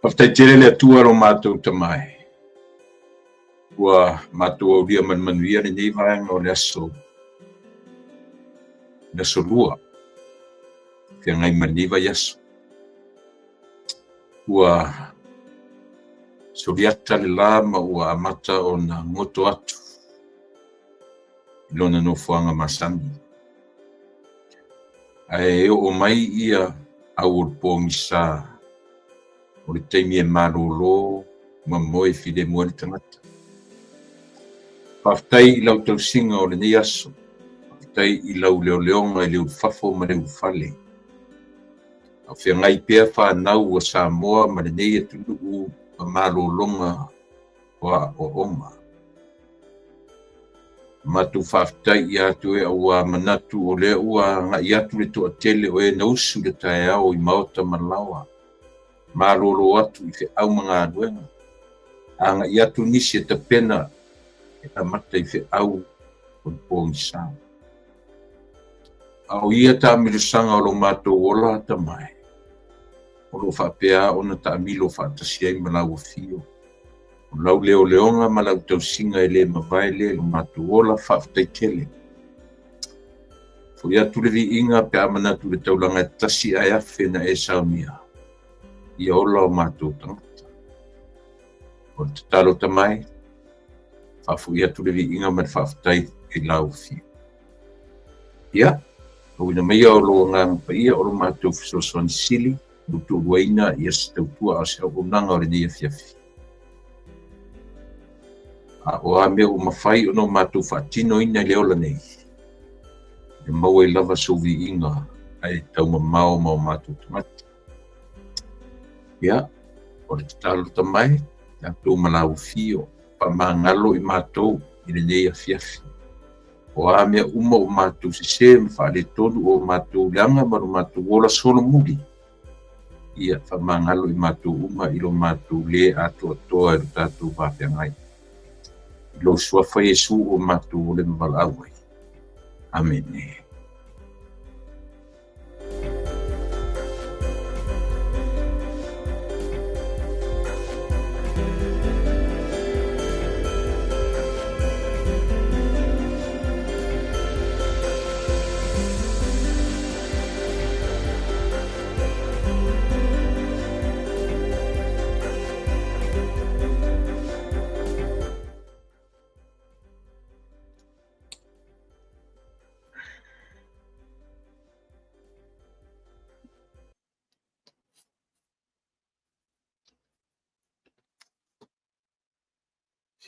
Faafetai tele le Atua lo matou Tama e. Ua matou aulia ma le manuia lenei vaega o le aso, le aso lua, feagai ma lenei vaiaso. Ua soliata le la ma ua amata ona goto atu i lona nofoaga masani. Ae oo mai ia au o le pogisa o le taimi e malolo ma moe filemu ai le tagata. Faafetai i lau tausiga o lenei aso. Faafetai i lau leoleoga i le ulufafo ma le ulufale. A o feagai pea fanau a Samoa ma lenei atunuu ma malologa o aoaoga. Matou faafetai ia te oe auā manatu o lea ua agai atu le toatele o e na usu i le taeao i maota ma laoa, malolo atu i feau ma galuega, agai atu nisi e tapena e amata i feau o le pogisa. A o ia taamilosaga o lo matou ola Tama e, o lo o faapea ona taamilo faatasi ai ma lau afio. O lau leoleoga ma lau tausiga e le mavae lea i lo matou ola, faafetai tele. Foi atu le viiga pe a manatu i le taulaga e tasi ae afe na e saunia ia ola o matou tagata. O le tatalo Tama e, faafoi atu le viiga ma le faafetai i lau afio. Ia, auina maia o lou Agaga Paia o lo matou fesoasoani sili, tautualuaina ia se tautua a o se auaunaga o lenei afiafi. A o a mea ua mafai ona o matou faatinoina i le ola nei, e maua ai lava sou viiga ae taumamao ma o matou tagata. Ia, o le tatalo Tama e, tatou ma lau afio, faamagalo i matou i lenei afiafi. O a mea uma o matou sesē ma faaletonu o matou leaga ma lo matou ola solomuli, ia faamagalo i matou uma i lo matou lē atoatoa i lo tatou vafeagai. I lou suafa Iesu o matou ole ma valaau ai. Amene.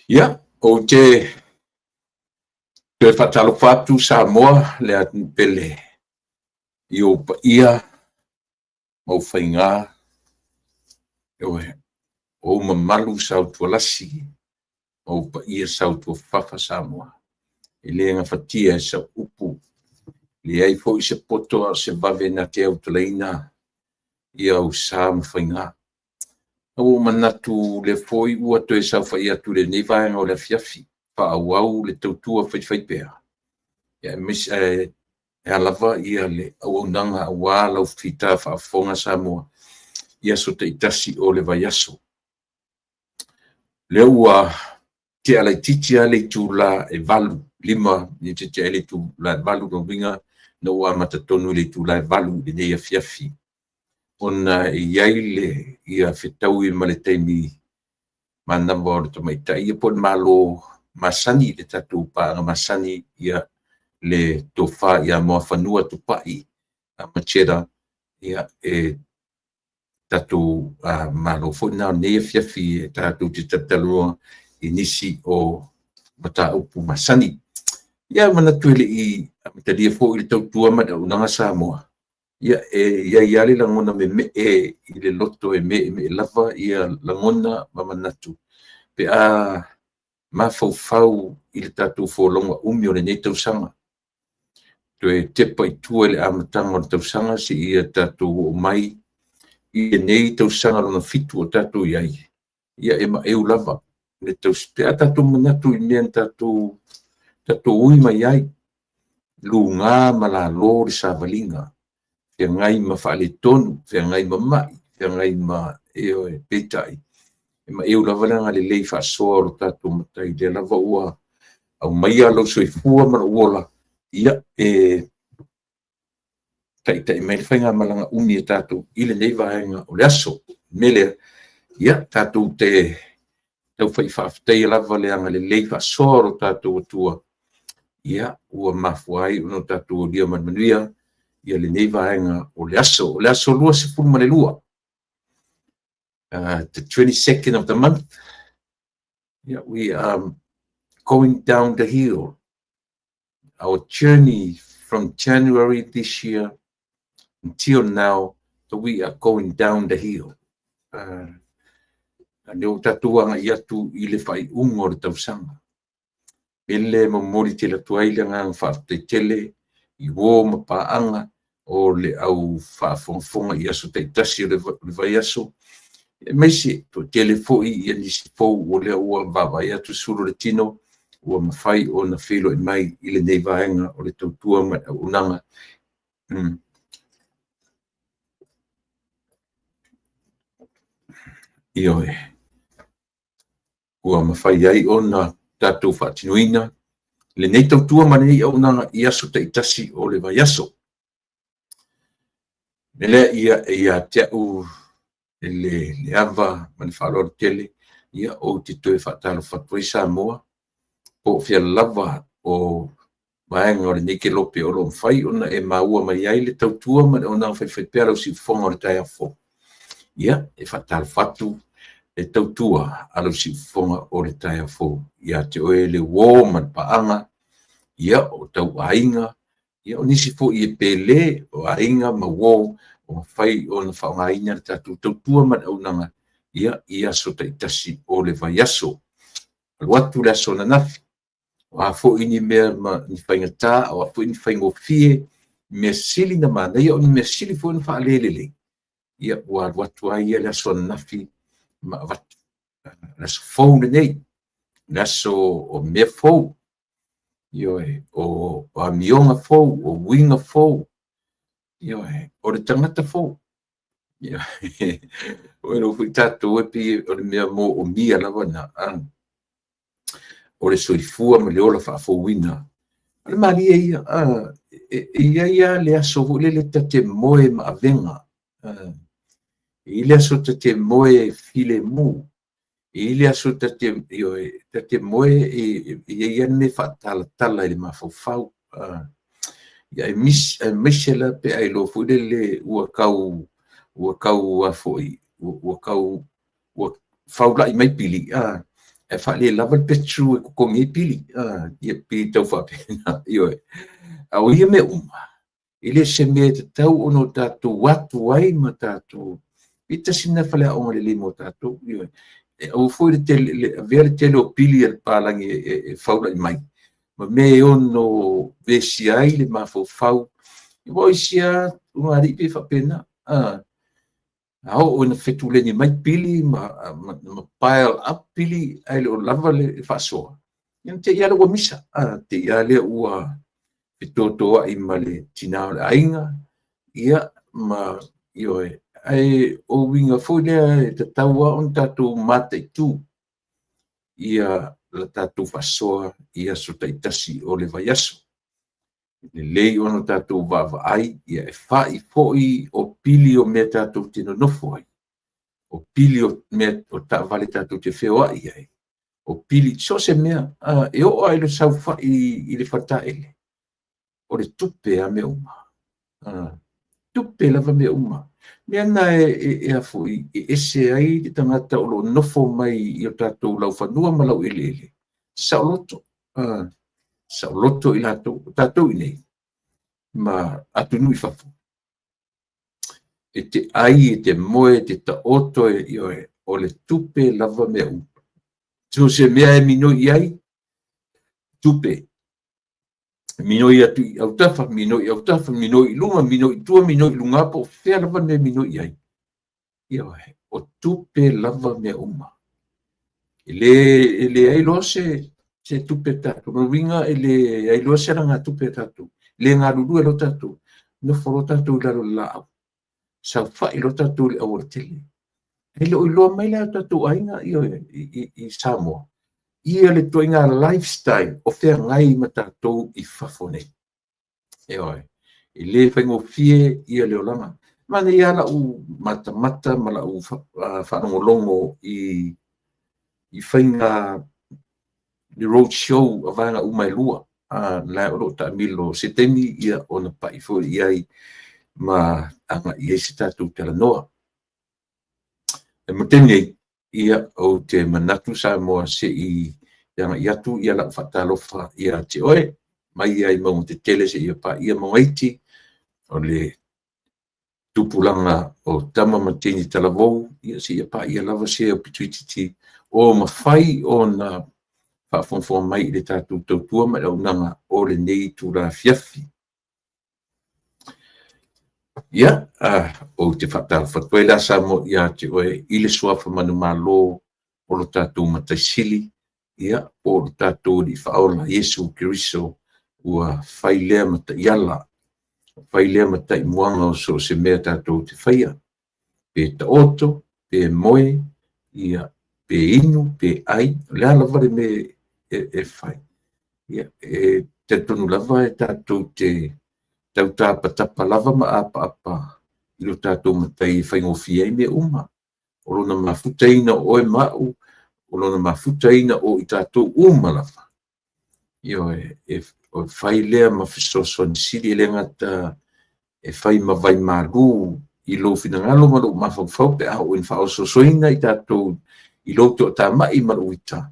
Ia, ou te toe faatalofa atu Samoa le atunuu pele i ou paia ma ou faiga, ioe, o ou mamalu sautualasi, o ou paia sautuafafa Samoa. E le gafatia e sau upu, leai foi se poto a o se vave na te autalaina ia ou sa ma faiga. Ua ou manatu o lea foi ua toe saofai atu i lenei vaega o le afiafi, faaauau le tautua faifaipea, aemaise e a lava ia le auaunaga aua lau fita faafofoga Samoa i aso taitasi o le vaiaso. Lea ua tea laitiiti lava le itula e 8, 5 minute tea ai le itula e 8, lona uiga na ua amata tonu i le itula e 8 i lenei afiafi, ona e i ai le ia fetaui ma le taimi manava o le tamaitai ia po o le Malo masani, le tatou paaga masani, ia le tofa ia Muafanua Tupai Macheta, ia e tatou malo foi lena o lenei afiafi e tatou te talatalanoa i nisi o mataupu masani. Ia manatu e le i amatalia foi le tautua ma le auaunaga Samoa, ia e i ai lava le lagona meemee i le loto e meemee lava ia lagona ma manatu pe a mafaufau i le tatou folauga umi o lenei tausaga. Toe tepa i tua i le amataga o le tausaga seia tatou oo mai i lenei tausaga lona 7 o tatou i ai, ia e maeu lava le tausi pe a tatou manatu i mea na tatou ui mai ai, luga ma lalo le savaliga, feagai ma faaletonu, feagai ma mai, feagai ma ioe, peitai, e maeu lava le agalelei faasoa o lo tatou Matai, lea lava ua aumaia lou soifua ma lou ola, ia, e taitai mai le faigamalaga umi a tatou i lenei vaega o le aso. O le mea lea, ia, tatou te taufai faafetaia lava le agalelei faasoa o lo tatou Atua, ia, ua mafua ai ona tatou aulia ma le manuia ia lenei vaega o le aso. O le aso 22, the 22nd of the month, yeah, we are going down the hill. Our journey from January this year until now, we are going down the hill. Lea ua tatou agai atu i le faaiuga o le tausaga. Pele momoli tele atu ai le agaga faafetai tele i uo ma paaga o le au faafogafoga i aso taitasi o le vaiaso, aemaise toatele foi ia nisi fou o lea ua vaavaai atu sulu o le tino ua mafai ona feiloai mai i lenei vaega o le tautua ma le auaunaga. Ioe, ua mafai ai ona tatou faatinoina lenei tautua ma lenei auaunaga i aso taitasi o le vaiaso. O lea ia ia te au le ava ma le faaaloalo tele, ia ou te toe faatalofa atu ai Samoa, po o fea lava o vaega o lenei kelope o lo o mafai ona e maua mai ai le tautua ma le auaunaga faifaipea a lau siufofoga o le taeao fou. Ia, e faatalofa atu le tautua a lau siufofoga o le taeao fou ia te oe le uo ma le paaga, ia o tauaiga, ia o nisi foi e pele o aiga ma uo o mafai ona faaaogaina le tatou tautua ma le auaunaga ia i aso taitasi o le vaiaso. Alu atu le aso ananafi, o a foi ni mea ma ni faigata, o a foi ni faigofie, mea sili na manaia, o ni mea sili foi na faalelelei, ia ua alu atu ai ia le aso ananafi ma avatu le aso fou lenei, le aso o mea fou, ioe, o amioga fou, o uiga fou, ioe, o le tagata fou. O e foi tatou e pei o le mea moomia lava na, o le soifua ma le ola faafouina. O le malie ia, e i ai lava le aso foi lele ta te moe ma avega. E i ai le aso ta te moe filemu. E i ai le aso ta te, ioe, ta te moe e i ai lava le mea faatalatala i le mafaufau. Ia aemaise la pe a iloa foi lele ua tau ua tau a foi ua tau ua faulai mai pili, Ae faalelava le petrol e totogi ai pili, ia pei tau faapena, ioe. A o ia mea uma, e le o se mea e tatau ona o tatou atu ai ma tatou, e tasi lena faleaoga lelei mo tatou, ioe. E aua foi le tele, le avea le tele o pili a le papalagi e faulai mai, ma mea e ono vesia ai le mafaufau. Aua o isi lava ulugalii pei e faapena, a oo ina fetuleni mai pili ma pile up pili ae le o lava le faasoa, ia na te i lava lea ua misa, te i lava lea ua fetotoai ma le tina o le aiga, ia, ma, ioe, ae o uiga foi lea e tatau lava ona tatou mataitu ia la tatou faasoa i aso taitasi o le vaiaso. Lelei ona tatou vaavaai, ia e fai foi o pili o mea tatou te nonofo ai, o pili o mea o taavale tatou te feoai ai, o pili so o se mea, e oo lava i le saofai i le faletaele, o le tupe lava mea uma. Tupe lava mea uma. Mea na e a foi, e ese ai le tagata o lo o nofo mai i o tatou laufanua ma laueleele, saoloto. Saoloto i latou, o tatou i inei ma atunuu i fafo, e te ai, e te moe, e te taoto, ioe, o le tupe lava mea uma. So o se mea e minoi i ai, tupe. Minoi atu i autafa, minoi i autafa, minoi i luma, minoi i tua, minoi i luga, po o fea lava le mea e minoi i ai. Ioe, o tupe lava mea uma. E leai loa se tupe a tatou. O lona uiga e leai loa se alagatupe a tatou. E le galulue loa tatou, nofo loa tatou i lalo o le laau, saofai loa tatou i le aualatele. E le o iloa mai la e o tatou aiga i Samoa ia le ituaiga lifestyle o feagai ma tatou i fafo nei. Ioe, e le faigofie ia le olaga. Manaia lava lau matamata ma lau faalogologo i faiga le road show a vaega uma e lua, la o lo o taamilo se taimi ia ona pai foi i ai ma agai i ai se tatou talanoa. E mo le taimi nei, ia, ou te manatu Samoa se i agai atu ia lau faatalofa ia te oe, mai lava i mauga tetele seia paia mauga iti, o le tupulaga o tama ma teine talavou, ia seia paia lava se aupito itiiti o mafai ona faafogafoga mai i le tatou tautua ma le auaunaga o lenei itula afiafi. Ia, ou te faatalofa atu ai la Samoa ia te oe i le suafa manumalo o lo tatou Matai Sili, ia, po o lo tatou Alii Faaola Iesu Keriso, ua fai lea ma taiala, fai lea ma taimuaga o so o se mea tatou te faia, pe taoto, pe moe, ia, pe inu, pe ai, o le a lava le mea e fai. Ia, e talitonu lava e tatou te tautapatapa lava ma apaapa i lo tatou Matai e faigofie ai mea uma. O lona mafutaina o oe ma au, o lona mafutaina o i tatou uma lava. Ioe, e fai lea ma fesoasoani sili, e le gata e fai ma vaimalu i lou finagalo ma lou mafaufau pe a oo ina faaosoosoina i tatou i lou toatamai ma lou ita.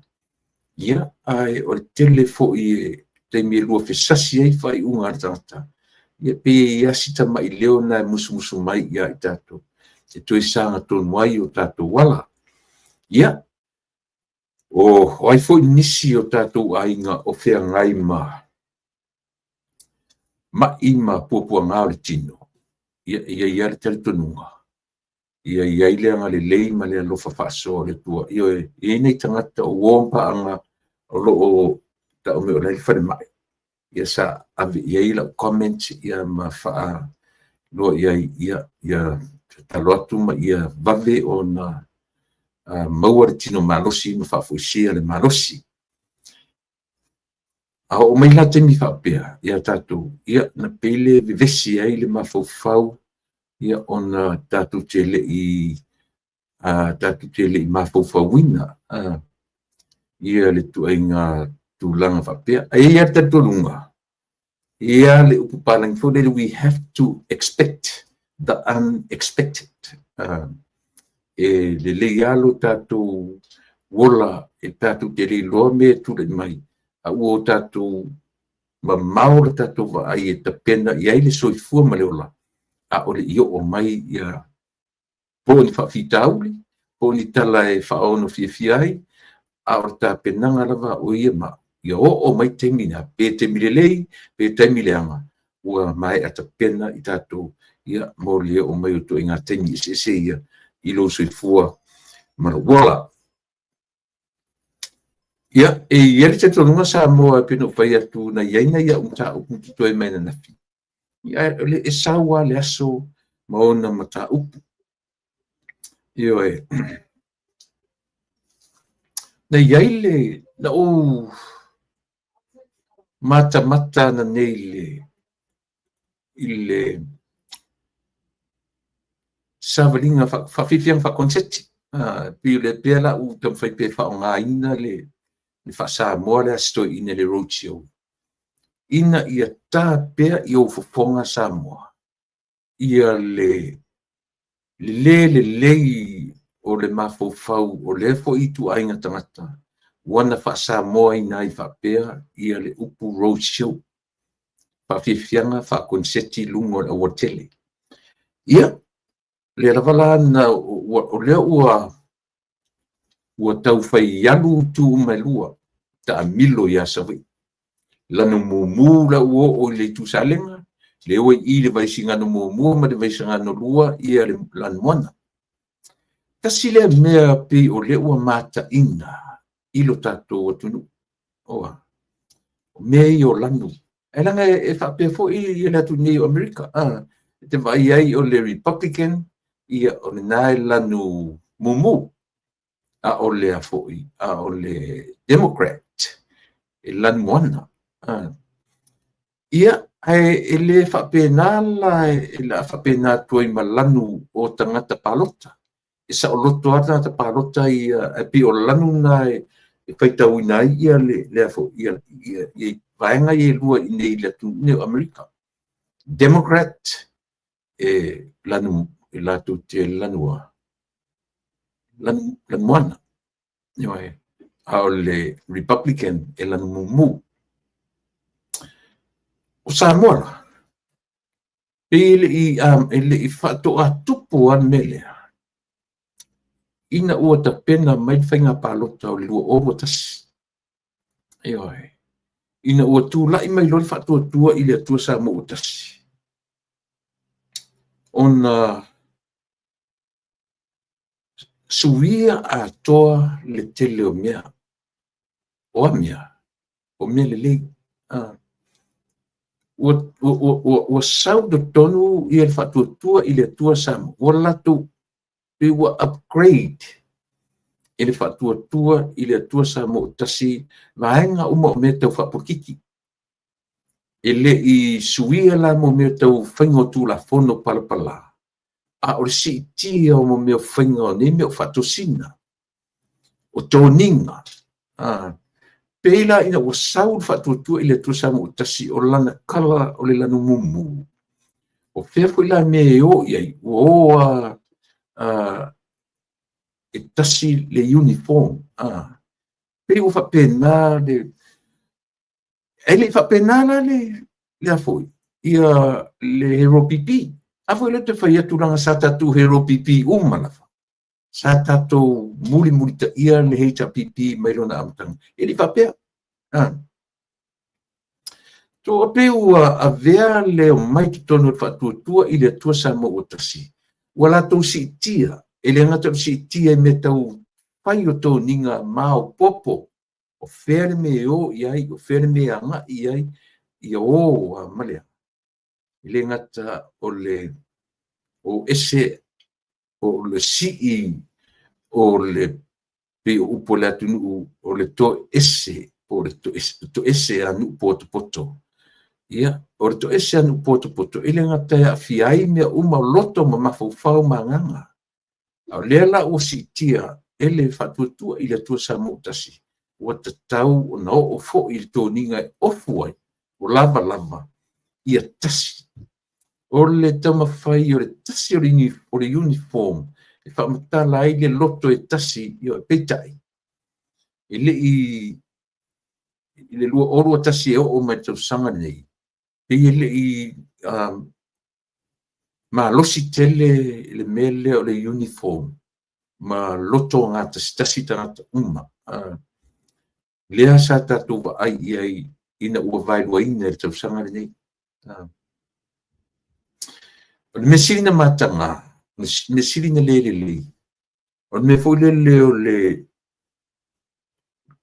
Ia, ae o le tele foi e taimi e lua fesasi ai faaiuga a le tagata, ia pei e i ai si tamai leo lena e musumusu mai ia i tatou, e toe saga tonu ai o tatou ala. Ia, o ai foi nisi o tatou aiga o feagai ma mai ma puapuaga o le tino, ia, e i ai lava le talitonuga, ia i ai le agalelei ma le alofa faasoa o le Atua. Ioe, e i ai nai tagata o uo ma paaga o lo o tau mai o la e i le falemai, ia sa ave i ai lau comment ia ma faailoa i ai, ia tatalo atu ma ia vave ona maua le tino malosi ma faafoisia le malosi. A oo mai la taimi faapea ia tatou, ia na pei le vevesi ai le mafaufau, ia ona tatou te le i mafaufauina ia le ituaiga tulaga faapea. Ae i ai lava le talitonuga, e i ai lava le upu palagi foi lele, we have to expect the unexpected. E lelei lava lo tatou Ola e tatou te le iloa mea e tulai mai, a ua o tatou mamao le tatou vaai e tapena i ai le soifua ma le ola, a o le i oo mai ia po o ni faafitauli, po o ni tala e faaono fiafia ai, a o le tapenaga lava o ia ma ia oo mai taimi na, pe taimi lelei, pe taimi leaga, ua maea tapena i tatou ia mo le oo mai o ituaiga taimi eseese ia i lou soifua ma lou ola. Ia, e i ai le talitonuga Samoa e pei ona ou fai atu na i ai nai au mataupu totoe mai ananafi, ia, e sau lava le aso ma ona mataupu. Ioe. Na i ai le, na ou matamata ananei i le savaliga faafiafiaga faakoneseti. Pei o lea pea la ua taumafai pea e faaaogaina le faa-Samoa lea a si toeaina i le roadshow, ina ia ta pea i ou fofoga Samoa ia le le lelei o le mafaufau o lea foi ituaiga tagata ua na faa-Samoaina ai faapea ia le upu roadshow, faafiafiaga faakoneseti i luga o le aualatele. Ia, lea lava la na, o lea ua tau fai alu itu uma e lua, taamilo ia Savaii. Lanu mumu la ua oo i le itu Salega, lea ua i i le Vaisigano 1 ma le Vaisigano 2 ia le lanumoana. Tasi lea mea pei o lea ua mataina i lo tatou atunuu, o mea ia o lanu. Ae leaga e faapea foi le atunuu nei o Amerika, e te vaai ai o le Republican, ia o lena e lanu mumu, a o le foi, a o le Democrat, e lanu moana. Ia, ae e le faapena la, e le a faapena atu ai ma lanu o tagata palota. E saoloto lava tagata palota ia, ae pei o lanu na e faitauina ai ia le foi, ia vaega ia e lua i inei i le atunuu nei o Amerika. Democrat, e lanu, e latou te lanua, lanumoana. Ioe. A o le Republican e lanu mumu. O Samoa la, pei e le i faatoa tupu lava le mea lea, ina ua tapena mai le faiga palota o le 2021. Ioe. Ina ua tulai mai loa le faatuatua i le Atua Samoa ua tasi, ona suia atoa le tele o mea. O a mea? O mea lelei. Ua sau i totonu ia le faatuatua i le Atua Samoa, ua latou pei ua upgrade e le faatuatua i le Atua Samoa ua tasi vaega uma o mea tau faapolokiki. E le i suia la mo mea tau faiga o Tulafono palapala, a o le siitia o mea o faiga o nei mea o faatosina, o toniga. Pei la ina ua sau le faatuatua i le Atua Samoa ua tasi, o lana kala o le lanu mumu. O fea foi la mea e o i ai, ua o a e tasi le uniform. Pei ua faapena le, e le i faapena la le a foi, ia le Hero PP. A foi lea te fai atu leaga sa tatou Hero PP uma lava. Sa tatou mulimulitaia le HRPP mai lona amataga. E le i faapea. Toa pei ua avea le omai totonu o le faatuatua i le Atua Samoa ua tasi. Ua latou siitia, e le gata o le siitia i mea tau fai o toniga maopoopo, o fea le mea e o i ai, o fea le mea e agai i ai, ia o a ma le E le gata o le o ese o le sii o le pei o upu o le atunuu o le toese po o le toese a nuu potopoto. Ia, o le toese a nuu potopoto, e le gata e aafia ai mea uma o loto ma mafaufau ma agaga. A o lea la ua siitia e le faatuatua i le Atua Samoa ua tasi, ua tatau ona oo foi i le toniga e ofu ai, o lava lava, ia tasi. O le taumafai o le tasi o le uniform e faamatala ai le loto e tasi, peitai. E le i i le 2021 e oo mai le tausaga lenei, pei e le i malosi tele le mea lea o le uniform ma loto gatasitasi tagata uma. Lea sa tatou vaai i ai ina ua vaeluaina i le tausaga lenei. O le mea sili na mataga, o le mea sili na le lelei, o le mea foi lele o le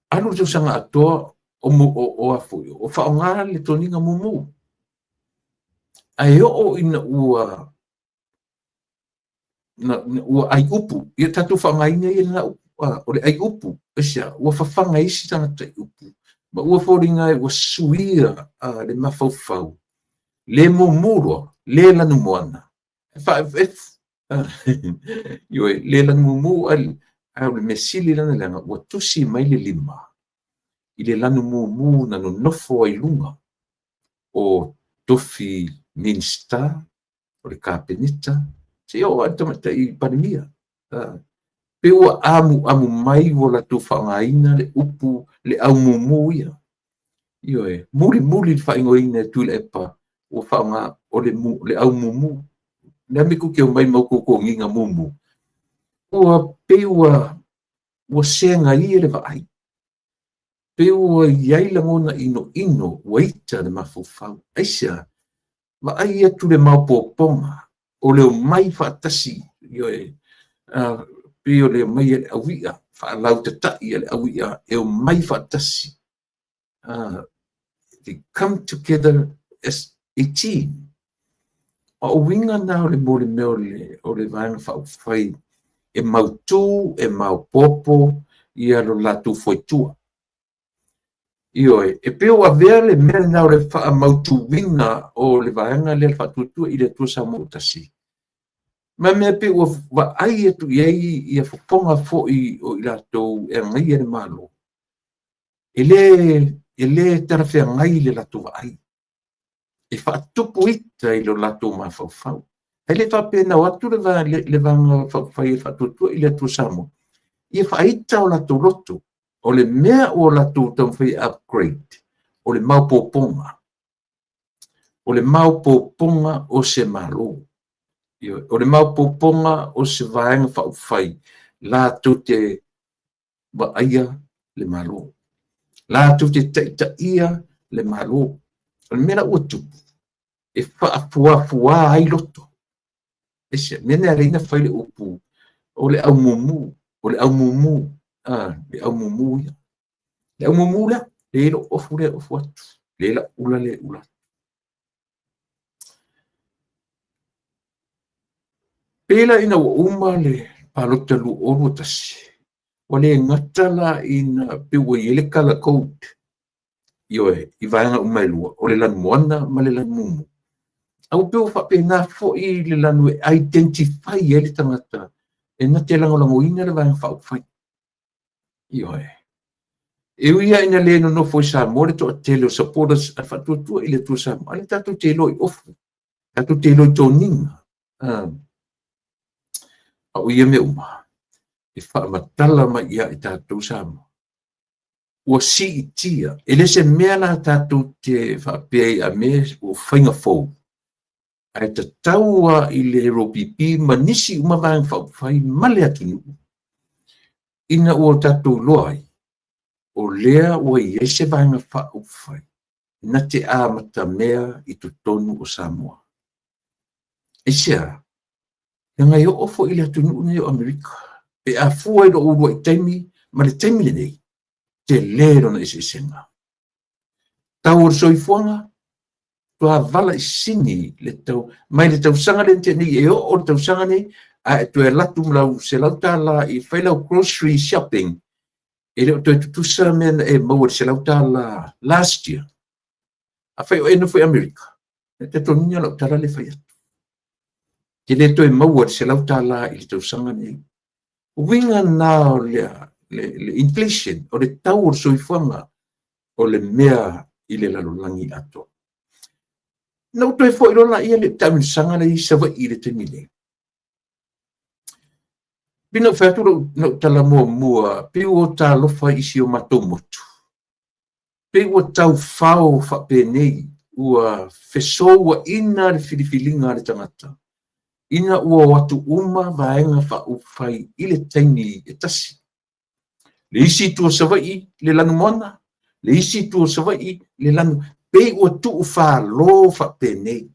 alu le tausaga atoa o a foi, o faaaoga le toniga mumu. Ae oo ina ua ua ai upu, ia tatou faaaogaina ia lena upu, o le ai upu, aisea? Ua fafaga isi tagata i upu, ma ua foliga ua suia le mafaufau, le mumu loa, le lanumoana, ioe, le lanumumu, ae o le mea sili lana leaga, ua tusi mai le lima i le lanumumu na nonofo ai i luga o tofi Minisita, o le Kapeneta, seia oo lava i le Tamaitai Palemia. Pei ua amuamu mai ua latou faaaogaina le upu le aumumu ia. Ioe, mulimuli le faaigoaina e Tuilaepa ua faaaoga o le aumumu. O le a le mea tou te omai ma outou toniga mumu? Ua pei ua segaia le vaai. Pei ua i ai lagona inoino ua ita le mafaufau. Aisea? Vaai atu le maopoopoga o le omai faatasi, ioe, pei o le omai a le aui'a, faalautatai a le aui'a e omai faatasi. They come together as a team. A o uiga na o le mo le mea o le Vaega Faaupufai e mautu, e maopoopo ia lo latou foitua. Ioe, e pei ua avea le mea lena o le faamautuina o le vaega lea le Faatuatua i le Atua Samoa ua Tasi. Ma mea pei ua vaai atu i ai ia fofoga foi o i latou e agaia le Malo, e le talafeagai le latou vaai. E faatupu ita i lo latou mafaufau. E le faapea na o atu le Vaega Faaupufai e Faatuatua i le Atua Samoa, ia faaita o latou loto. O le mea ua latou taumafai e upgrade, o le maopoopoga. O le maopoopoga o se Malo. O le maopoopoga o se Vaega Faaupufai latou te vaaia le Malo. Latou te taitaia le Malo. O le mea la ua tupu, e faafuafua ai loto. Aisea? Mea na ala ai ona fai le upu o le aumumu, o le aumumu, le aumumu ia. Le aumumu lea, le lou ofu lea ofu atu, le lau ula lea ula atu. Pei la ina ua uma le palota 2021, ua le gata la ina pei ua i ai le color code, ioe, i vaega uma e lua, o le lanumoana ma le lanumumu. A ua pei ua faapena foi le lanu e identify ai le tagata e na te lagolagoina le Vaega Faaupufai. Ioe. E ui lava ina le nonofo i Samoa le toatele o supporters a le Faatuatua i le Atua Samoa, a o lea tatou te iloa i ofu, tatou te iloa i toniga. A o ia mea uma, e faamatala mai ia i tatou Samoa. Ua siitia, e le se mea la tatou te faapea i a mea ua faiga fou, ae tatau lava i le ROPP ma nisi uma Vaega Faaupufai ma le atunuu, ina ua tatou iloa ai, o lea ua i ai se Vaega Faaupufai na te amatamea i totonu o Samoa. Aisea? Leaga e oo foi i le atunuu lenei o Amerika, pe a fua i lou uluai taimi ma le taimi lenei, tele lona eseesega. Tau o le soifuaga, matua valaisini le tau, mai le tausaga lea na tea nei e oo le tausaga nei, a e toe alu atu ma lau $100 i fai lau grocery shopping, e le o toe tutusa mea na e maua i le $100 last year. Afai o e nofo i Amerika, e talitonuina lau tala lea e fai atu. E le toe maua le $100 i le tausaga nei. O uiga na o le inflation, o le tau o le soifuaga, o le mea i le lalolagi atoa. Na ou toe foi loa laia i le taamilosaga lea i Savaii i le taimi nei. Pei ona ou fai atu lau tala muamua, pei ua talofa i si o matou motu. Pei ua taufao faapenei, ua fesouaina le filifiliga a le tagata, ina ua o atu uma Vaega Faaupufai i le taimi e tasi. Le isi itu o Savaii le lanumoana, le isi itu o Savaii le lanu, pei ua tuufalo faapenei.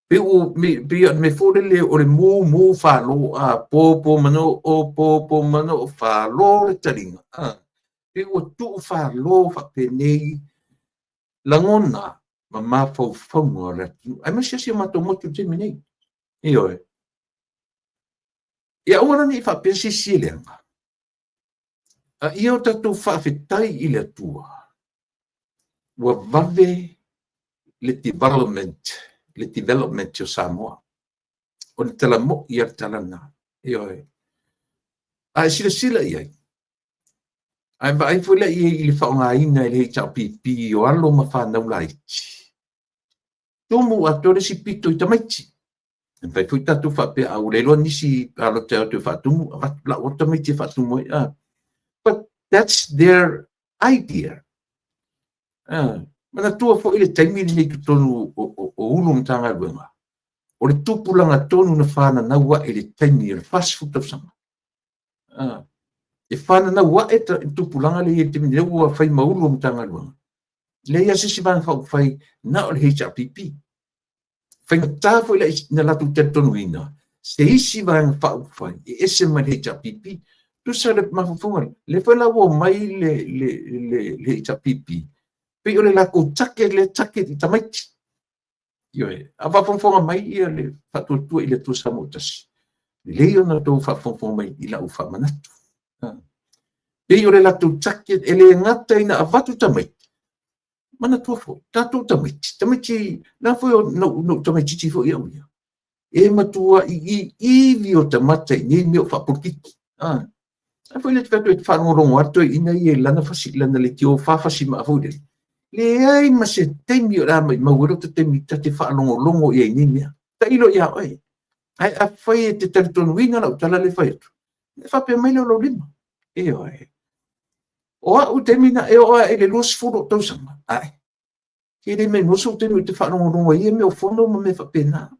Pei o le mea foi lele o le mu mu falo, a po po manoo, po po manoo, falo le taliga. Pei ua tuufalo faapenei lagona ma mafaufauga o le atunuu, aemaise si o matou motu i le taimi nei. Ioe. Ia aua la ne i faapea se isi e leaga. A ia o tatou faafetai i le Atua, ua vave le development o Samoa. O le tala moi lava le tala lena. Ioe. A e silasila i ai, a e vaai foi la i ai i le faaaogaina e le HRPP o alo ma fanau laiti, tumu atoa le isi pito i tamaiti. E mafai foi tatou faapea, a ua le iloa nisi palota e o atu e faatumu, avatu lau atu tamaiti e faatumu ai. But that's their idea. Manatua foi le taimi lenei i totonu o Ofisa o Matagaluega, o le tupulaga tonu na fananau ae i le taimi o le 40 tausaga. E fananau ae le tupulaga lea i le taimi lea ua fai ma Ofisa o Matagaluega. Leai lava se isi Vaega Faaupufai na o le HRPP. Faigata foi na latou talitonuina se isi Vaega Faaupufai e ese mai le HRPP. Tusa le mafaufauga lea foi la ua omai le HRPP, pei o le latou target lea, target i tamaiti. Ioe, a faafogafoga mai ia le Faatuatua i le Atua Samoa ua tasi, lelei ona outou faafogafoga mai i lau faamanatu. Pei o le latou target e le gata ina avatu tamaiti, manatua foi, tatou tamaiti, tamaiti, na foi na ou tamaitiiti foi au ia, e matua i ivi o tamata i nei mea o faapolokiki. A foi le te fai atu faalogologo atu toeaiina ia i lana fasi, lana leitio fafasi maa foi lele. Leai ma se taimi o le a maumau ai lota taimi ta te faalogologo i ai nei mea. Tailo ia oe. Ae afai e te talitonuina lau tala le fai atu, e faapea mai lea o lou lima. Ioe. O au taimi na e oo i le 20 o tausaga, ai, ke le maumau sou taimi ou te faalogologo ai ia mea o fono ma mea faapena.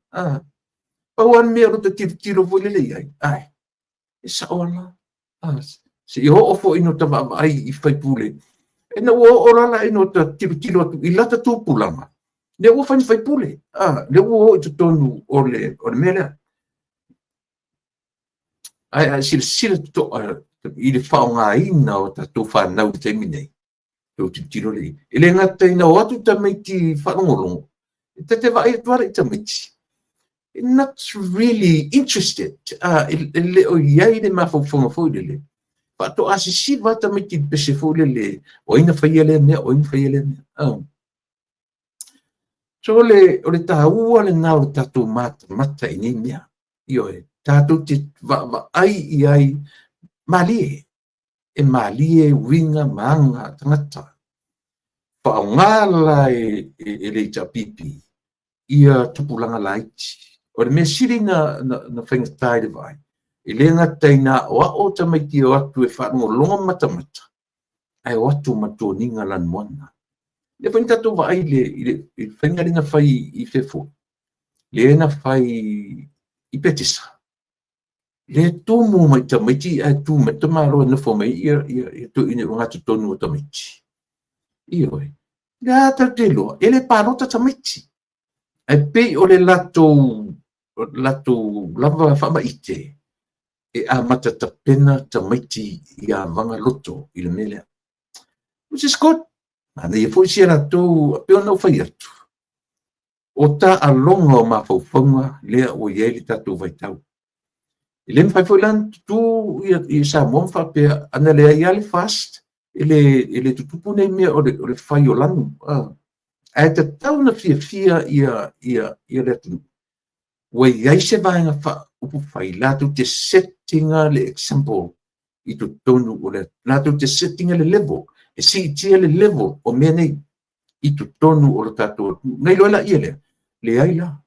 Pau lava le mea o lo o tilotilo foi lele i ai, ai, e sao ala. Se i oo foi ina ta vaavaai i faipule. Ina ua oo lala ina ta tilotilo atu i lata tupulaga, lea ua fai ma faipule. Lea ua oo i totonu o le mea lea. Ae a silasila totoa i le faaaogaina o tatou fanau i le taimi nei, tou tilotilo lea. E le gata ina o atu tamaiti faalogologo, e ta te vaai atu lava i tamaiti, not really interested. E le o i ai le mafaufauga foi lele. Faatoa sisiva tamaiti i le pese foi lele, o ai na faia lea mea, o ai na faia lea mea. So o le taua lena o le tatou matamata i nei mea. Ioe, tatou te vaavaai i ai malie. E malie uiga ma aga a tagata. Faaaoga la e le HRPP ia tupulaga laiti. O le mea sili na faigata i le vaai, e le gata ina aoao tamaiti o atu e faalogologo ma matamata, ae o atu ma toniga lanumoana. Lea foi na tatou vaai i le faiga lea na fai i fefo, lea na fai i Petesa. Lea tumu mai tamaiti ae tu mai tamaloa e nofo mai ia toeaiina i gatotonu o tamaiti. Ioe. Lea tatou te iloa, e le palota tamaiti. Ae pei o le latou lava faamaite e amata tapena tamaiti i avaga loto i le mea lea. Which is good. Manaia foi si a latou, pei ona ou fai atu, o taaloga o mafaufauga lea ua i ai le tatou vaitau. E le mafai foi la ona tutu i Samoa ma faapea, ana leai lava le FAST, e le tutupu nei mea o le fai o lanu. Ae tatau na fiafia ia le atunuu. Ua i ai se Vaega Faaupufai latou te setting le example i totonu o le latou te setting le level, e siitia le level o mea nei i totonu o le tatou atunuu. Nai loa la ia lea, leai la.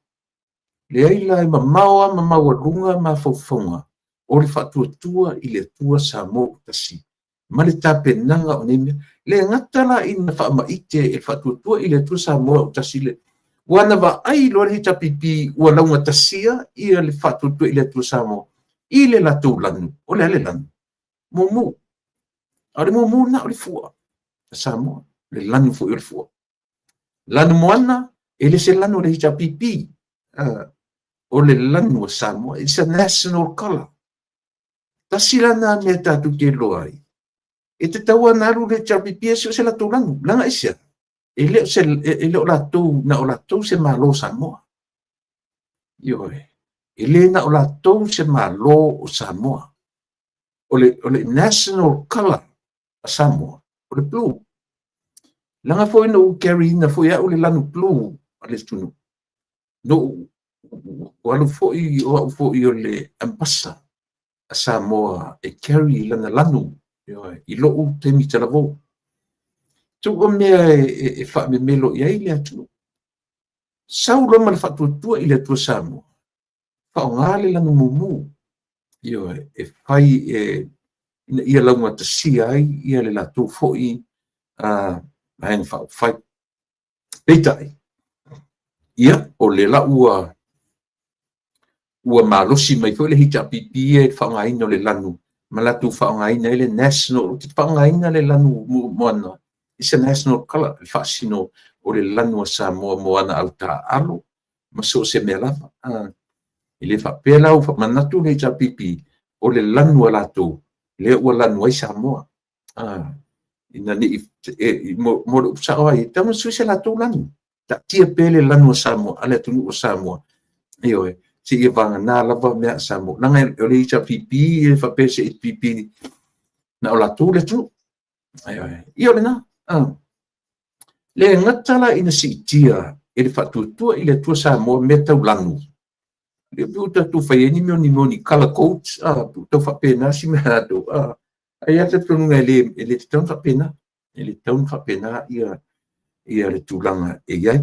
Leai la, e mamao lava ma maualuga mafaufauga. O le faatuatua i le Atua Samoa ua tasi ma le tapenaga o nei mea. Le gata la ina faamaite e le faatuatua i le Atua Samoa ua tasi le ua na vaai loa le HRPP ua laugatasia ia le faatuatua i le Atua Samoa i le latou lanu. O le a le lanu? Mumu. A o le mumu na o le fua a Samoa, le lanu foi o le fua. Lanu moana, e le se lanu o le HRPP. O le lanu a Samoa. It's a national color. Tasi la na mea tatou te iloa ai. E tatau ona alu le HRPP e sue se latou lanu. Leaga aisea? E le o se, e le o latou, na o latou se Malo o Samoa. Ioe. E le na o latou se Malo o Samoa. O le national color a Samoa, o le blue. Leaga foi na ou carry ina foi au le lanu blue a le atunuu. Na ou alu foi o au foi o le ambassador a Samoa e carry lana lanu i lou taimi talavou. Tuu mea e faamemelo i ai le atunuu. Sau loa ma le faatuatua i le Atua Samoa, faaaoga le lanu mumu, ioe, e fai e ina ia laugatasia ai ia le latou foi vaega faaupufai. Peitai, ia, o le la ua malosi mai foi le HRPP e faaaogaina o le lanu ma latou faaaogaina ai le national, ou te faaaogaina le lanu moana, it's a national color, le faasino o le lanu a Samoa mo ana autaaalo ma so o se mea lava. E le faapea la ua manatu le HRPP o le lanu a latou lea ua lanu ai Samoa. Ina ne i mo le upu sao ai, e tatau ona sui se latou lanu. Taatia pea le lanu a Samoa, a le atunuu o Samoa. Ioe, seia vagana lava mea a Samoa. Leaga o le HRPP e faapea se HPP na o latou le atunuu. Ioe, ia o lena. Le gata la ina siitia e le faatuatua i le Atua Samoa mea tau lanu. Le pe ua tatou fai ai ni mea ni color codes, tau faapena si mea latou. Ai lava talitonuga e le tatau ona faapena. E le tatau ona faapena ia le tulaga e i ai.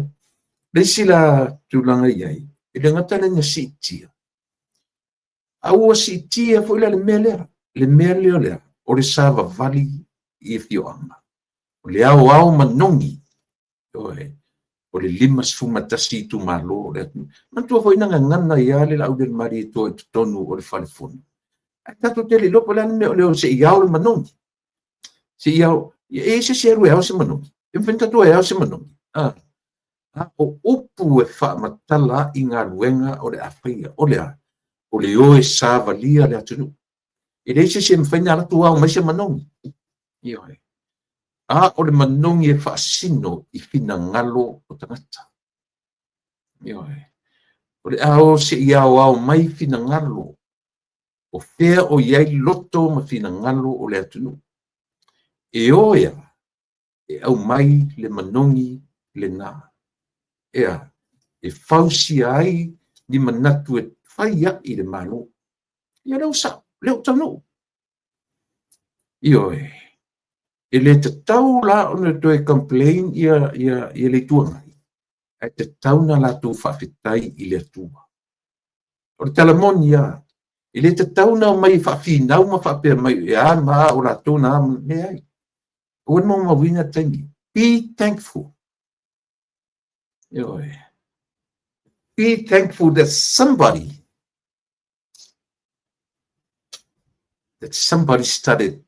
Le isi la tulaga e i ai, e le gata lea na siitia, a ua siitia foi la le mea lea, le mea lea lea, o le savavali i afioaga. O le ao ao manogi, o le 51 itumalo o le atunuu. Manatua foi na gagana ia le Laaulialemalietoa i totonu o le fale fono. Ae tatou te le iloa po o le a le mea o le o se i ao le manogi. Se i ao, e i ai se isi alu e ao se manogi. E mafai ona tatou e ao se manogi. A o upu e faamatala i galuega o le a faia. O le a? O le o e savalia le atunuu. E leai se isi e mafai ona alu atu ao mai se manogi. Ioe. A o le manogi e faasino i finagalo o tagata. Ioe. O le a o se i ao ao mai finagalo o fea o i ai loto ma finagalo o le atunuu. E o ea e aumai le manogi lena. Ea, e fausia ai ni manatu e fai ai le Malo. Ia lea ua sao, lea ua taunuu. Ioe, e le tatau la ona toe complain ia le Itu Agai, ae tatau na latou faafetai i le Atua. O le tala moni lava, e le tatau na omai e faafinau ma faapea mai e a ma a o latou na a, leai. Aua le maumauina taimi. Be thankful. Ioe. Be thankful that somebody started,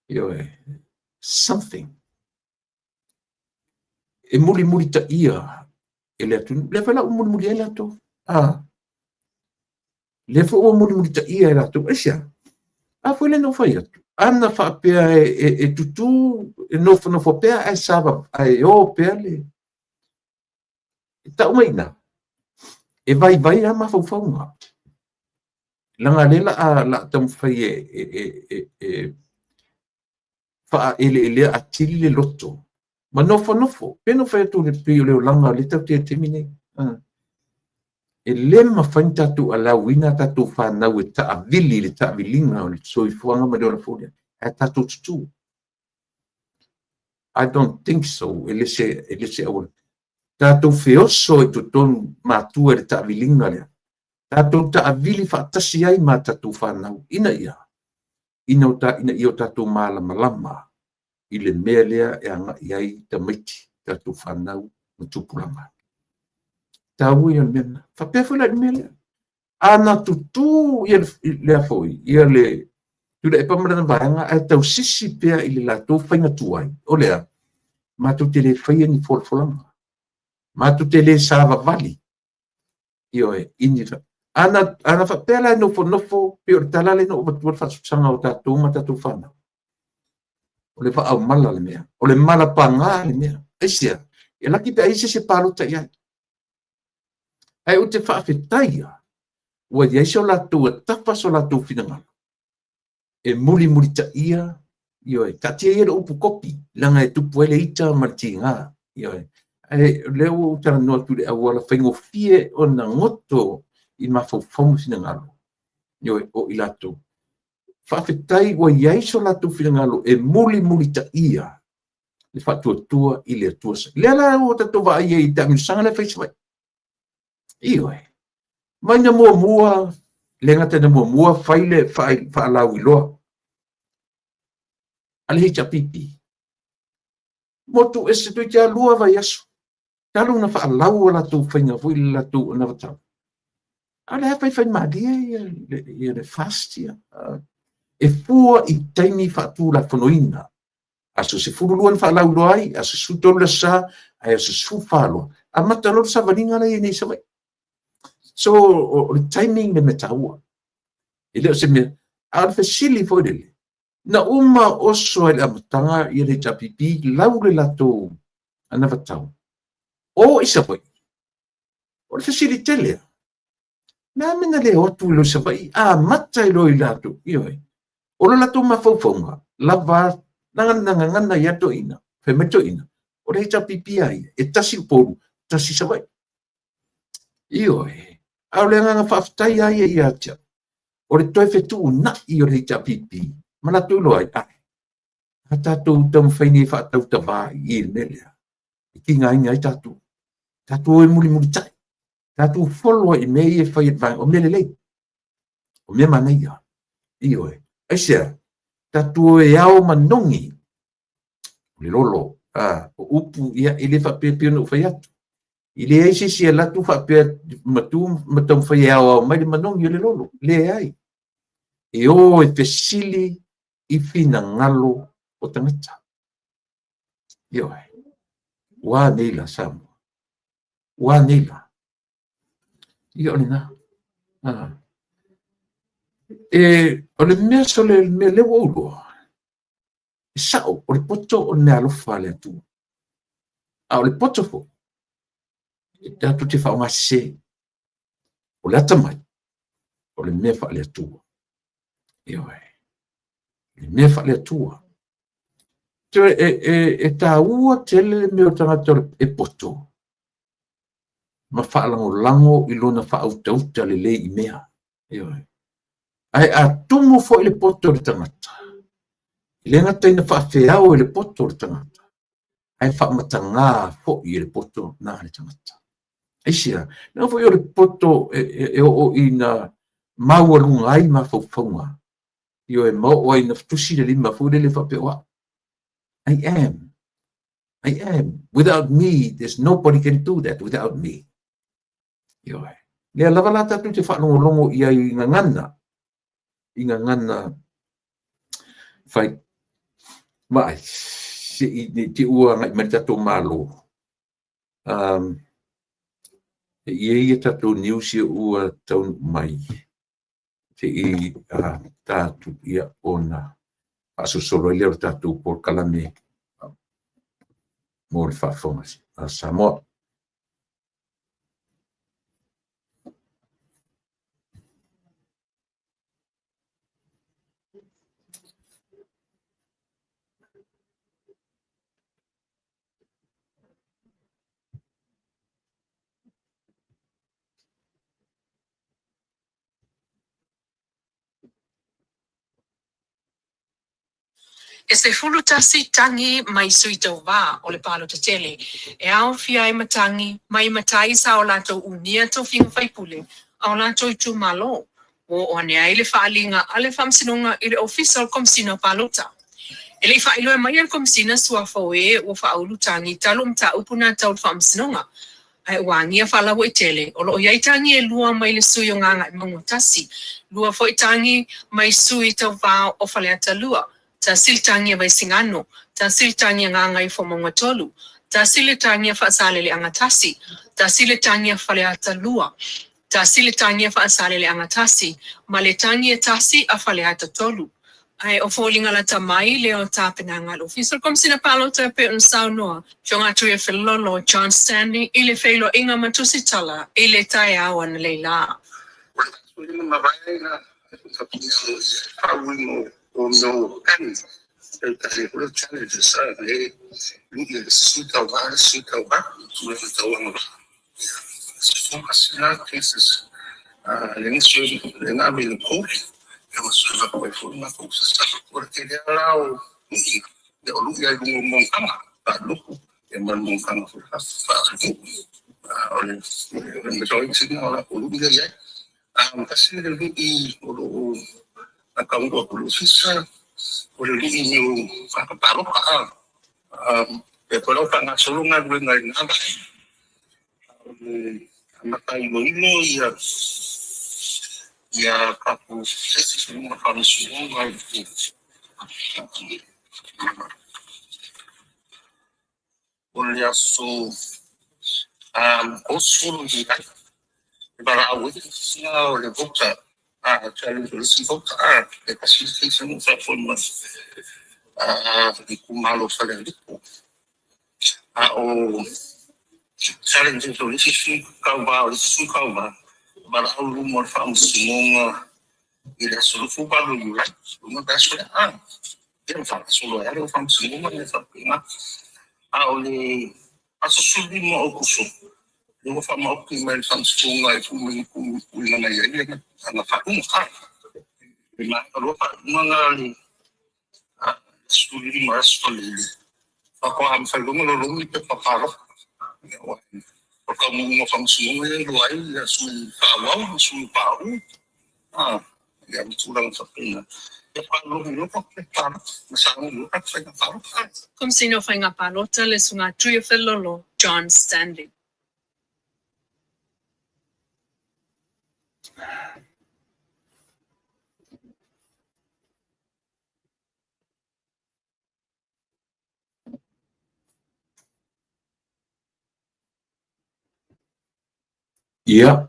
ioe, something. E mulimuli taia e le atunuu. Lea foi la ua mulimuli ai latou. Lea foi ua mulimuli taia e latou. Aisea? A foi le na fai atu. Ana faapea e tutu, e nofonofo pea ae sava, ae o pea le e tau mai ina. E vaivai lava mafaufauga. Leaga lea la taumafai e faaeleelea atili le loto ma nofonofo. Pe na fai atu le pei o le olaga o le tatou te taimi nei. E le mafai ona tatou alauina tatou fanau e taavili le taaviliga o le soifuaga ma le ola fou lea. Ae tatou tutū. I don't think so. E le se auala. Tatou feoso i totonu matua i le taaviliga lea. Tatou taavili faatasi ai ma tatou fanau ina ia ina ia o tatou malamalama i le mea lea e agai ai tamaiti, tatou fanau ma tupulaga. Taua ia o le mea lena. Faapea foi la i le mea lea. A na tutū ia lea foi, ia le Tuilaepa ma lana vaega ae tausisi pea i le latou faiga tuai, o le a? Matou te le faia ni folafolaga. Matou te le savavali. Ioe, i ni ana, ana faapea la e nofonofo, pei o le tala lea na ou avatua le faasoasoaga o tatou ma tatou fanau. O le vaaomala le mea. O le malapaga le mea. Aisea? E laki pe a i ai se isi e palota i ai. Ae ou te faafetai ua i ai so latou tafa so latou finagalo e mulimulitaia, ioe, taatia ia le upu kopi, leaga e tupu ai le ita ma le tiga, ioe. Ae o lea ua ou talanoa atu i le auala faigofie ona goto i mafaufau ma finagalo, ioe, o i latou. Faafetai ua i ai so latou finagalo e mulimulitaia le faatuatua i le Atua. Lea la ua tatou vaai ai i taamilosaga lea e fai i Savaii. Ioe. Mai na muamua, le gata ina muamua fai le faalauiloa a le HRPP. Motu ese toeitiiti lava 2 vaiaso talu ona faalau a latou faiga foi le latou anavatau. A o lea e faifai malie ia le FAST ia. E fua i taimi faatulafonoina. Aso 12 na faalauiloa ai, aso 13 le aso Sa, ae aso 14 loa. Amata loa le savaliga la e i ai nei i Savaii. So, o le timing le mea taua. E le o se mea, a o le fesili foi lele, na uma oso ai i le amataga ia le HRPP lau le latou anavatau. O i Savaii. O le fesili tele lava, o le a le mea na le o atu ai loa i Savaii, amata ai loa i latou, ioe. O le latou mafaufauga, lava na gagana ai lava toeaiina, fai mai toeaiina, o le HRPP lava ia, e tasi Upolu, tasi Savaii. Ioe. A o le agaga faafetai lava ia ia te au, o le toe fetuunai o le HRPP ma latou iloa ai, a, a tatou taumafai nei e faatautava i i le mea lea, e tigaina ai tatou. Tatou o e mulimulitai, tatou follow ai i mea ia e fai e le vaega, o mea lelei, o mea manaia. Ioe. Aisea? Tatou o e ao manogi o le lolo, a, o upu, ia, e le faapea pei ona ou fai atu. E leai se isi e alu atu faapea matu ma taumafai e aoao mai le manogi o le lolo. Leai. E o e fesili i finagalo o tagata. Ioe. Ua a nei la Samoa? Ua a nei la? Ia o lena. Ah. E, o le mea sole, le mea lea ua ou iloa, e sao, o le poto o le mea alofa a le Atua. A o le poto foi, e tatou te faaaoga sese. O le atamai, o le mea faale-Atua. Ioe. Le mea faale-Atua. E, e, e taua tele le mea o tagata e poto ma faalagolago i lona faautauta lelei i mea. Ioe. Ae a tumu foi le poto o le tagata, e le gata ina faafeao e le poto o le tagata, ae faamatagā foi e le poto na le tagata. Aisea? Leaga foi o le poto e, e, e oo ina maualuga ai mafaufauga, ioe, ma oo ai ina tusi le lima foi lele faapea o au. I am. I am. Without me, there's nobody can do that without me. Ioe. Lea lava la tatou te faalogologo i ai i gagana, i gagana fai vaai, se i nei te ua agai mai le tatou Malo. Um, e i ai ia tatou news ia ua taunuu mai se i ta atu ia ona faasolosolo ai lea o le tatou polokalame mo le faafofoga a Samoa. E 11 tagi mai sui tauva o le palota tele e aofia ai matagi mai matai sa o latou umia tofiga faipule. a o latou itumalo. Ua oo ane ai le faaaliga a le Faamasinoga i le Ofisa o le Komesina o Palota. E le i faailoa mai e le Komesina suafa o e ua faaulu tagi talu o mataupu na tau le Faamasinoga, ae ua agia faalauaitele o lo o i ai tagi e lua mai le sui o Gagaemauga 1, lua foi tagi mai sui tauva o Faleata 2, tasi le tagi a Vaisigano, tasi le tagi a Gagaifomauga 3, tasi le tagi a Faasaleleaga 1, tasi le tagi a Faleata 2, tasi le tagi a Faasaleleaga 1, ma le tagi e tasi a Faleata 3. Ae o foliga lata mai lea o tapenaga a le Ofisa o le Komesina Palota e pei ona saunoa Afioga Tuiafelolo John Stanley i le feiloaiga ma Tusitala i le taeao analeila. Komesina o Faiga Palota le Susuga Tuiafelolo John Stanley. Ia,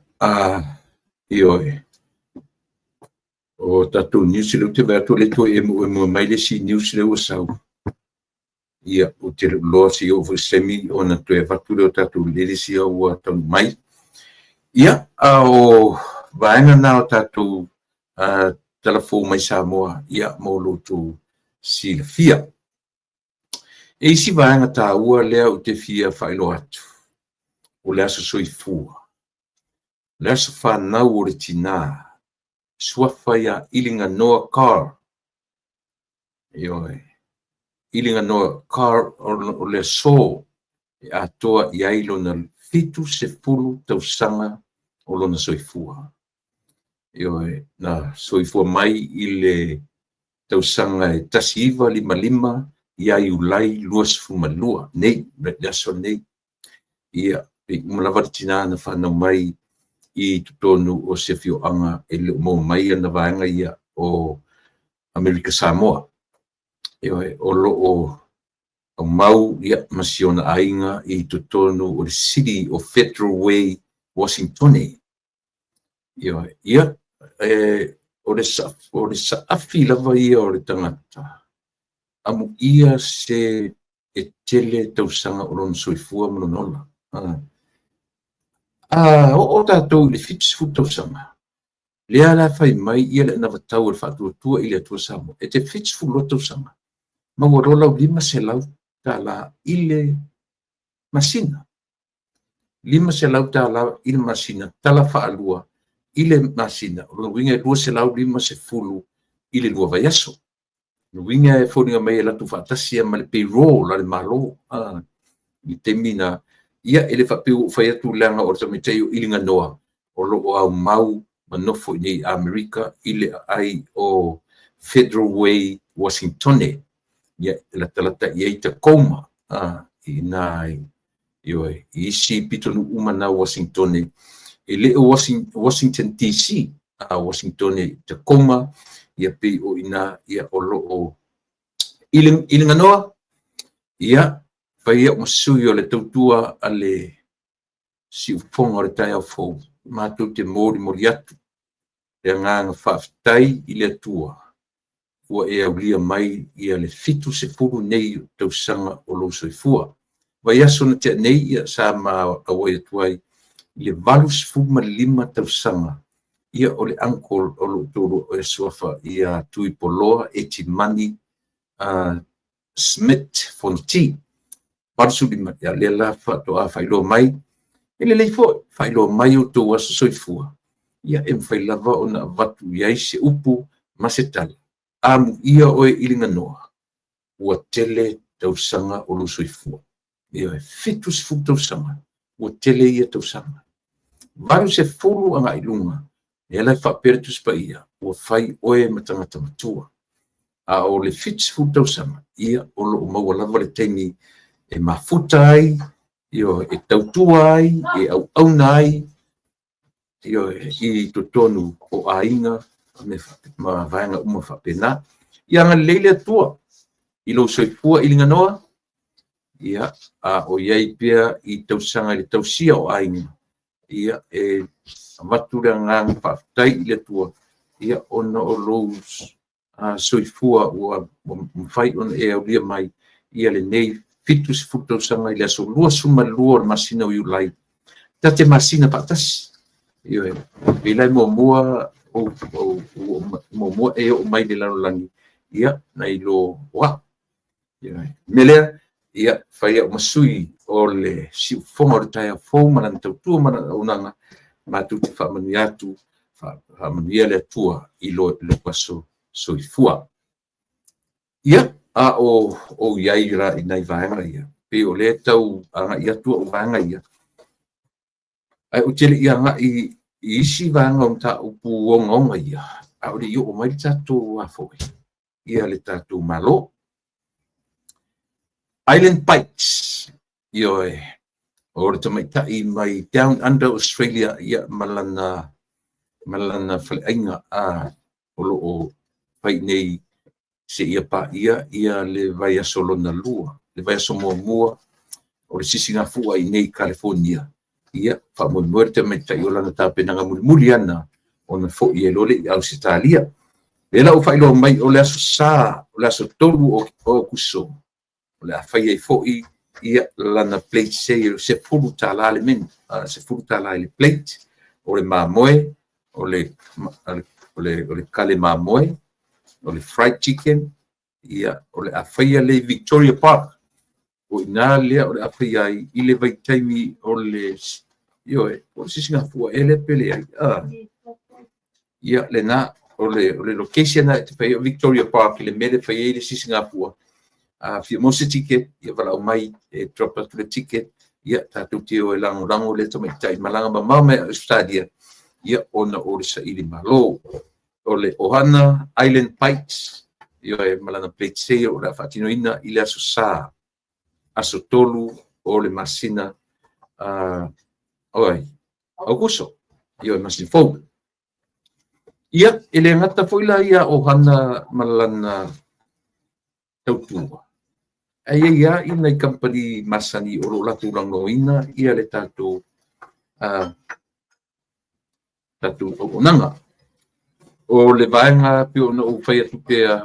ioe. O tatou news lea ou te vaai atu o lea e toe emoemo mai le isi news lea ua sau. Ia, ou te le o iloa se i oo foi i se taimi ona toe avatu lea o tatou release ia ua taunuu mai. Ia, a o vaega na o tatou tala fou mai Samoa, ia, mo lo outou silafia. E isi vaega taua lea ou te fia faailoa atu, o le aso soifua, o le aso fanau o le tinā, suafa ia Iliganoa Carr. Ioe. Iliganoa Carr o le aso e atoa i ai lona 70 tausaga o lona soifua. Ioe, na soifua mai i le tausaga e 1955 ia Iulai 22, nei, le aso nei. Ia, pei uma lava le tinā na fanau mai i totonu o se afioaga e le o maua mai ana vaega ia o Amerika Samoa. Ioe, o lo o aumau ia, ma si ona aiga i totonu o le city o Federal Way, Washingtone. Ioe, ia, e, o le, sa, o le saafi lava ia o le tagata, amuia se e tele tausaga o lona soifua ma lona ola. A oo tatou i le 70 tausaga, lea la fai mai ia le anavatau o le Faatuatua i le Atua Samoa, e te 72 tausaga, maua loa lau $500 tala i le masina. $500 i le masina, tala faalua i le masina, o lona uiga e 250 i le lua vaiaso. O lona uiga e foliga mai e alu atu faatasi ma le payroll a le Malo i le taimi na, ia e le faapea ua ou fai atu leaga o le tamaitai o Iliganoa, o lo o aumau ma nofo i nei Amerika i le aai o Federal Way, Washingtone. Ia, e latalata i ai Tacoma, i ina ioe, i isi pitonuu uma na Washingtone, e le o Washington DC, a Washingtone Tacoma, ia pei o ina ia o lo o i le ganoa, ia, fai au ma sui o le tautua a le siufofoga o le taeao fou, matou te molimoli atu le agaga faafetai i le Atua ua e aulia mai ia le 70 nei tausaga o lou soifua. Vaiaso na tea nei ia sa ma auai atu ai i le 85 tausaga ia o le uncle o lou toalua o suafa ia Tuipoloa Etimani Smith Fonoti. 85 ia lea la faatoa faailoa mai, e lelei foi faailoa mai o outou aso soifua, ia e mafai lava ona avatu i ai se upu ma se tala. Amuia oe i le ganoa, ua tele tausaga o lou soifua. Ia, 70 tausaga, ua tele ia tausaga. 80 agai i luga, lea la e faapea le Tusi Paia, ua fai oe ma tagata matua. A o le 70 tausaga, ia o lo o maua lava le taimi e mafuta ai, ioe, e tautua ai, e auauna ai, ioe, i totonu o aiga ma vaega uma faapena. Ia agalelei le Atua i lou soifua i le ganoa, ia, a o i ai pea i tausaga i le tausia o aiga, ia, e avatu le agaga faafetai i le Atua, ia, ona o lou soifua ua mafai ona e aulia mai ia lenei 70 tausaga i le aso 22 o le masina o Iulai, ta te masina faatasi. Ioe, pei la e muamua muamua e oo mai le lalolagi, ia, nai lo o au. Ioe, mea lea, ia, fai au ma sui o le siufofoga o le taeao fou ma lana tautua ma lana auaunaga, matou te faamanuia atu, faamanuia le Atua i lou aso soifua. Ia, a o ou i ai la i nai vaega ia, pei o lea tau agai atu au vaega ia, ae ou te le i agai i isi vaega o mataupu ogaoga ia, a o le i oo mai le tatou foi, ia le tatou Malo. Island Bites, ioe, o le tamaitai mai Down Under Australia, ia, ma lana faleaiga o lo o fai nei seia paia ia le vaiaso lona lua, le vaiaso muamua o le sisigafua i nei California. Ia, faamoemoe le tamaitai o lana tapenaga mulimuli ana ona foi e loa le i Ausetalia. Lea la ua faailoa mai o le aso Sa, o le aso 3 o Aokuso, o le a fai ai foi ia lana plate sale, $10 le menu, $10 i le plate, o le mamoe, o le kale mamoe, o le fried chicken, ia, o le a faia le Victoria Park. O ina lea o le a faia ai i le vaitaimi o le, ioe, o le sisigafua e le pele ai. Ia, lena, o le location na e te fai o Victoria Park i le mea le fai ai le sisigafua. Fia maua se ticket, ia valaau mai e drop atu le ticket, ia tatou te o e lagolago le tamaitai malaga mamao mai Australia, ia ona o le saili malo. O le Ohana Island Bites, ioe, ma lana plate sale o le a faatinoina i le aso Sa, aso 3 o le masina Aokuso, ioe, masina fou. Ia, e le gata foi la ia Ohana ma lana tautua, ae i ai lava nai kamupani masani o lo o latou lagolagoina ia le tatou auaunaga. O le vaega pei ona ou fai atu pea,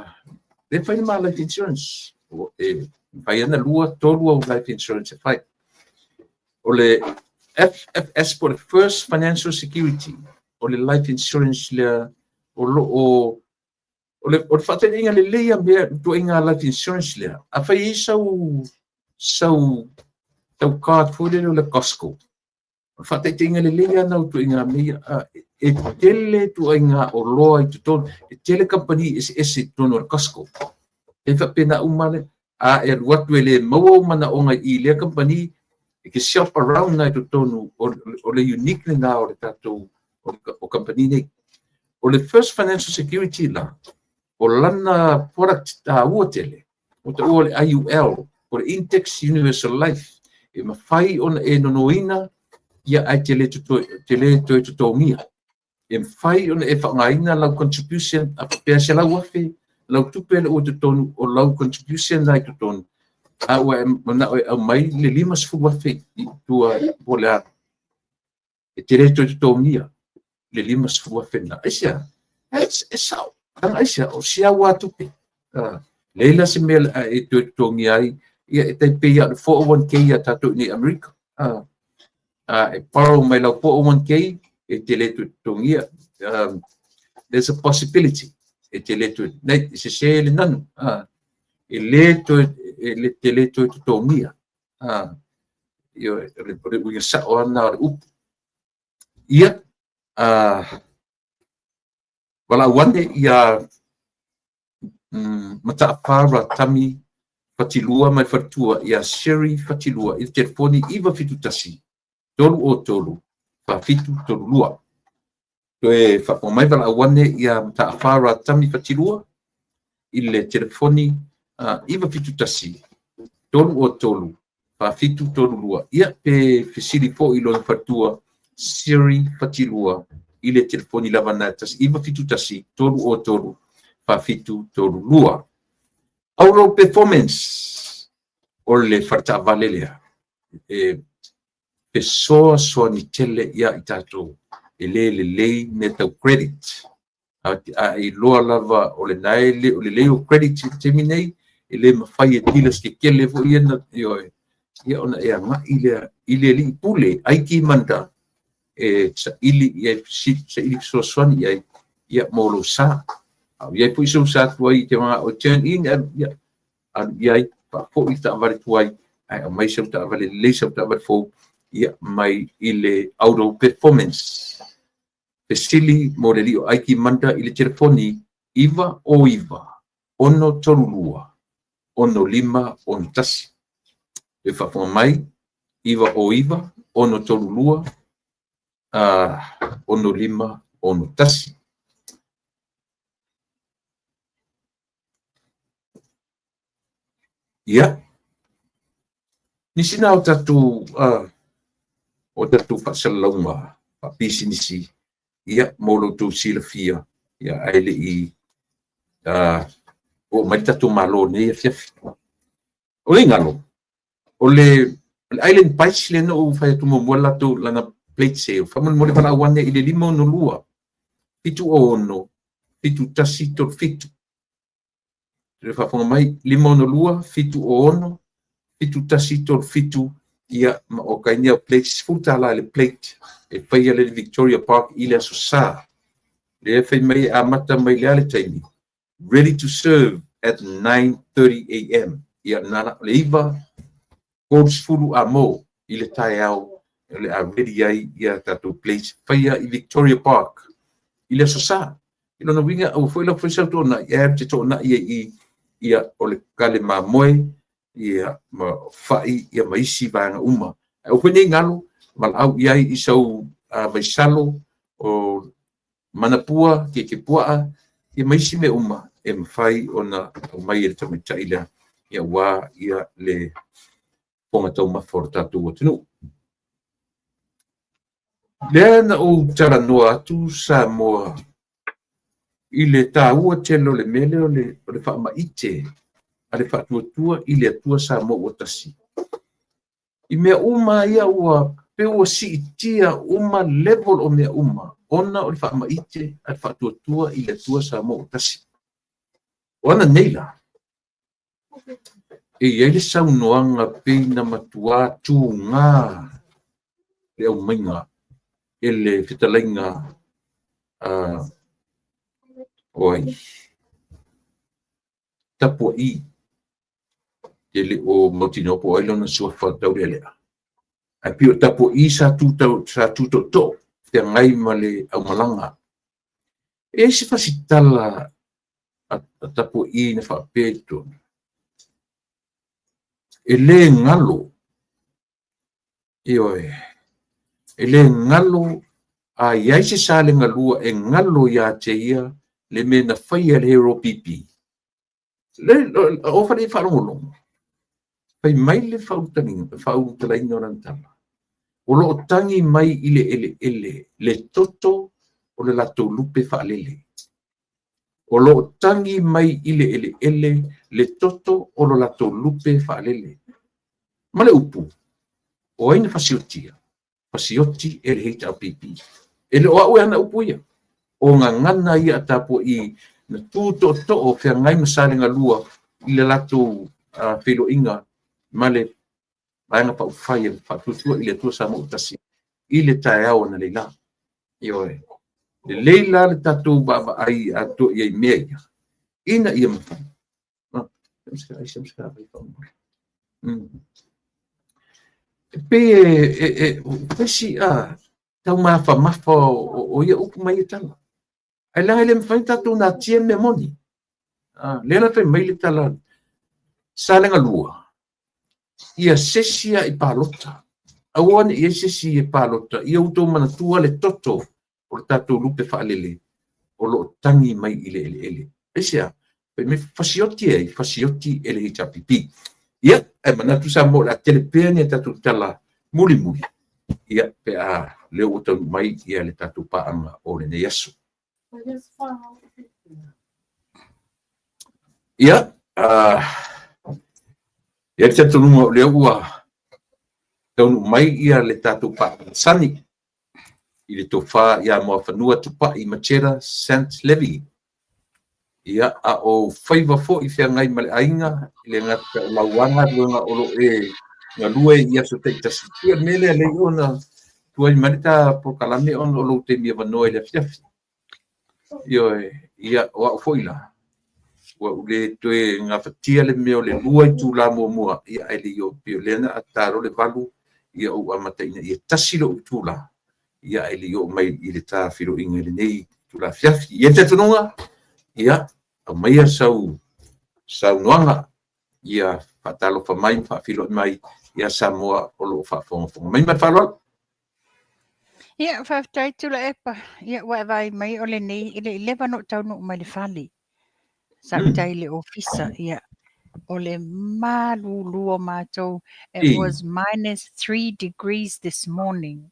e fai le ma life insurance. E mafai ana 2, 3 au life insurance e fai. O le FFS po o le First Financial Security, o le life insurance lea o lo o o le faataitaiga lelei a mea ituaiga life insurance lea. A fai ai sau card foi lele o le Costco, o le faataitaiga lelei lava na o ituaiga mea ia. E tele ituaiga oloa i totonu, e tele kamupani eseese i totonu o le Costco. E faapena uma le, a e alu atu e le maua ou manaoga i lea kamupani, e te shop around na i totonu o le unique lena o le tatou o kamupani nei. O le First Financial Security la, o lana product taua tele, ua taua o le IUL, o le Index Universal Life, e mafai ona e nonoina ia ae te le toe totogia. E mafai ona e faaaogaina lau contribution a faapea $100,000 lau tupe lea ua i totonu o lau contribution la i totonu, a ua e manao e aumai le $50,000 i tua po o le a, e te le toe totogia le $50,000 lena. Aisea? E sao. Leaga aisea? O si au lava tupe. Leai la se mea o le a e toe totogia ai, ia e tai pei lava o le 401k a tatou i inei i Amerika. A e borrow mai lau 401k, e te le toe totogia. There's a possibility e te le toe, nei, e sese le nanu. E le toe, e le, te le toe totogia. Ioe, o le uiga sao lava lena o le upu. Ia, valaau ane ia Mataafa Ratami Fatilua mai Faletua ia Sherry Fatilua i le telefoni 971 303 4732. Toe faafofoga mai, valaau ane ia Mataafa Ratami Fatilua i le telefoni 971 303 4732. Ia, pe fesili foi i lona faletua Siri Fatilua i le telefoni lava na 971 303 4732. Auto Performance, o le faletaavale lea e fesoasoani tele ia i tatou e le lelei mea tau credit. A iloa lava o lena e le o lelei o credit i le taimi nei, e le mafai e dealers tetele foi ia na, ioe, ia ona e agai lea i le alii pule Aiki Manda e saili i ai, saili fesoasoani i ai ia mo lou sa. A o i ai foi sou sa tuai i te manao e turn in, ia alu i ai, faafoi le taavale tuai, ae aumai sau taavale lelei, sau taavale fou, ia mai i le Auto Performance. Fesili mo le alii o Aiki Manda i le telefoni 909 632 6561. E faafofoga mai, 909 632 6561. Ia, nisi na o tatou faasalalauga faapisinisi, ia, mo lo outou silafia, ia, ae le i oo mai le tatou Malo i lenei afiafi. O le galo, o le Island Bites lea na ou fai atu muamua latou lana plate sale. Faamolemole valaau ane i le 562 706 7137. Le faafofoga mai, 562 706 7137, ia, ma o kainia o plates, $10 le plate e faia le Victoria Park i le Aso Sa. Lea fai mai e amata mai le a le taimi? Ready to serve at 9:30 am. Ia, na la, le 9:30 a mo i le taeao o le a ready ai ia tatou plates faia i Victoria Park i le Aso Sa. I lona uiga, aua foi lau foi sau toonai, e te toonai ai i ia o le kale mamoe, ia ma fai, ia ma isi vaega uma. Ae aua foi nei galo, valaau i ai i sau vaisalo o manapua, kekepuaa, ia ma isi mea uma e mafai ona aumai e le tamaitai lea, ia aua ia le fofoga taumafa o le tatou atunuu. Lea na ou talanoa atu Samoa i le taua tele o le mea lea o le faamaite a le faatuatua i le Atua Samoa ua tasi. I mea uma ia ua pe ua siitia uma level o mea uma ona o le faamaite a le faatuatua i le Atua Samoa ua tasi. O ana nei la, e i ai le saunoaga pei na matua tūgā le aumaiga e le fetalaiga o ai Tapua'i, te le o mautinoa po o ai lona suafa taulealea. Ae pei o Tapua'i sa tu tootoo feagai ma le aumalaga. E i ai se fasitala a Tapua'i na faapea i totonu, e le galo, ioe, e le galo A i ai se salega lua e galo ia te ia le mea na faia e le HRPP, le o fale i faalogologo, fai mai le faaulutalaina o lana tala, o lo o tagi mai i le eleele le toto o le latou lupe faalele. O lo o tagi mai i le eleele le toto o lo latou lupe faalele. Ma le upu, o ai na fasiotia? Fasioti e le HRPP. E le o au e ana upu ia. O gagana ia a tapua'i na tu tootoo feagai ma salega lua i le latou feiloaiga ma le Vaega Faaupufai e Faatuatua i le Atua Samoa ua Tasi i le taeao analeila. Ioe. Lelei la le tatou vaavaai atoa i ai i mea ia, ina ia mafai. E pei e fesi a taumafamafa o ia upu ma ia tala. Ae leaga e le mafai ona tatou natia le mea moni. Lea la fai mai le tala salega lua, ia sesi a i palota. Aua ne i i ai se isi e palota, ia outou manatua le toto o le tatou lupe faalele o lo o tagi mai i le eleele. Aisea? Fai mai fasioti e ai? Fasioti e le HRPP. Ia, ae manatu Samoa o le a tele pea ni a tatou tala mulimuli, ia, pe a lea ua taunuu mai ia le tatou paaga o lenei aso. Ia, i ai le talitonuga o lea ua taunuu mai ia le tatou paaga masani i le tofa ia Muafanua Tupai Macheta Sant Levy. Ia, a o faiva foi feagai ma le aiga, e le gata o lau lava galuega o lo o e galue i aso taitasi. Ia, o le mea lea lei ona tuai mai le ta polokalame ona o lou taimi avanoa i le afiafi. Ioe, ia, o au foi la, ua ou le toe gafatia le mea o le 2 itula muamua, ia, ae le i oo, pei o lea na ta loa le 8, ia ou amata ina ia tasi lou itula, ia, ae le i oo mai i le ta feiloaiga i lenei itula afiafi. I ai le talitonuga, ia, aumaia sau saunoaga, ia faatalofa mai ma faafeiloai mai ia Samoa o lo o faafogafoga mai. Ma le faaaloalo. Ia, faafetai Tuilaepa. Ia, ua e vaai mai o lenei, e le i leva ona ou taunuu mai le fale. Sa ou tai i le ofisa, ia, o le malulu o matou. It was minus 3 degrees this morning.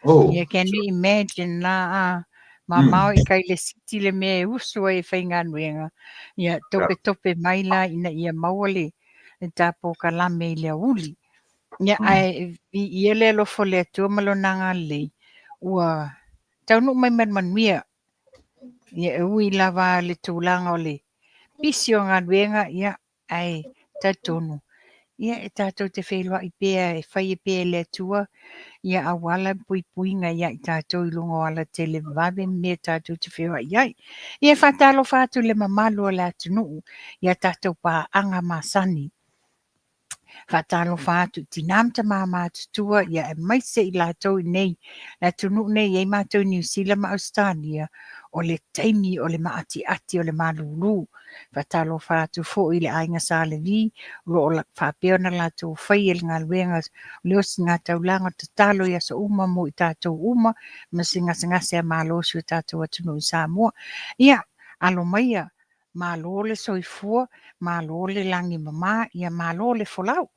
Oh. Ia, can you imagine la, a, mamao i kai le city le mea e usu ai e faigaluega. Ia, topetope mai la ina ia maua le ta polokalame i le aoauli. Ia, ae viia le alofa o le Atua ma lona agalelei, ua taunuu mai ma le manuia. Ia, e ui lava le tulaga o le pisi o galuega, ia, ae talitonu, ia, e tatou te feiloai pea e faia pea e le Atua, ia auala ma puipuiga ia i tatou i luga o alatele vave ma mea tatou te feoai ai. Ia, e faatalofa atu i le mamalu o le atunuu i a tatou paaga masani. Faatalofa atu i tina ma tama matutua, ia aemaise i latou i nei, le atunuu nei e i ai matou i Niu Sila ma Ausetalia, o le taimi o le maatiati o le malulu. Faatalofa atu foi i le aiga Sa Levi, o lo o faapea ona latou faia le galuega o le osigataulaga tatalo i aso uma mo i tatou uma, ma se gasegase a Malo o si o tatou atunuu i Samoa. Ia, alo maia Malo le soifua, malo le lagi mama, ia malo le folau.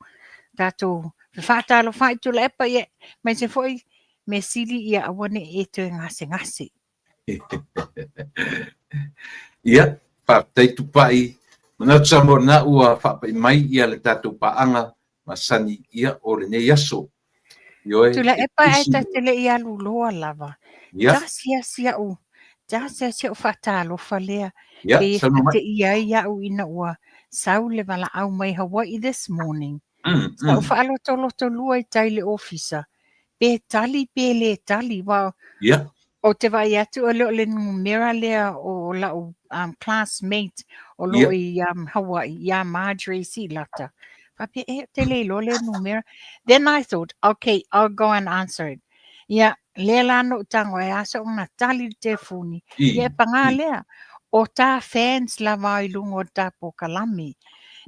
Tatou fefaatalofaai Tuilaepa, ia aemaise foi mea sili ia aua ne i e toe gasegase. Ia, faafetai Tupai. Manatu Samoa lena ua faapai mai ia le tatou paaga masani ia o lenei aso. Ioe. Tuilaepa ae ta te le i alu loa lava. Ia. Tasi lava si au, tasi lava si au faatalofa lea. Ia, Pei e saunoa mai. faateia ai au ina ua sau le valaau mai Hawaii this morning. Sa ou faalotoloto lua i tai i le ofisa, pe tali pe le tali, aua Ia. ou te vaai atu e le o le numera lea o lau classmate o lo o i Hawaii, ia Marjorie Siilata. Faapea, e, ou te le iloa lea numera. Then I thought, okay, I'll go and answer it. Ia, lea la na ou tago ai, a soʻu na tali le telefoni. Ia, e pagā lea, o ta fans lava i luga o le ta polokalame.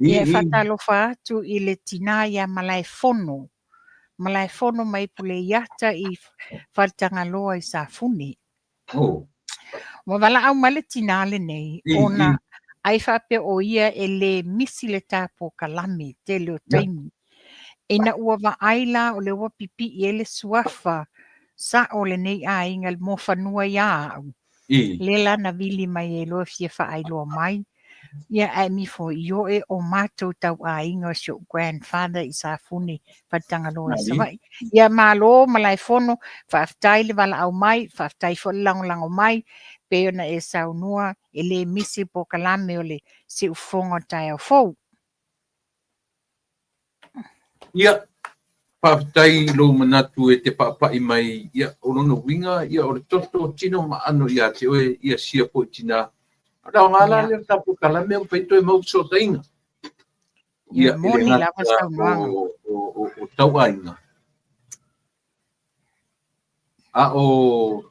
Ia, e faatalofa atu i le tinā ia Malaefono. Malaefono mai Puleiata i Faletagaloa i Safune. Oh. Ua valaau mai le tinā lenei, ona ai faapea o ia e le misi le ta polokalame i tele o taimi. Ina ua vaai la o lea ua pipii ai le suafa sa'o o lenei aiga i le muafanua ia au, lea la na vili mai ai loa e fia faailoa mai, ia ae mifo ioe o matou tauaiga o si o'u grandfather i Safune Faletagaloa i Savaii. Ia malo Malaefono, faafetai le valaau mai, faafetai foi le lagolago mai, pei ona e saunoa e le misi le polokalame o le Siufofoga o le taeao fou. Ia, faafetai i lou manatu e te paapai mai, ia, o lona uiga, ia, o le toto tino ma aano ia te oe, ia sia foi tinā. O le aoga la lea o le tatou polokalame, ua mafai toe mau fesootaiga. Ia, e le gata o tauaiga, a o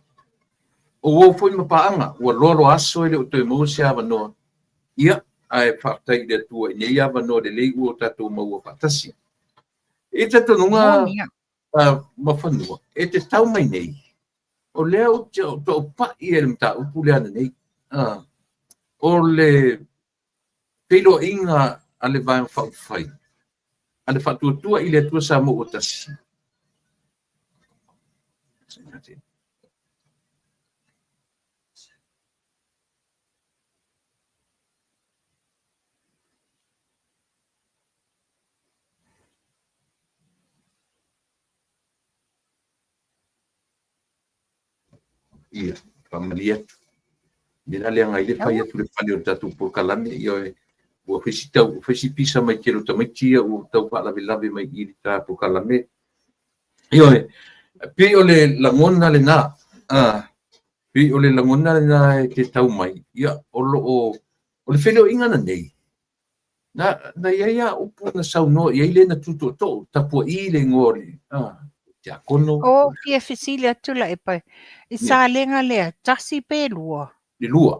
uo foi ma paaga, ua loaloa aso e le o toe maua se avanoa. Ia, ae faafetai i le Atua i nei avanoa lelei ua tatou maua faatasi. I talitonuga Muafanua, e te tau mai nei, o lea ou te taupai i le mataupu lea nei, o le feiloaiga a le Vaega Faaupufai a le Faatuatua i le Atua Samoa ua Tasi. Ia, faamalie atu. Mea la leaga ai le fai atu le fale o le tatou polokalame, ia ua fai si tau, ua fai si pisa mai tele o tamaiti ia ua tau faalavelave mai i le ta polokalame. Ioe, pei o le lagona lena, pei o le lagona lena e te tau mai, ia, o lo o, o le feiloaiga lenei, Na, na i ai a upu na saunoa i ai le na tu tootoo, Tapua'i le igoa o le tiakono. O fia fesili atu la e pai. I Salega lea, tasi pe lua? Le lua.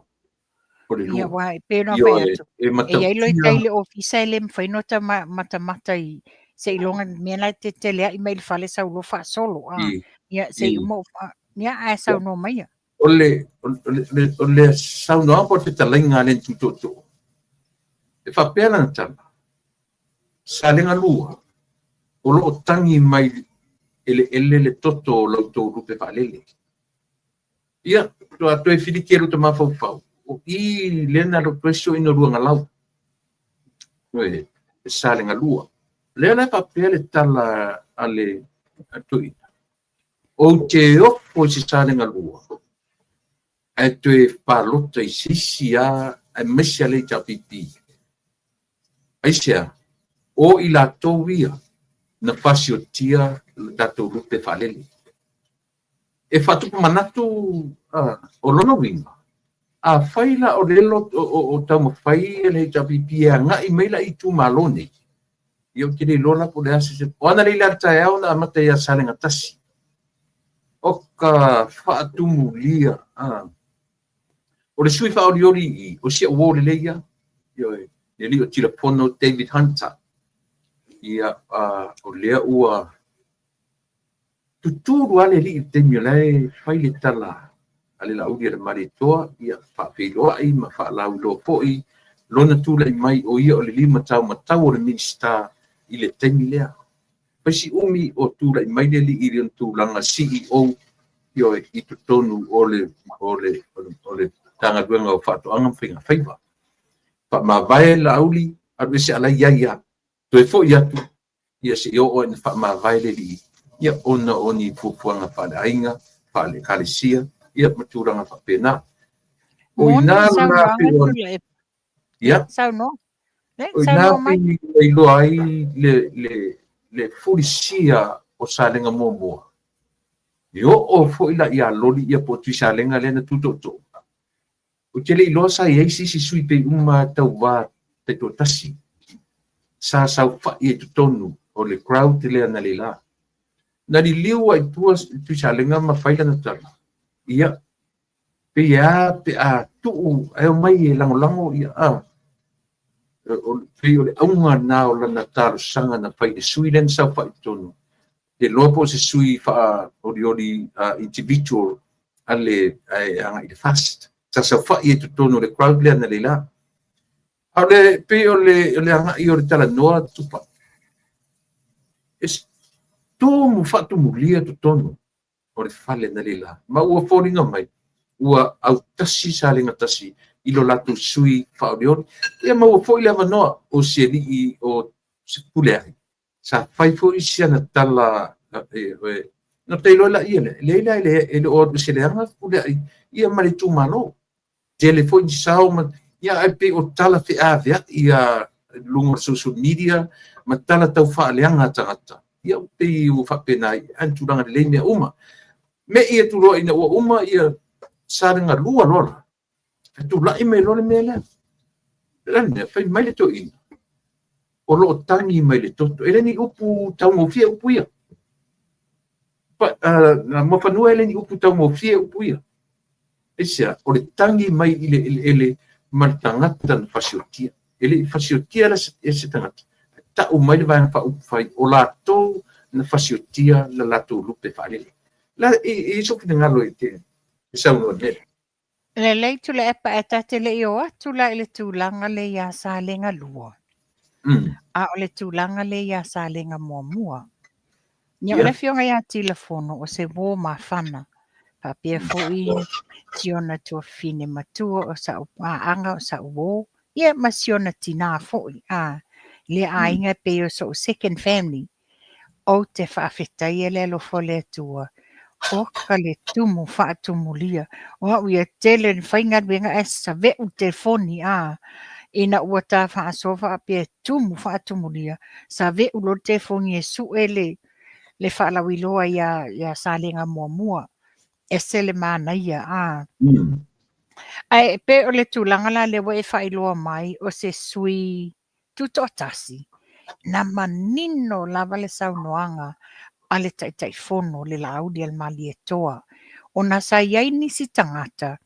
O le lua. Ia, wa, e pe no fai atu. E, e iai loi tai le ofisa e le mawhai no ta matamata i seiloga mea la te tele ai mai le fale sau lo faasolo. Ah. Ia, se i uma, ia, ae saunoa mai ia. O le, o le, o le saunoaga po o le fetalaiga a le tu tootoo, e faapea lana tala, Salega lua, o lo o tagi mai eleele le toto o la outou lupe faalele. Ia, faatoa toe filiki e lota mafaufau, o i lea na toe soina luagalau. Ioe, e Salega lua. O lea la e faapea le tala a le toeaina, Ou te ofo i se Salega lua, ae toe palota i se isi lava aemaise a le HRPP. Aisea? O i latou ia na fasiotia le tatou lupe faalele. E faatupu manatu o lona uiga, afai la o lea o taumafai le HRPP e agai mai la i itumalo nei, ia ou te le iloa la po o le a se... O analeila i le taeao na amata ia Salega 1. O ka faatumulia, o le sui faaolioli i i, o si au uo lelei ia, ioe, le alii o Tilafono David Hunter. Ia, o lea ua Tutulu lava le alii i le taimi o la e fai le tala a le Laauli a le Malietoa, ia faafeiloai ma faalauiloa foi lona tulai mai o ia o le limataumatau o le Minisita i le taimi lea. Fai si umi o tulai mai le alii i lona tulaga CEO, ioe, i totonu o le o le o le Matagaluega o Faatoaga ma Faigafaiva. Faamavae Laauli, alu ese a la e i ai lava. Toe foi atu, ia se i oo ina faamavae le alii, ia ona o ni fuafuaga faaleaiga, faale-ekalesia, ia ma tulaga faapena. O i ina la pei o ia, o i ina pei ua iloa ai le fulisia o Salega muamua. E oo foi la ia Loli ia po o Tuisalega lea na tu tootoo. Ou te le iloa sa i ai se isi sui pei uma tauva taitoatasi sa saofai ai totonu o le crowd lea analeila. Na liliu lava i tua Tuisalega ma fai lana tala, ia, pei e a pe a tuu ae omai e lagolago ia, a. Pei o le auga lena o lana talosaga na fai i le sui lea na saofai i totonu. Te iloa po o se sui faaolioli individual a le ae agai i le FAST. Sa saofai ai i totonu o le crowd lea analeila. A o le pei o le o le agai o le talanoa Tupa. E tumu faatumulia totonu o le fale analeila ma ua foliga mai ua autasi Salega 1 i lo latou sui faaolioli. Ia maua foi le avanoa o si alii o Fepuleai sa fai foi si ana tala na ta iloa laia lea, leai la, e le o alu i se leaga Fepuleai ia ma le itumalo. Tele foi ni sao ma ia, ae pei o tala feaveai ia luga o social media ma tala tau faaleaga a tagata. Ia pei ua faapena ai, ae tulaga lelei mea uma. Me i atu loa ina ua uma ia Salega 2 loa la, e tulai mai loa le mea lea. O le a le mea? Fai mai le toeaina, o lo o tagi mai le toto. E le ni upu taugofie upu ia. Muafanua e le ni upu taugofie upu ia. Aisea? O le tagi mai i le eleele ma le tagata na fasiotia. E le i fasiotia la e se tagata. Tau mai le Vaega Faaupufai o latou na fasiotia la latou lupe faalele. La i i sou finagalo e te saunoa nei. Lelei Tuilaepa, ae ta te le i o atu la i le tulaga lea ia Salega 2. A o le tulaga lea ia Salega 1. Ia, o le afioga ia Tilafono o se uo mafana, faapea foi si ona tuafafine matua o sa'u paaga o sa'u uo, ia ma si ona tinā foi, a lea aiga e pei o so'u second family. Ou te faafetaia le alofa o le Atua, oka le tumu faatumulia. O au ia tele na faigaluega ae save'u le telefoni a ina ua ta faasoa faapea tumu faatumulia, save'u loa le telefoni e su'e le faalauiloa ia Salega 1. Ese le manaia a. Ae pei o le tulaga la lea ua e faailoa mai o se sui tutoatasi, na manino lava le saunoaga a le Taitaifono le Laaulialemalietoa, ona sa i ai nisi tagata,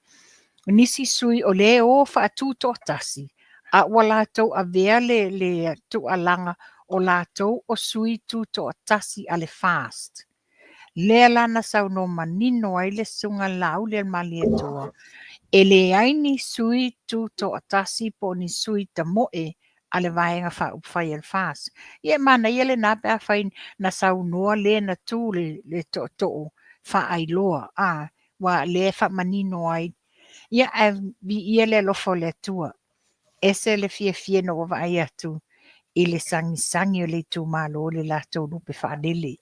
nisi sui o lea e o faatutoatasi, a ua latou avea le tuualaga o latou o sui tutoatasi a le FAST. Lea la na saunoa manino ai le Susuga a le Laaulialemalietoa, e leai ni sui tutoatasi po o ni sui tamoe a le Vaega Faaupufai a le FAST. Ia e manaia lena pe afai na saunoa le na tu le tootoo faailoa, a ua lea e faamanino ai. Ia ae viia le alofa o le Atua. Ese le fiafia ina ua vaai atu i le sagisagi o le itumalo i le latou lupe faalele,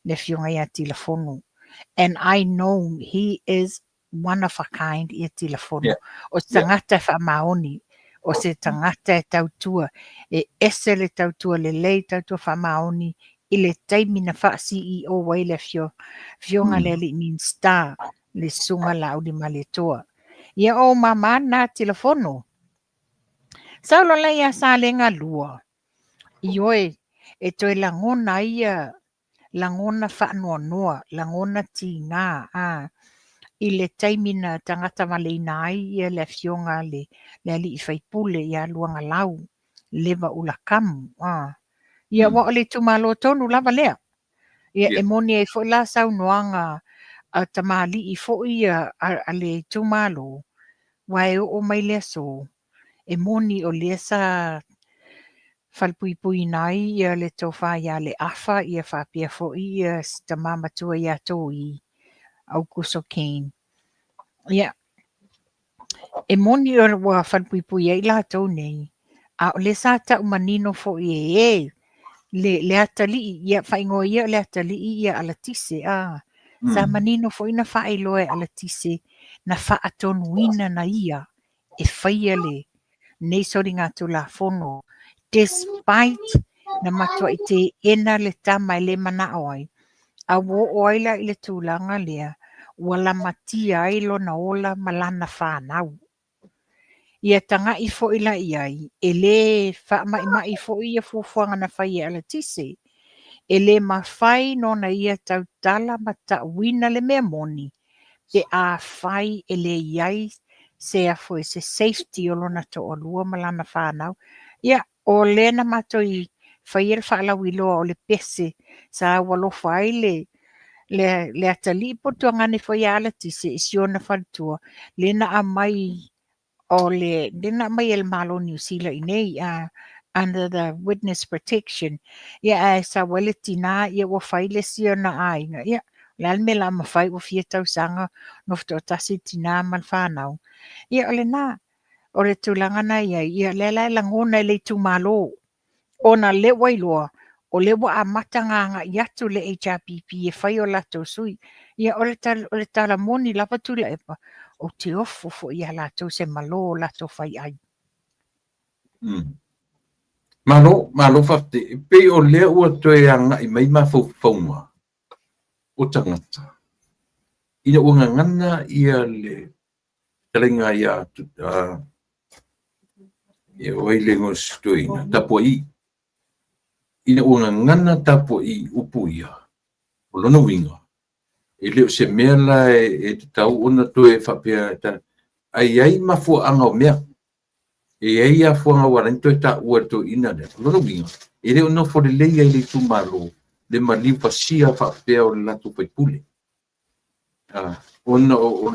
le afioga ia Tilafono. And I know he is one of a kind ia Tilafono. O se tagata e faamaoni, o se tagata e tautua, e ese le tautua lelei, tautua faamaoni i le taimi na faa-CEO ai le afioga le alii Minisita, le Susuga Laaulialemalietoa. Ia o mama na Tilafono. Sau loa la ia Salega 2, ioe, e toe lagona ai ia lagona faanoanoa, lagona tiga a i le taimi na tagata valeina ai ia le afioga le alii faipule ia Luagalau Leva Ulakamu a. Ia ua o le itumalo tonu lava lea. Ia e moni ai foi la saunoaga a tamalii foi ia a le itumalo, ua e oo mai le aso, e moni o lea sa falepuipuiina ai ia le tofa ia Leafa, ia faapea foi ia si tama matua ia Toi, Aukuso Cain. Ia, e moni ua falepuipui ai latou nei, a o lea sa tau manino foi e le atalii, ia faaigoa ia o le atalii ia Alatise, a. Sa manino foi na faailoa e Alatise na faatonuina na ia e faia lenei soligatulafono, despite na matuai teena le tama e le manao ai, a ua oo ai la i le tulaga lea, ua lamatia ai lona ola ma lana fanau. Ia tagai foi la i ai, e le faamaimai foi ia fuafuaga na fai e Alatise. E le mafai nona ia tautala ma ta'uina le mea moni, pe afai e le i ai se afo se safety o lona toalua ma lana fanau. Ia, o lea na matou faia le faalauiloa o le pese sa aualofa ai le le atalii po o le tuagane foi ia Alatise i si ona faletua, lea na aumai o le lea na aumai e le Malo o Niu Sila i inei under the witness protection. Ia ae sau ai le tina ia ua fai le isi ona aiga. Ia, o le a le mea o le a mafai ua fia tausaga nofo toatasi le tina ma le fanau. Ia o lena, o le tulaga na i ai, ia lea la e lagona e le itumalo. Ona lea ua iloa, o lea ua amata ona agai atu le HRPP e fai o latou sui. Ia, o le, o le tala moni lava Tuilaepa, ou te ofo foi ia latou se malo o latou faiai. Malo, malo faafetai. E pei o lea ua toe agai mai mafaufauga o tagata ina ua gagana ia le fetalaiga ia o ai le igoa o si toeaina, Tapua'i. Ina ua gagana Tapua'i i upu ia, o lona uiga, e le o se mea la e tatau ona toe faapea, ae i ai mafuaaga o mea. E i ai afuaga ua ala ai ona toe taua e le toeaina lea. O lona uiga, e le o nofo lelei ai le itumalo le maliu pasia faapea o le latou faipule. Ona o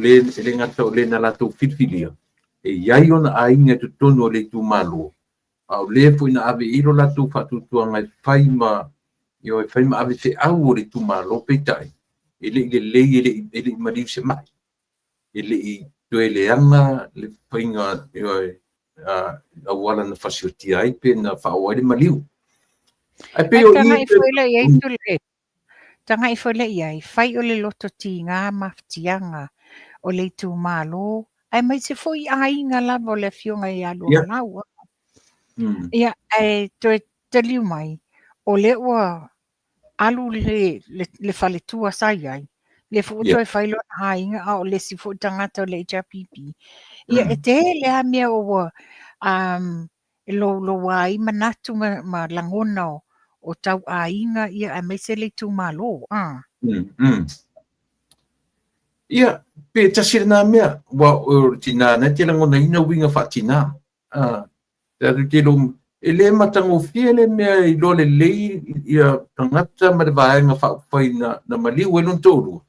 le, e le gata o le na latou filifilia, e i ai ona aiga i totonu o le itumalo, a o le foi na ave i ai lo latou faatuatuaga e fai ma, ioe, fai ma ave feau o le itumalo, peitai, e le i lelei, e le i maliu se mai, e le i toe leaga le faiga, ioe, auala na fasiotia ai pe na faaoo ai le maliu. Ae pei o i... Tagai foi lea i ai, fai o le loto tiga mafatiaga o le itumalo, aemaise foi aiga lava o le afioga ia Luagalau. Ia, ae toe taliu mai, o lea ua alu le faletua sa i ai, lea foi ua toe fai lona aiga, a o le isi foi tagata o le HRPP. Ia, e tele lava mea ua e louloua ai manatu ma lagona o tau aiga, ia, aemaise le itumalo. Ia, pe tasi lena mea, aua o le tina na te lagonaina uiga faatina. E le matagofie le mea e iloa lelei ia tagata ma le vaega faaupufai na maliu ai lona toalua.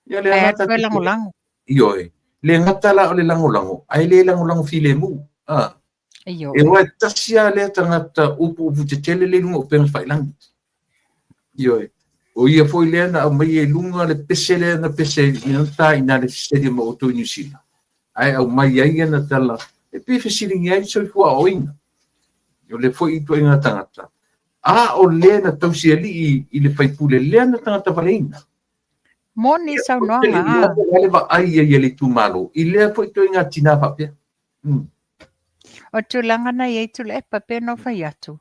Ia le gata lagolago. Ioe, le gata la o le lagolago, ae le lagolago filemu. E aua e tasi lava lea tagata upuupu tetele lea i luga o upega tafailagi. Ioe, o ia foi lea na aumaia i luga le pese lea na pese i na ta i na le fesili ma outou i Niu Sila, ae aumai ai ana tala e pei e fesiligia ai le soifua aoaoina o le foi ituaiga tagata, a o le na tausi alii i le faipule lea na tagata valeina. Moni saunoaga a. O le vaai ai a le itumalo i lea foi ituaiga tina faapea. O tulaga na i ai Tuilaepa, pei ona ou fai atu,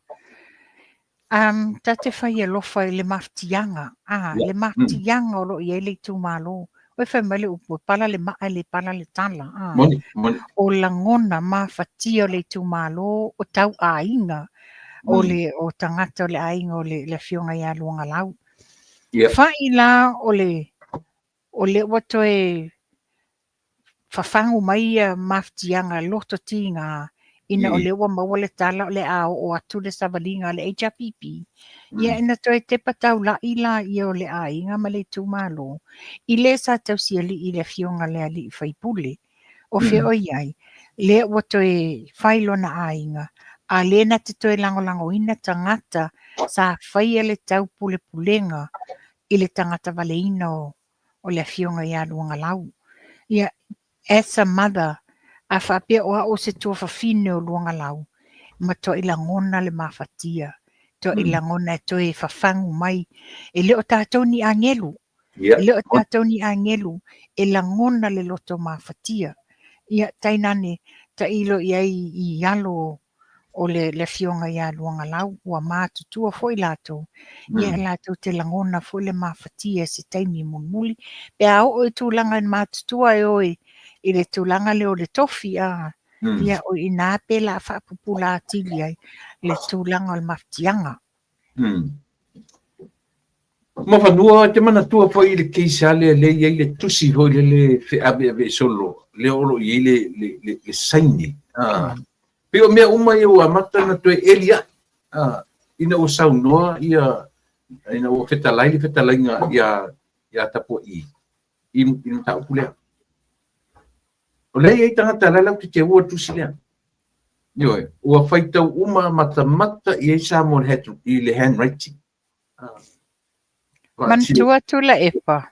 ta te fai alofa i le mafatiaga, le mafatiaga o lo o i ai le itumalo. Oi fai mai le upu, e pala le maa e le pala le tala. Moni, moni. O lagona mafatia o le itumalo, o tau aiga, o le o tagata o le aiga o le afioga ia Luagalau. Fai la o le o lea ua toe fafagu mai ia mafatiaga loto tiga ina o lea ua maua le tala o le a oo atu le savaliga a le HRPP, ia ina toe tepa taula'i laia o le aiga ma le itumalo i le sa tausialii i le afioga le alii faipule. O fea o i ai, lea ua toe fai lona aiga, a lea na te toe lagolagoina tagata sa faia le taupulepulega i le tagata valeina o le afioga ia Luagalau. Ia, as a mother, a faapea o au o se tuafafine o Luagalau, matuai lagona le mafatia, matuai lagona e toe fafagu mai. E le o tatou ni agelu, e le o tatou ni agelu e lagona le loto mafatia. Ia, tainane, tailo i ai i alo o le afioga ia Luagalau, ua matutua foi latou, ia latou te lagona foi le mafatia i se taimi mulimuli. Pe a oo i tulaga i matutua e o i le tulaga lea o le tofi, ia o i ina pe la faapupula atili ai le tulaga o le mafatiaga. Mafanua, e te manatua foi i le case lava lea lea e i ai le tusi foi lele feaveave solo, lea o lo o i ai le saini. Pei o mea uma ia ua amata ona toe eli ae. Ina ua saunoa ia, ina ua fetalai le fetalaiga ia ia Tapua'i i le mataupu lea. O lea e i ai tagata la latou te teua le tusi lea. Ioe, ua faitau uma matamata i ai Samoa i le handwriting. Manatua Tuilaepa,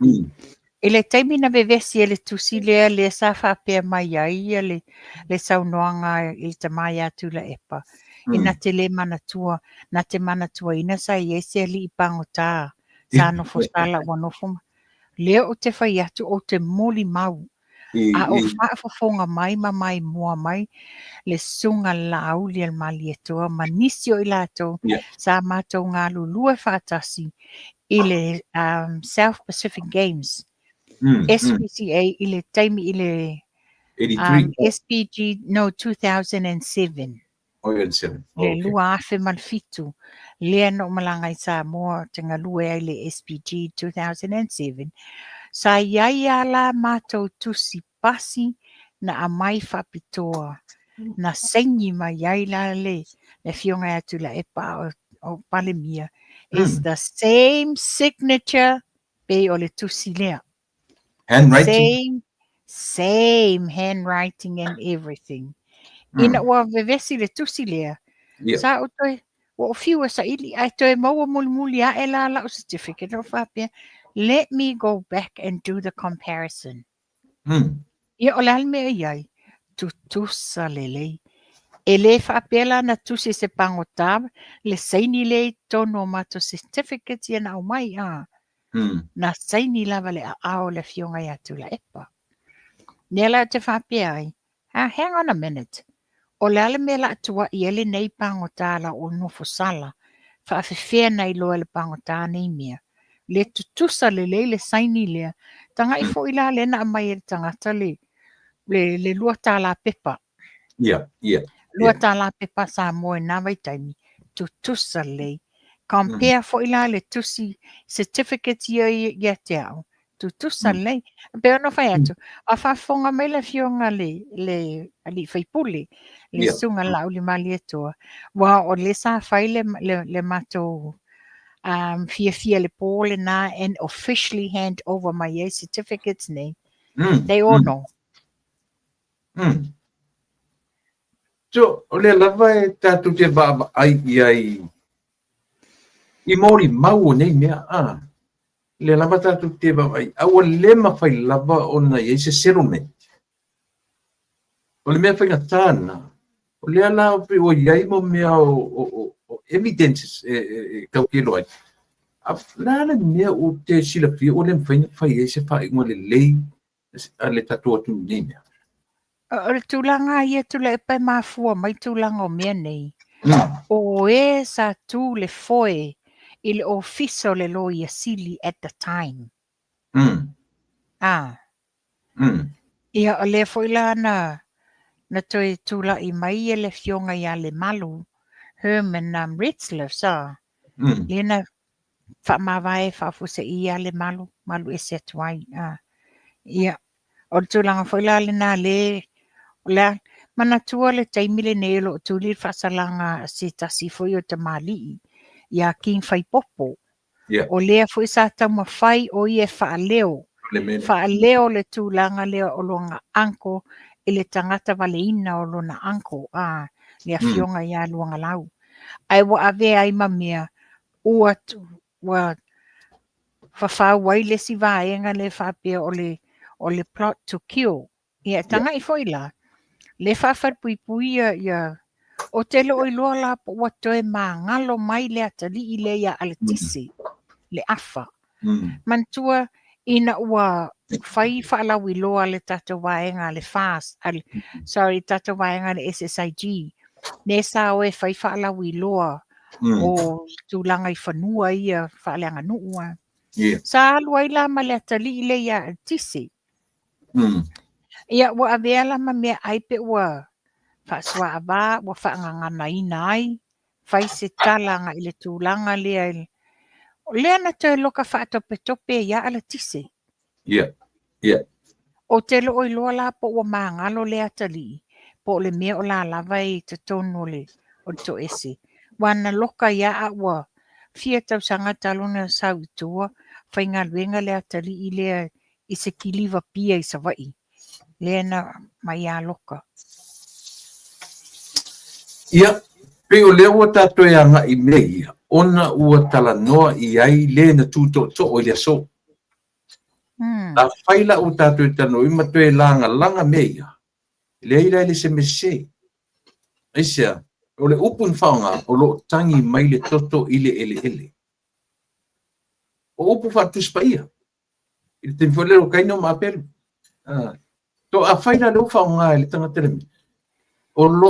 i le taimi na vevesi ai le tusi lea, lea sa faapea mai ai le, le saunoaga i le tama ia Tuilaepa, mm. ina te le manatua, na te manatuaina sa i ai se alii pagota, sa nofo sala ua nofo ma. Lea ou te fai atu ou te molimau A o faafofoga mai ma maimoa mai le Susuga Laauli a le Malietoa ma nisi o i latou sa matou galulue faatasi i le South Pacific Games, SPCA i le taimi i le SPG no 2007. Le 2007, lea na ou malaga i Samoa ou te galue ai i le SPG 2007, sa i ai lava la matou tusi pasi na aumai faapitoa, na saini mai ai la le Afioga ia Tuilaepa a o Palemia, it's the same signature pei o le tusi lea. Handwriting. Same, same handwriting and everything. Mm. Ina ua vevesi le tusi lea, yeah. sa ou toe, ua ou fiu e saili, ae toe maua mulimuli ae la lau certificate, o faapea, let me go back and do the comparison. Mm. Ia, o le a le mea e i ai? Tutusa lelei. E le faapea la na tusi e se pagota le saini lea i totonu o matou certificates ia na aumai, a. Na saini lava le aao o le Afioga ia Tuilaepa. Lea la ou te faapea ai, ah, hang on a minute, o le a le mea o le a tuuai ai lenei pagota la ua nofo sala, faafefea na iloa e le pagota nei mea? Le tutusa lelei le saini lea, tagai foi la lea na aumai e le tagata le, le, le $2 pepa. $2 pepa Samoa i na vaitaimi, tutusa lelei. Compare foi la le tusi certificate ia ia te au, tutusa lelei. E pei ona fai atu, a faafofoga mai le afioga le, le alii faipule, le Susuga Laauli Malietoa, aua o lea sa fai le, le, le matou fiafia le po lena and officially hand over mai ai certificates nei. They all know. So, o lea lava e tatou te vaavaai i ai i molimau o nei mea, a. Lea lava tatou te vaavaai, a ua le mafai lava ona i ai se settlement. O le mea faigata lena, o lea la pei ua i ai mo mea o evidences e tautino ai. A o le a le mea ou te silafia ua le mafai ona fai ai se faaiuga lelei a le tatou atunuu nei mea? O le tulaga ia Tuilaepa e mafua mai tulaga o mea nei, o e sa tu le foe i le ofisa o le Loia Sili at the time. Ah. Ia, o lea foi la na, na toe tulai mai le afioga ia Lemalu, Herman Retzlaff, sa, lea na faamavae faafuasei ia Lemalu, malu ese atu ai. Ah. Ia, o le tulaga foi la lena le, o le a, manatua le taimi lenei o lo o tuli le faasalaga a se tasi foi o tamalii ia King Faipopo. O lea foi sa taumafai o ia e faaleo, faaleo le tulaga lea o lona uncle i le tagata valeina o lona uncle, a, le afioga ia Luagalau. Ae ua avea ai ma mea ua, ua fafau ai le isi vaega lea faapea o le, o le plot to kill. Ia, tagai foi la, le faafalepuipui ia, ia, ou te le o iloa la po ua toe magalo mai le atalii lea ia Aletise, le afa. Manatua, ina ua fai faalauiloa le tatou vaega a le FAST, a le, sorry, tatou vaega a le SSIG, lea sa o e fai faalauiloa o tulaga i fanua ia faaleaganuu. Sa alu ai la ma le atalii lea ia Aletise. Ia, ua avea la ma meaai pe ua faasuaava, ua faagaganaina ai, fai se tala agai i le tulaga lea. O lea na toe loka faatopetope ai ia Aletise. Ou te le o iloa la po ua magalo lea atalii, po o le mea o la lava e i totonu o le, o le toese. Ua na loka ia a ua fia tausaga talu ona sau i tua, faigaluega le atalii lea i se kiliva pia i Savaii, lea na mai ia Loka. Ia, pei o lea ua ta toe agai i mea ia, ona ua talanoa i ai le na tu tootoo i le aso. Afai la ua ta toe talanoa ma toe lagalaga mea ia, leai la e le se mea sese. Aisea, o le upu na faaaoga, o lo o tagi mai le toto i le eleele. O upu faatusi paia. I le taimi foi lea o Kaino ma Apelu. To afai la lea ua faaaoga e le tagata le mea, o lo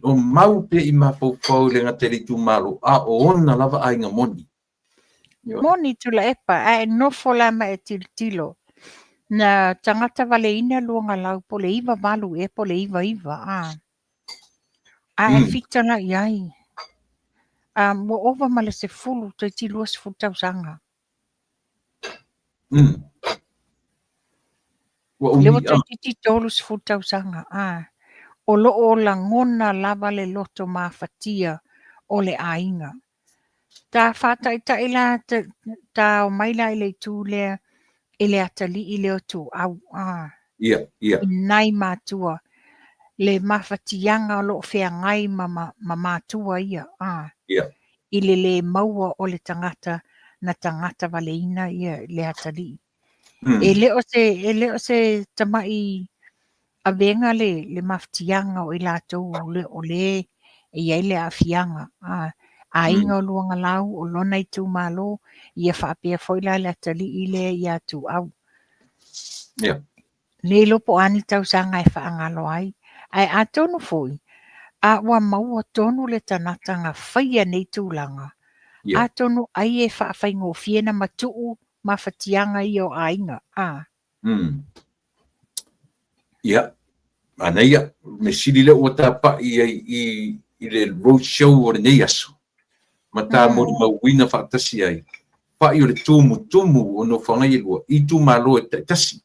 o mau pea i mafaufau i le gata i le itumalo, a o ona lava aiga moni. Moni Tuilaepa, ae nofo la ma e tilotilo. Na tagata valeina Luagalau po o le 98 ea po o le 99, a. Ae fita la i ai. Ua ova ma le 10, toeitiiti 20 tausaga. Ua Lea ua umi toeitiiti 30 tausaga, a. O lo o lagona lava le loto mafatia o le aiga. Ta faataitai la, ta omai la i le itu lea i le atalii lea o Tuuau, a. Ia, ia. I nai matua, le mafatiaga o lo o feagai ma, ma matua ia, a. Ia. I le le maua o le tagata na tagata valeina ia le atalii. E le o se, e le o se tamai avega le mafatiaga o i latou o le e i ai le aafiaga. A, aiga o Luagalau, o lona itumalo, ia faapea foi la le atalii lea ia Tuuau. Ia. Le iloa po o a ni tausaga e faagalo ai. Ae atonu foi, a ua maua tonu le tagata na faia nei tulaga, atonu ai e faafaigofie na matuu mafatiaga ia o aiga. A. Ia, manaia, mea sili lea ua tapai ai i le road show o lenei aso, ma ta molimauina faatasi ai, pai o le tumutumu o nofoaga ia e lua, i itumalo e taitasi.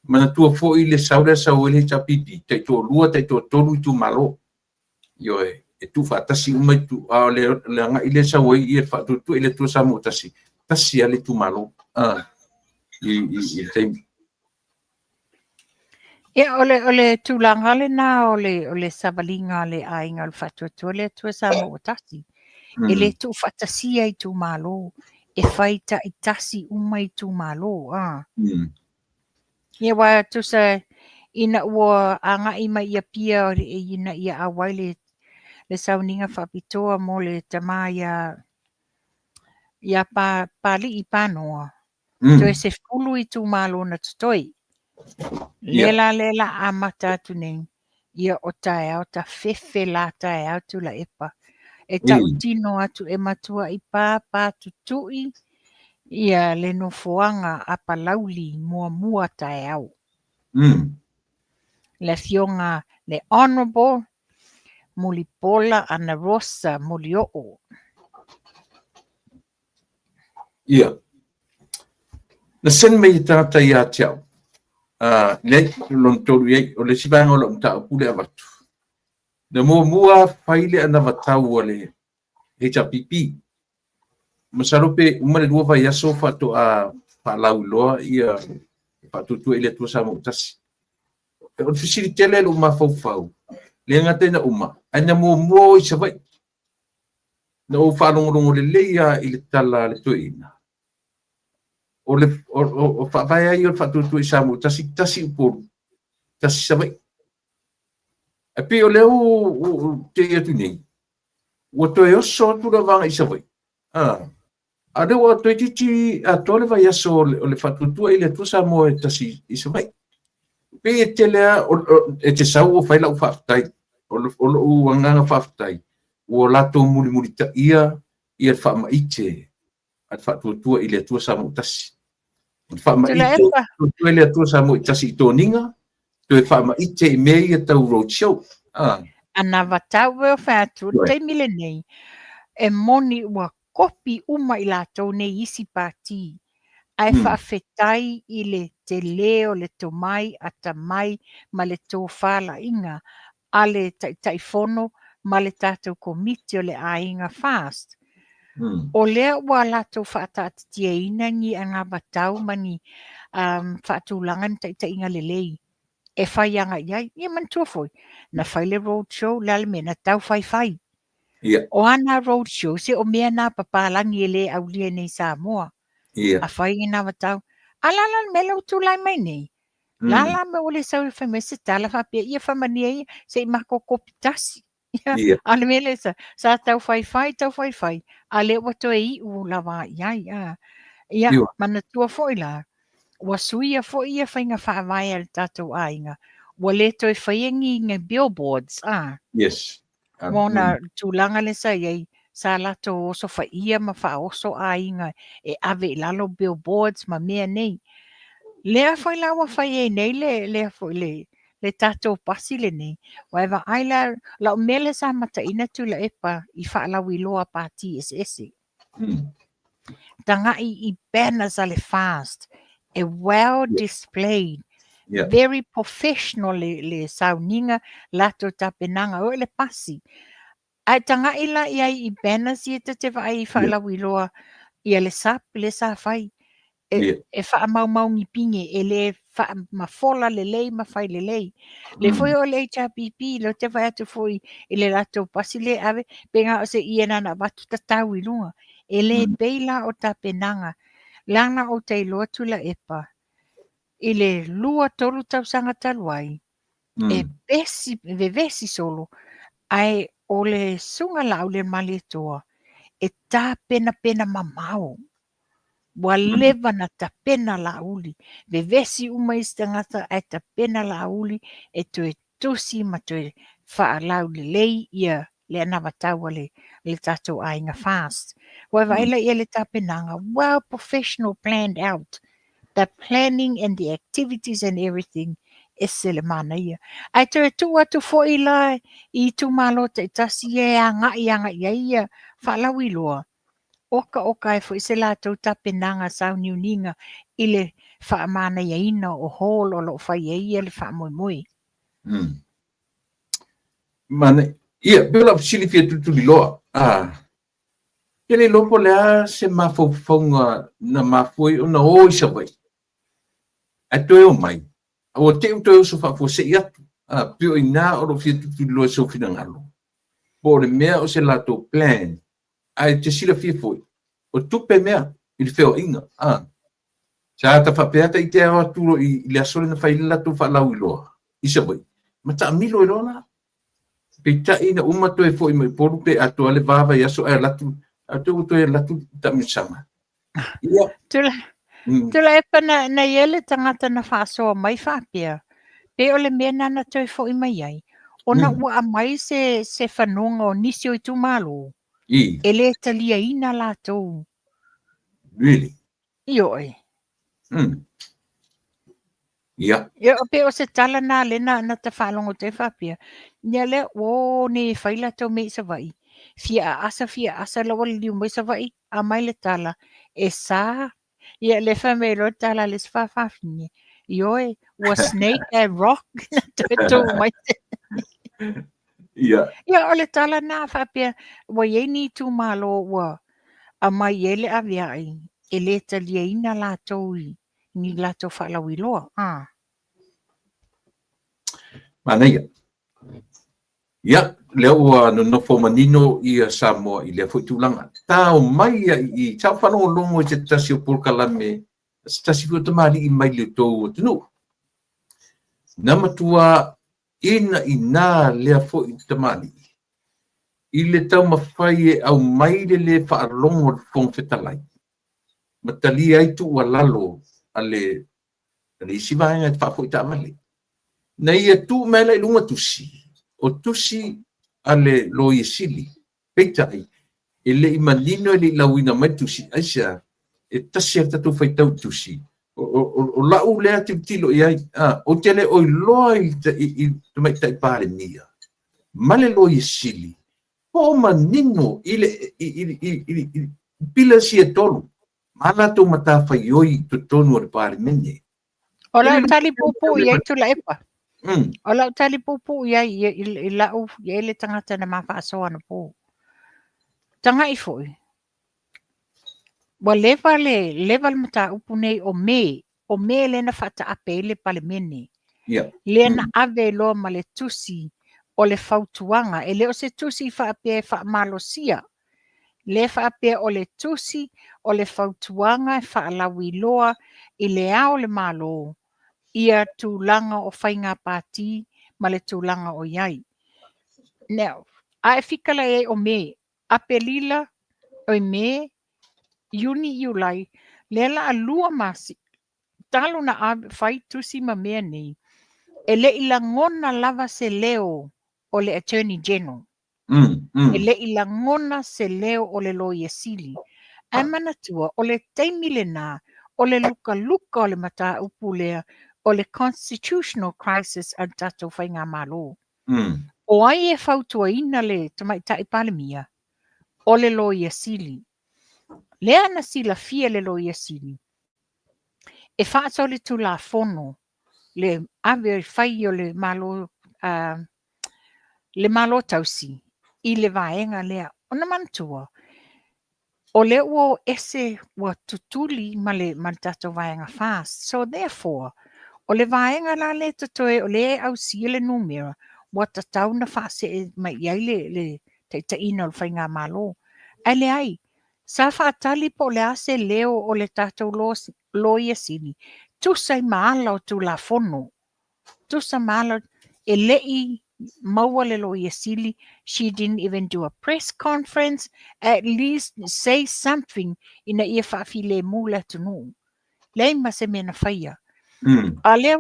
Manatua foi le sau lea sau ai le HRPP, taitoalua, taitoatolu itumalo. Ioe, e tuufaatasi uma itu, a o le agai lea sau ai ia faatuatua i le Atua Samoa ua tasi, tasi lava le itumalo i le taimi. Ia, o le tulaga lena o le savaliga a le aiga o le faatuatua le Atua Samoa ua tasi. E le tuufaatasia itumalo, e fai taitasi uma itumalo. A. Ia aua tusa ina ua agai mai i Apia ina ia auai le sauniga faapitoa mo le tama ia Palii Panoa, toe 10 itumalo na totoe. Lea la lea la amata atu nei, ia o taeao ta fefe la taeao Tuilaepa. E tautino atu e matuai pāpā tutui ia le nofoaga a Palauli muamua taeao. Le afioga le Honorable Mulipola Anarosa Molioo. Ia. Na send mai e tagata ia te au. Leai, lona tolu i ai, o le isi vaega o lau mataupu le avatu. Na muamua fai le anavatau a le HRPP. Masalo pe uma le 2 vaiaso faatoa faalauiloa ia faatuatua i le Atua Samoa ua tasi. O le fesili tele i lou mafaufau, le gata ina uma, ae na muamua o i Savaii. Na ou faalogologo lelei lava i le tala a le toeaina, o le o faavae ai o le faatuatua i Samoa ua tasi, tasi Upolu, tasi Savaii. Ae pei o lea ua tei atu nei, ua toe oso atu le vaega i Savaii. A lea ua toeitiiti atoa le vaiaso o le faatuatua i le Atua Samoa e tasi i Savaii. Pei e tele lava, e te sau ua fai lau faafetai. O lou agaga faafetai, ua latou mulimulitaia ia le faamaite a le faatuatua i le Atua Samoa ua tasi. O le faamaite Tuilaepa. faatuatua i le Atua Samoa i tasi i toniga, toe faamaite i mea ia tau road show. Anavatau e o fai atu, le taimi lenei, e moni ua kopi uma i latou nei isi pati, ae faafetai i le tele o le tomai, atamai ma le tofalaiga a le Taitaifono ma le tatou Komiti o le Aiga FAST. O lea ua latou faataatitiaina ni anavatau ma ni faatulaga ni taitaiga lelei e fai agai i ai. Ia manatua foi, na fai le road show, o le a le mea, na tau faifai. O a na road show, se o mea na a papalagi e le aulia i nei i Samoa. A fai anavatau. A o le a la le mea lea ua tulai mai nei? O le a la le mea ua le sau ai fai mai se tala faapea, ia faamanuia ia, se i matou kopi tasi. A o le mea lea sa, sa tau faifai, tau faifai, a lea ua toe iu lava i ai. A. Ia, manatua foi la, ua suia foi ia faiga faavae a le tatou aiga, ua le toe faia ni, ni billboards, a. Yes. Ua ona tulaga lea sa i ai, sa latou osofaia ma faaoso aiga e ave i lalo billboards ma mea nei. Lea foi la ua fai ai nei le, lea foi le, le tatou pasi lenei, ua e vaai la, lau mea lea sa mataina Tuilaepa i faalauiloa pati eseese. Tagai i banners a le FAST, e well displayed, very professional le, le sauniga, latou tapenaga, o le pasi. Ae tagai la i ai i banners ia ta te vaai i faalauiloa ia le SUP lea sa fai, e, e faamaumaugi pine, e le faamafola lelei ma fai lelei. Le foi o le HRPP, lea ou te vaai atu foi i le latou pasi lea e ave, pe na o se ie na ona avatu tatau i luga. E le pei la o tapenaga, leaga ou te iloa Tuilaepa, i le 2, 3 tausaga talu ai, e pesi, e vevesi solo, ae o le Susuga Laaulialemalietoa, e tapenapena mamao. Ua leva na tapena Laauli, vevesi uma isi tagata ae tapena Laauli e toe tusi ma toe faalaulelei ia le anavatau a le, le tatou aiga FAST. Ua vaai la ia le tapenaga, well professional planned out. The planning and the activities and everything, ese le manaia. Ae toe tuu atu foi la i itumalo taitasi ia e agai agai ai ia faalauiloa, okaoka ai foi se latou tapenaga sauniuniga i le faamanaiaina o hall o lo o fai ai ia le faamoemoe. Manaia. Ia, pei o lau fesili fia tulituliloa. Ah, ke le iloa po o le a se mafaufauga na mafua ai ona o i Savaii, ae toe o mai, a ua te i ua toe oso faafuasei atu. Ah, pei o i ina o lo o fia tulituliloa i sou finagalo, po o le mea o se latou plan, ae e te silafia foi, o tupe mea i le feoaiga. Ah, sa ta faapea ata i te ao atu loa i le aso lea na fai ai le latou faalauiloa i Savaii, ma taamilo ai loa la. Peitai na uma toe foi mai Upolu pe atoa le va vaiaso ae alu atu, ae te i ua toe alu atu i taamilosaga. Ia. Tula, Tuilaepa na, na i ai le tagata na faasoa mai faapea, pe o le mea na na toe foi mai ai, ona ua aumai se, se fanoga o nisi o itumalo, e le taliaina latou. Really? Ioe. Ia. Ia, pe o se tala na le na, na ta faalogo atu ai faapea, ia lea, ua o nei e fai latou mea i Savaii, fia aasa, fia aasa, la ua liliu mai Savaii, aumai le tala, e sa, ia lea fai mai loa le tala a le isi faafafine, ioe, ua snake ae rock na toe tuu mai. Ia. Ia, o le tala na faapea, ua i ai ni itumalo ua aumai i ai le aveai, e le taliaina latou i ni latou faalauiloa. Ah. Manaia. Ia, lea ua nonofo manino ia Samoa i lea foi tulaga. Tao mai ia i, sa ou faalogologo i se tasi o polokalame, se tasi foi o tamalii mai le tou atunuu. Na matua inaina lea foi tamalii i le taumafai e aumai le lē faalogo a le Fofoga Fetalai ma talia ai tuualalo a le le isi vaega e faafoi taavale. Na ia tuu mai la i luga tusi, o tusi a le Loia Sili, peitai, e le i manino e le i lauina mai le tusi, aisea, e tasi lava le tatou faitau i tusi. O, o, o, o lau lea tilotilo i ai, a, ou te le o iloa i, i, i Tamaitai Palemia ma le Loia Sili, po o manino i le, i, i, i, i, i pillars ia e tolu, ma latou matafaioi i totonu o le Palemene. O lau tali puupuu i ai Tuilaepa. O lau tali puupuu i ai i lau i le tagata na ma faasoa anapo. Tagai foi, ua leva le leva le mataupu nei o Me, o Me lea na faataape ai le Palemene. Lea na ave ai loa ma le tusi o le fautuaga. E le o se tusi faapea e faamalosia. Lea faapea o le tusi o le fautuaga e faalauiloa i le Ao o le Malo ia tulaga o faiga pati ma le tulaga o i ai. Now, a e fikala i ai o Me, Apelila, oi Me, Iuni, Iulai, lea la a 2 masina, talu na ave fai tusi ma mea nei, e le i lagona lava se leo o le Attorney General. E le i lagona se leo o le Loia Sili. Ae manatua, o le taimi lena, o le lukaluka o le mataupu lea, o le constitutional crisis a le tatou faigamalo. O ai e fautuaina le Tamaitai Palemia? O le Loia Sili. Lea na silafia le Loia Sili, e faasolitulafono le ave fai o le Malo, le Malo tausi i le vaega lea. Ona manatua, o lea ua o ese, ua tutuli ma le tatou vaega FAST. So therefore, o le vaega la lea totoe o lea e ausia le numera, ua tatau na faasee mai i ai le taitaiina o le faigamalo. Ae leai, sa faatali po o le a se leo o le tatou Loia Sili, tusa i ma ala o Tulafono. Tusa ma ala, e le i maua le Loia Sili, she didn't even do a press conference, at least say something ina ia faafilemu le atunuu. Leai ma se mea na faia. A lea,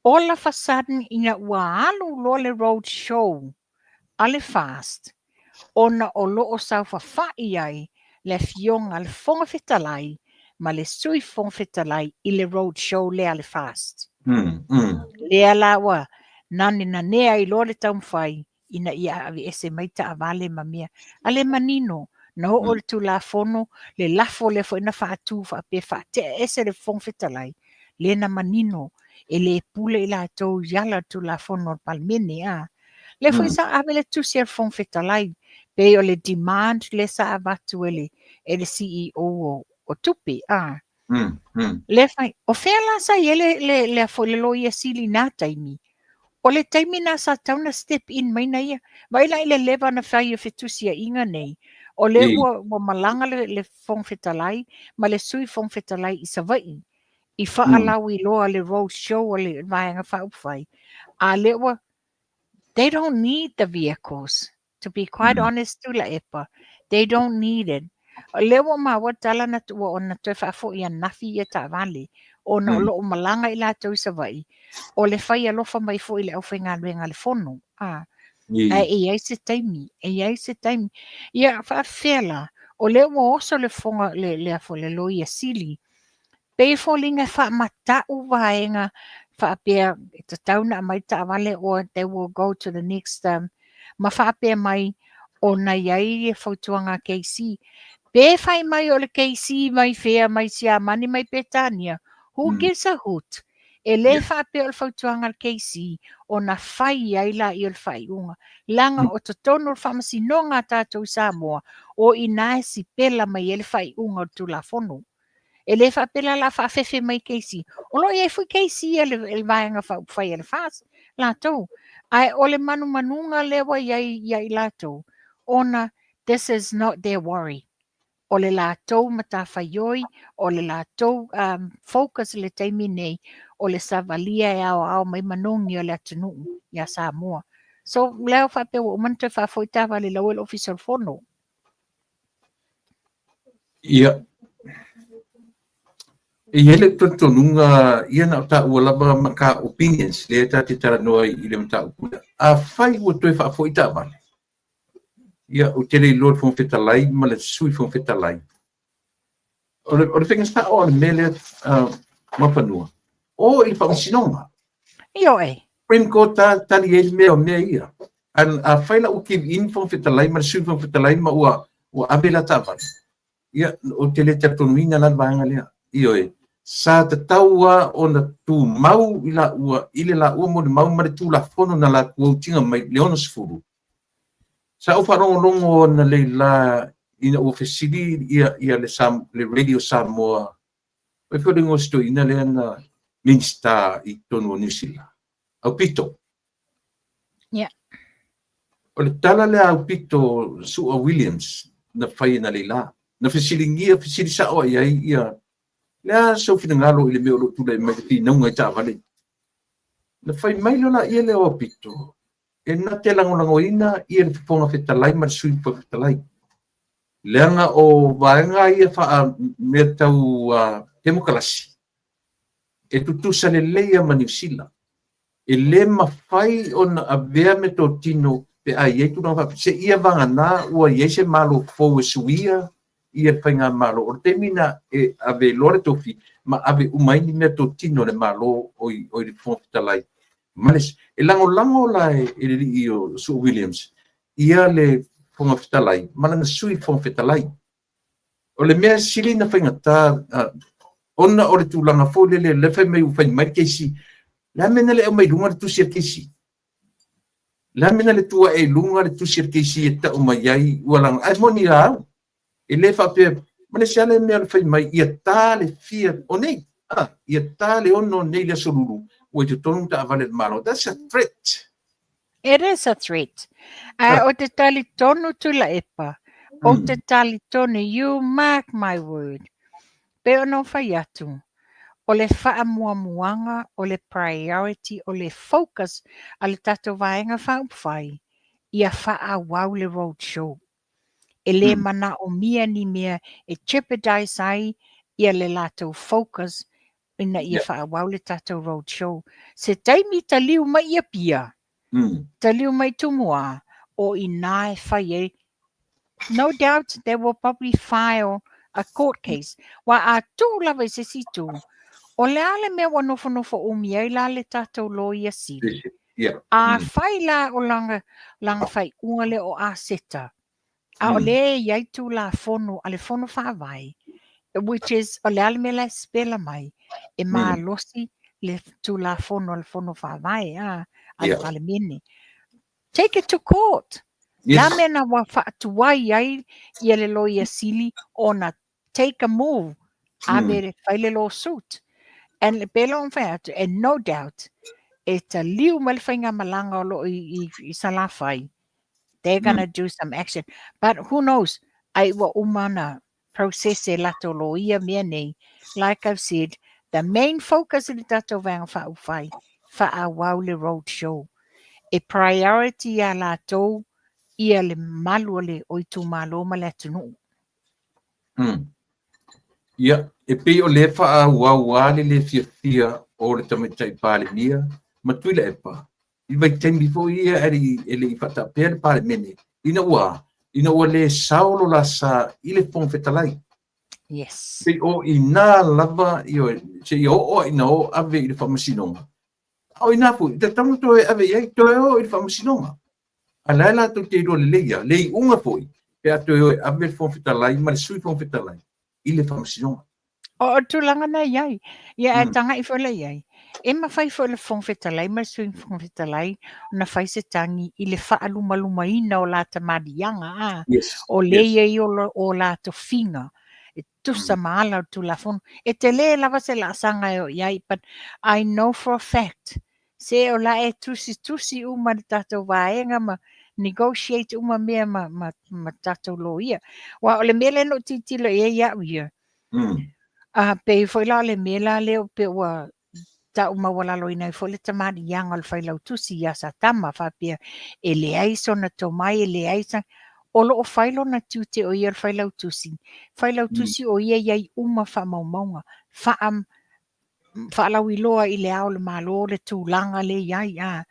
all of a sudden, ina ua alu loa le road show a le FAST, ona o lo o saofafai ai le afioga a le Fofoga Fetalai ma le Sui Fofoga Fetalai i le road show lea a le FAST. Lea la ua nanenanea ai loa le taumafai ina ia aveese mai taavale ma mea. A le manino, na oo le Tulafono, le lafo lea foi na faatu faapea faatea ese le Fofoga Fetalai, lea na manino e le pule i latou i ala o le Tulafono a le Palemene. A. Lea foi sa ave le tusi a le Fofoga Fetalai, pei o le demand lea sa avatu e le CEO o tupe. A. Lea fai, o fea la sa i ai le foi le Loia Sili na taimi? O le taimi na sa tau na step in mai na ia. Vai la i le leva na fai o fetusiaiga nei. O lea ua malaga le Fofoga Fetalai ma le Sui Fofoga Fetalai i Savaii. I faalauiloa le road show a le Vaega Faaupufai. A lea ua, they don't need the vehicles. To be quite honest, Tuilaepa, they don't need it. O lea ua maua tala na ua ona toe faafoi ananafi ia taavale, ona o loo malaga i latou i Savaii, o le fai alofa mai foi i le aufaigaluega a le fono. A, ae e i ai se taimi, e i ai se taimi. Ia, faafefea la, o lea ua oso le fofoga, le foi le Loia Sili, pei e foliga e faamatau vaega faapea e tatau na aumai taavale or they will go to the next ma faapea mai ona i ai e fautuaga a KC. Pe fai mai o le KC mai fea, mai Siamani, mai Petania, who gives a hoot? E le faapea o le fautuaga a le KC ona fai ai la i o le faaiuga. Leaga o totonu o le faamasinoga a tatou i Samoa, o i ina e sipela mai ai le faaiuga o le Tulafono. E le faapea la la faafefe mai KC. O lo o i ai foi KC a le Vaega Faaupufai a le FAST latou. Ae o le manumanuga lea ua i ai ia i latou, ona this is not their worry. O le latou matafaioi, o le latou focus i le taimi nei, o le savalia e aoao mai manogi o le atunuu ia Samoa. So, lea faapea ua uma ona toe faafoi taavale lau e le Ofisa o le Fono. Ia, e i ai le talitonuga, ia na o taua lava ma ka opinions lea ta te talanoa ai i le mataupu lea. Afai ua toe faafoi taavale, ia, ou te le iloa le Fofoga Fetalai ma le Sui Fofoga Fetalai. O le faiga sao o le mea lea, Muafanua, o i le faamasinoga. Ioe. Supreme Court ta tali ai le mea o mea ia. Afai la ua give in Fofoga Fetalai ma le Sui Fofoga Fetalai ma ua ave la taavale, ia, ou te le talitonuina la le vaega lea. Ioe. Sa tatau lava ona tumau i laua i le laua molimau ma le Tulafono na latou autiga mai i le 60. Sa ou faalogologo analeila ina ua fesili ia, ia le, le Radio Samoa, o ai foi le igoa o si toeaina lea na Minisita i totonu o Niu Sila, Aupito. Yeah. O le tala lea a Aupito Su'a Williams na fai analeila, na fesiligia, fesili sa'o i ai ia le a sou finagalo i le mea o lo o tulai mai le finauga i taavale. Na fai mai loa laia lea o Aupito, e na te lagolagoina ia le Fofoga Fetalai ma le Sui Fofoga Fetalai. Leaga o vaega ia faa mea tau temokalasi, e tutusa lelei lava ma Niu Sila. E le mafai ona avea meatotino pe a i ai tulaga faapea, seia vagana ua i ai se Malo fou e suia ia le faigamalo. O le taimi na e ave loa le tofi ma ave uma ai ni meatotino a le Malo o i le Fofoga Fetalai. Ma le, e lagolago la e le alii o Su'a Williams ia le Fofoga Fetalai ma lana Sui Fofoga Fetalai. O le mea sili na faigata, ona o le tulaga foi lele, lea fai mai ua fai mai le KC. Le a mea na le aumai i luga le tusi a le KC? Le a mea na le tuu ae i luga le tusi a le KC e tau mai ai ua laga? Ae moni a au, e le faapea, ma le isi lava lea mea o le fai mai, ia ta le fia o nei, ia ta le 6 nei le aso Lulu, ua i totonu taavale a le Malo. That's a threat. It is a threat. Ae ou te talitonu Tuilaepa, ou te talitonu, you mark my word, pei ona ou fai atu, o le faamuamuaga, o le priority, o le focus a le tatou Vaega Faaupufai, ia faaauau le road show. E le manaomia ni mea e jeopardize ai ia le latou focus ina ia faaauau le tatou road show. Se taimi taliu mai i Apia, taliu mai Tumua, o i nā e fai ai. No doubt they will probably file a court case. Wa a tuu lava i se isi itu, o le a le mea ua nofonofo umi ai la le tatou Loia Sili? A fai la o lana, lana faaiuga lea o aseta, a o lea e i ai Tulafono a le Fono Faavae, which is, o le a le mea la e sipela mai, e malosi le Tulafono a le Fono Faavae a, a le Palemene. Take it to court. Yes. La mea na ua faatuai ai ia le Loia Sili ona take a move, ave mm. fai le lawsuit. And le pela on fai atu, and no doubt, e taliu mai le faigamalaga o lo o i, i, i Salafai. They're gonna do some action. But who knows, ai ua uma na process e latou loia mea nei. Like I've said, the main focus i le tatou Vaega Faaupufai, faaauau le road show. E priority iā latou ia le mamalu o le o itumalo ma le atunuu. Ia, e pei o lea e faaauau lava le le fiafia o le Tamaitai Palemia ma Tuilaepa i vaitaimi foi ia e le i faatapea le Palemene, ina ua ina ua le sao lo la sa i le Fofoga Fetalai. Yes. Pei o i nā lava, ioe, seia oo lava ina o ave i le Faamasinoga. A o i nā foi, e tatau ona toe ave i ai, toe o i le Faamasinoga. A o la e latou te iloa lelei lava, le iuga foi, pe a toe o e ave le Fofoga Fetalai ma le Sui Fofoga Fetalai i le Faamasinoga. O le tulaga na i ai. Ia ae tagai foi la i ai. E mafai foi e le Fofoga Fetalai ma le Sui Fofoga Fetalai ona fai se tagi i le faalumalumaina o la tamaliiaga, a? O lea e i ai o la tofiga e tusa ma ala o le Tulafono. E tele lava se laasaga e oo i ai, but I know for a fact, se o la e tusitusi uma le tatou vaega ma negotiate uma mea ma, ma, ma tatou loia. Aua o le mea lea na ou tilotilo i ai au ia, a pei foi la o le mea la lea pei ua tau maualaloina ai foi le tamaliiaga o le failautusi ia Satama faapea e leai sona tomai, e leai sa... O lo o fai lona tiute o ia o le failautusi. Failautusi o ia e i ai uma faamaumauga, faa, faalauiloa i le Ao o le Malo le tulaga lea e i ai. A.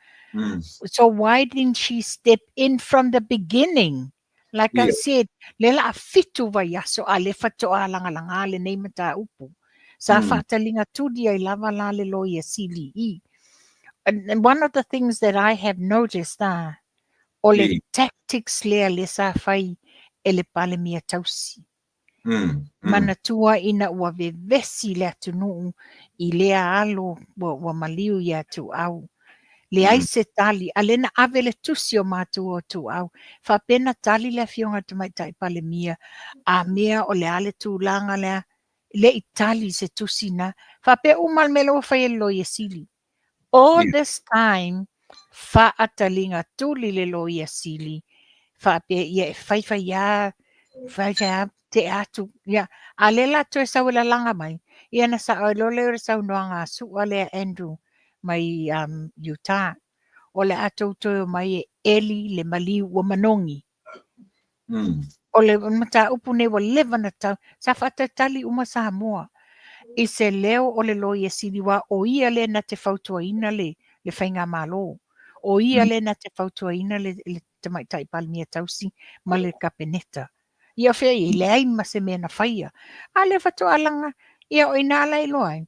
So why didn't she step in from the beginning? Like I said, lea la a 7 vaiaso a lea faatoa lagalaga lenei mataupu. Sa faataliga tuli ai lava la le Loia Sili i. And one of the things that I have noticed, ah, o le tactics lea lea sa fai e le Palemia tausi. Manatua ina ua vevesi le atunuu i lea alo ua maliu ia Tuuau. Leai se tali, a lea na ave le tusi o matua o Tuuau, faapea na tali le afioga i le Tamaitai Palemia, a mea o le a le tulaga lea, le i tali se tusi na. Faapea uma le mea la ua fai e le Loia Sili. All this time, faataliga tuli le Loia Sili, faapea ia e faifai lava, faifai lava tea atu. Ia, a lea la toe sau e lalaga mai, ia na sao ai loa lea o le saunoaga a Su'a lea Andrew mai Utah. O le a tou toe omai e eli le maliu ua manogi. O le mataupu nei ua leva na tau, sa faatalitali uma Samoa i se leo o le Loia Sili aua o ia lea na te fautuaina le Faigamalo. O ia lea na te fautuaina le Tamaitai Palemia tausi ma le Kapeneta. Ia o fea i ai, leai ma se mea na faia. A lea faatoa laga, ia o i ina la e iloa ai,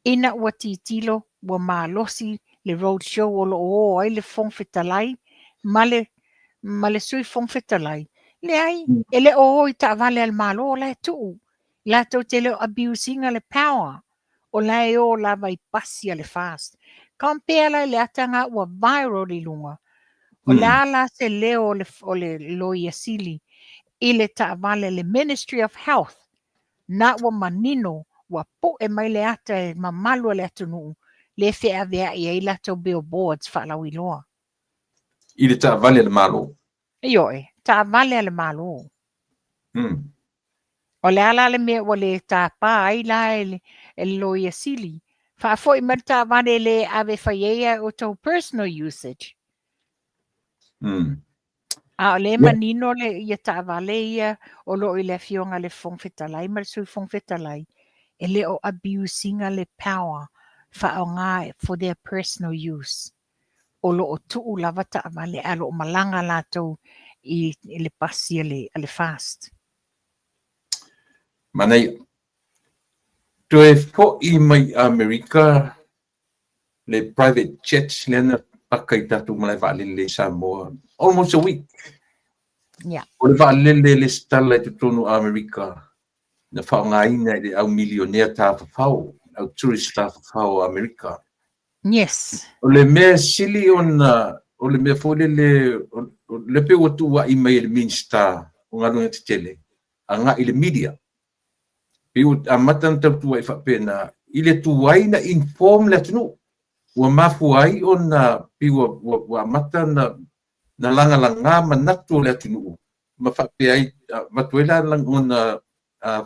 ina ua tilotilo ua malosi le road show o lo o o ai le Fofoga Fetalai ma le ma le Sui Fofoga Fetalai, leai, e le o o i taavale a le Malo, o la e tuu. Latou te le o abuse ina le power, o la e o lava i pasi a le FAST. Compare la i le ata lena ua viral i luga, o le a la se leo o le Loia Sili i le taavale a le Ministry of Health, na ua manino ua pu'e mai le ata e mamalu a le atunuu lea e feaveai ai latou billboards faalauiloa. I le taavale a le Malo. Ioe, taavale a le Malo. O le a la le mea ua le tapa ai la e le Loia Sili? Faafoi mai le taavale le ave fai ai a outou personal usage. A o lea e manino le ia taavale ia o lo o i le afioga i le Fofoga Fetalai ma le Sui Fofoga Fetalai, e le o abuse ina le power faaaoga for their personal use. O lo o tuu lava taavale ae o lo o malaga latou i le pasi a le FAST. Manaia. Toe foi mai Amerika le private jet lea na paka i tatou malae vaalele i Samoa almost a week. O le vaalele lesitala i totonu o Amerika na faaaogaina e le au milionea tafafao, au tourist tafafao o Amerika. O le mea sili ona, o le mea foi lele, o lea pei ua tuuai mai e le Minisita o Galuega Tetele agai i le media. Pei ua amata ona tau tuuai faapena i le tuai na inform le atunuu. Ua mafua ai ona pei ua amata na lagalaga manatu o le atunuu ma faapea ai, avatu ai la lagona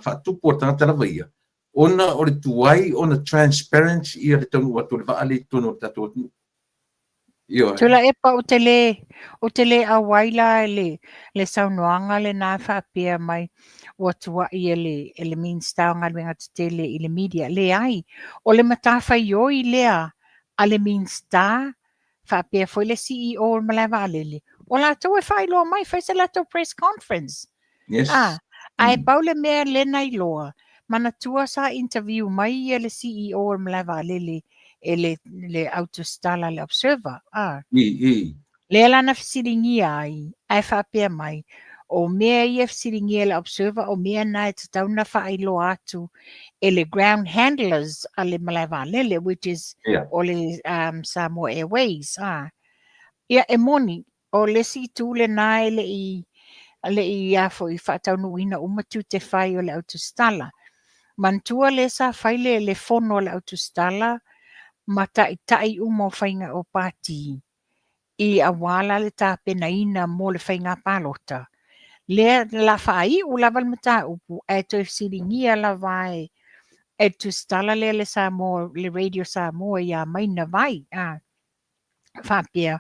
faatupu o le tagata lava ia, ona o le tuai ona transparent ia le taunuu atu o le vaa lea i totonu o le tatou atunuu. Ioe. Tuilaepa, ou te le auai la le saunoaga lena faapea mai ua tuai e le Minisita o Galuega Tetele i le media. Leai, o le matafaioi lea a le Minisita faapea foi le CEO o le malae vaalele. O latou e faailoa mai, fai se latou press conference. Ah, ae pau le mea lea na iloa, manatua sa interview mai ia le CEO o le malae vaalele e le autusitala le Observer. Ah. I, i. Lea la na fesiligia ai, ae faapea mai, o mea ia fesiligia e le Observer, o mea na e tatau na faailoa atu e le ground handlers a le malae vaalele, which is o le Samoa Airways. Ah. Ia, e moni, o le isi itu lena e le i a foi faataunuuina uma tiute fai o le autusitala. Manatua lea sa fai le fono a le autusitala ma taitai uma o faiga o pati i aua la le tapenaina mo le faiga palota. Lea la faaiu lava le mataupu ae toe fesiligia lava e tusitala lea le Samoa, le Radio Samoa ia Maina Vai. Ah. Faapea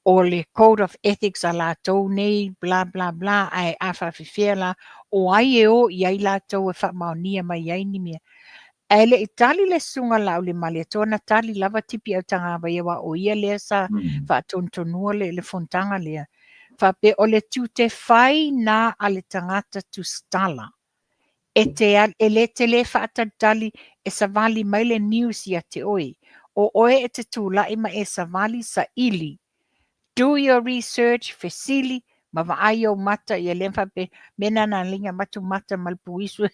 o le code of ethics a latou nei bla bla bla, ae a faafefea la o ai e o i ai latou e faamaonia mai ai ni mea. Ae le i tali le susuga Laauliamalietoa, na tali lava Tipi Autagavaia aua o ia lea sa faatonutonua le fonotaga lea. Faapea o le tiute fai na a le tagata tusitala. E le te le faatalitali e savali mai le news ia te oe. O oe e te tulai ma e savali saili. Do your research, fesili, Ma vaai ou mata ia lea faapea mea na na liga matu mata ma le puisu.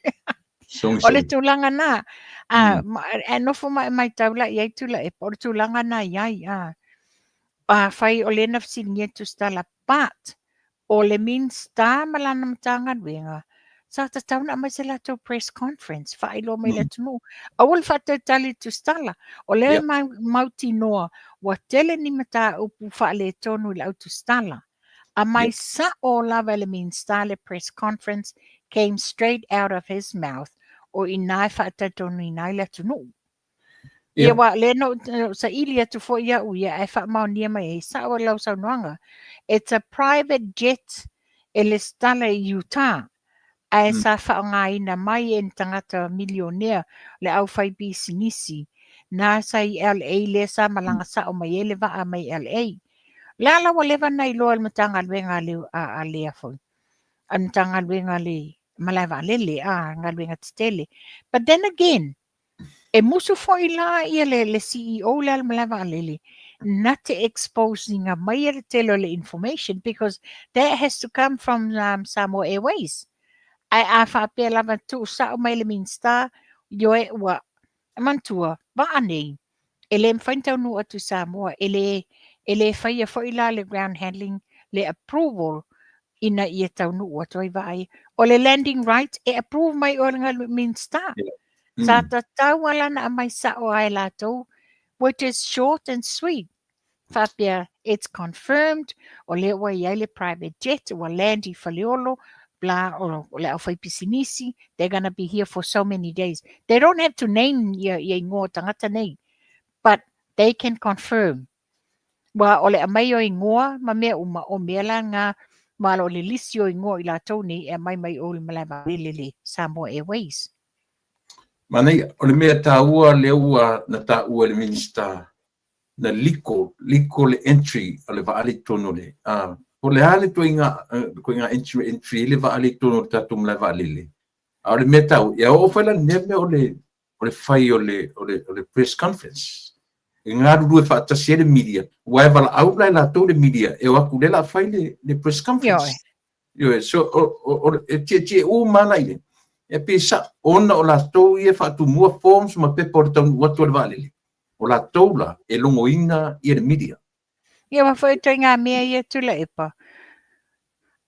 O le tulaga na. A, e nofo ma e matau la i ai Tuilaepa, o le tulaga na i ai. A, afai o lea na fesiligia Tusitala, but o le Minisita ma lana Matagaluega, sa tatau ona aumai se latou press conference, faailoa mai i le atunuu. Aua le faatalitali i Tusitala. O lea e mautinoa ua tele ni mataupu faaletonu i le au Tusitala. Aumai sao lava e le Minisita le press conference, came straight out of his mouth, o i ina e faatalitonuina ai le atunuu. Ia, aua o lea na ou saili atu foi au ia ae faamaonia mai ai, sao lau saunoaga. It's a private jet e lesitala i Utah, ae sa faaaogaina mai e ni tagata milionea le aufaipisinisi na sa i LA lea sa malaga sao mai ai le vaa mai LA. O le a la ua leva ona iloa e le Matagaluega a le a le foi a le Matagaluega a le Malae Vaalele, a galuega tetele. But then again, E musu foi la ia le, le CEO lea le malae vaalele na te expose ina mai le tele o le information because that has to come from Samoa Airways. Ae a faapea lava tuu sao mai le Minista, ioe ua manatua, vaa nei, e le mafai ona taunuu atu i Samoa, e le, e le faia foi la le ground handling, le approval ina ia taunuu atu ai vaa ia. O le landing right e approve mai oe le Minista. Sa tatau lava ona aumai sao lava e latou, which is short and sweet. Faapea, it's confirmed, o lea ua i ai le private jet, ua land i Faleolo, bla, o le aufaipisinisi, they're gonna be here for so many days. They don't have to name ia, ia igoa o tagata nei, but they can confirm. Aua o le aumai o igoa ma mea uma, o mea la na, ma o le lisi o igoa o i latou nei e aumai mai o i le malae vaalele le Samoa Airways. Manaia, o le mea taua lea ua na taua e le Minisita, na liko, liko le entry o le vaalele i totonu o le, a, po o le a le ituaiga, ituaiga entry, entry ai le vaalele i totonu o le tatou malae vaalele. A o le mea taua, ia oo foi la i le mea o le, o le fai o le, o le, o le press conference. E galulue faatasi ai le media, aua e valaau la e latou le media e o atu lea o le a fai le, le press conference. Ioe. So, o, o, o, e tietie uma la i le, e pei sa, ona o latou ia e faatumua forms ma pepa o le taunuu atu o le vaalele, o latou la e logoina ia le media. Ia aua foi ituaiga mea ia Tuilaepa.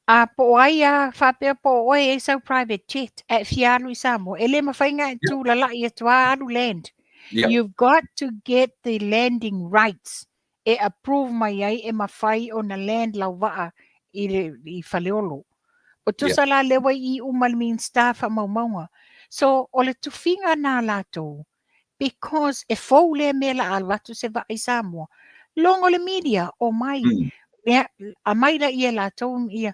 A po o ai a faapea po o oe e i ai sau private jet ae e fia alu i Samoa, e le mafai ona e tulalai atu lava alu land. You've got to get the landing rights e approve mai ai e mafai ona land lau vaa i, le, i Faleolo. O tusa la lea ua i i uma le Minista faamaumauga. So, o le tufiga na latou, because e fou lea mea la alu atu se vaa i Samoa. Logo le media, omai. Mea, aumai laia e latou ia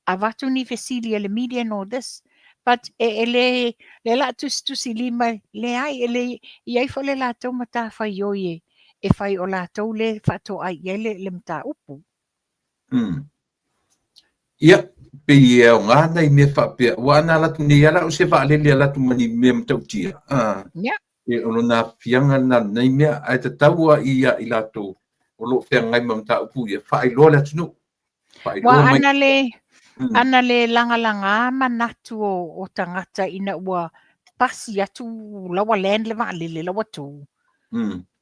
avatu ni fesili a le media and all this. But e, e le, le la tusitusi lima, leai, e le, i ai foi le latou matafaioi e, e fai o latou le faatoai i ai le, le mataupu. Ia, pei e aoga nai mea faapea, aua ana alu atu nei lava la o se vaalele e alu atu ma ni mea matautia, a, e o lona aafiaga lena o lenei mea, ae tatau lava ia i latou o lo o feagai ma mataupu ia, faailoa le atunuu. Faailoa mai. Ana le, ana le lagalaga manatu o, o tagata ina ua pasi atu la ua land le vaalele la ua tu.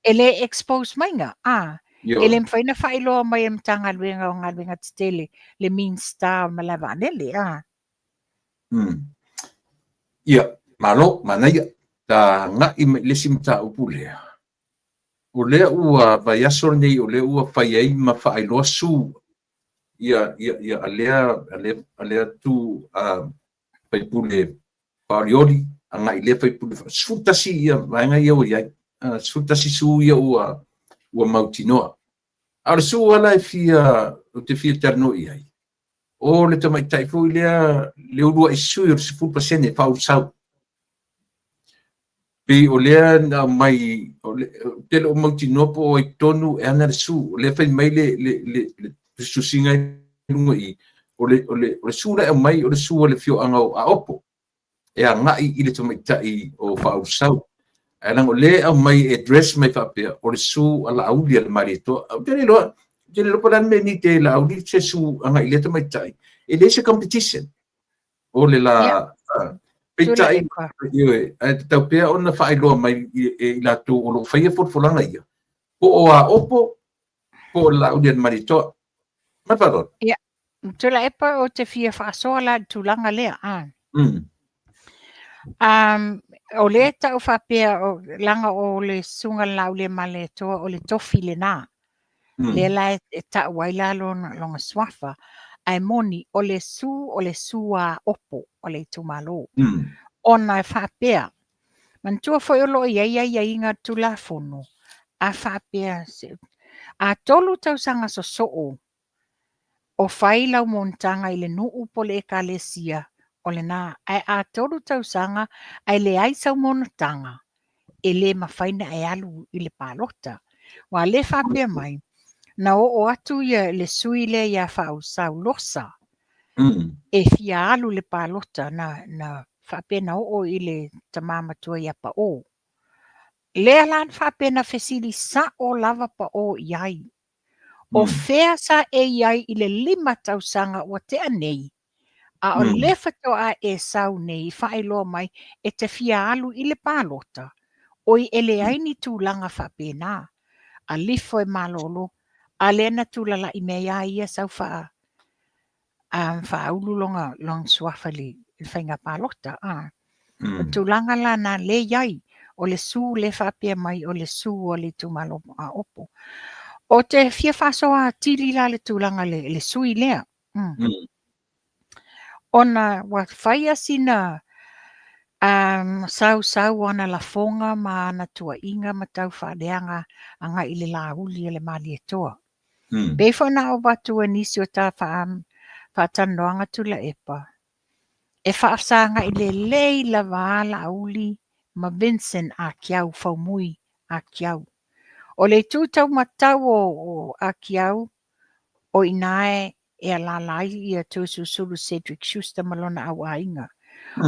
E le expose maiga, a. E le mafai ona faailoa mai e le Matagaluega o Galuega Tetele le Minista o le Malae Vaalele, a. Ia, malo, manaia. Ta agai mai i le isi mataupu lea. O lea ua vaiaso lenei o lea ua fai ai ma faailoa su ia, ia, ia a lea, a lea, a lea tu a faipule faaolioli agai i lea faipule 11 ia vaega ia ua i ai. 11 su ia ua, ua mautinoa. A o le su ala e fia, ou te fia talanoa i ai, o le tamaitai foi lea, le uluai sui o le 10% Faauluulusa. Pei o lea na aumai, o le, ou te le o mautinoa po o ai tonu e ana le su. O lea fai mai le, le, le, le tusitusiga i luga i i, o le, o le, o le su la e aumai o le su a le afioaga o Aopo e agai i le tamaitai o Faaululusau. Ae leaga o lea e aumai e address mai faapea o le su a Laauli a le Malietoa. Ou te le iloa, Ou te le iloa po o le a le mea e need ai e Laauli se su agai i lea tamaitai. E leai se competition o le la peitai, ioe, ae tatau pea ona faailoa mai e i latou o lo o faia folafolaga ia, po o Aopo, po o Laauli a le Malietoa. Ma le faaaloalo. Ia, Tuilaepa, ou te fia faasoa la i le tulaga lea. A. O lea e tau faapea, leaga o le Susuga i le Laaulialemalietoa o le tofi lena. Lea la e tau ai la lona suafa. Ae moni, o le su, o le su a Aopo o le itumalo. Ona e faapea, manatua foi o lo o i ai aiaiga o le Tulafono, a faapea, a 3 tausaga sosoo o fai lau monotaga i le nuu po o le ekalesia, o lena. Ae a 3 tausaga ae leai sau monotaga, e le mafai ona e alu i le palota. Aua o lea e faapea mai, na oo atu ia le sui lea ia Faaulesau Losa e fia alu i le palota, na faapea na oo i le tama matua ia Pao. Lea la na faapea na fesili sao lava Pao i ai, O fea sa e i ai i le 5 tausaga ua tea nei, a o lea faatoa e sau nei faailoa mai e te fia alu i le palota, oi e leai ni tulaga faapena. Alifo e malolo, a lea na tulalai mai a ia sau faa faaulu lona suafa i le faiga palota. O le tulaga la na lea i ai, o le su lea faapea mai o le su a le itumalo Aopo. Ou te fia faasoa atili la le tulaga i le sui lea. Ona ua faia sina sausau o ana lafoga ma ana tuuaiga ma tau faaleaga agai i le Laauli a le Malietoa. Pei foi ona avatu e nisi o ta faatalanoaga Tuilaepa, e faafesagai lelei lava a Laauli ma Vincent Ah Kiau, Faumui Ah Kiau. O le itu taumatau o Ah Kiau, o i ina e alaala ai ia Toeolesulusulu Cedric Schuster ma lona auaiga.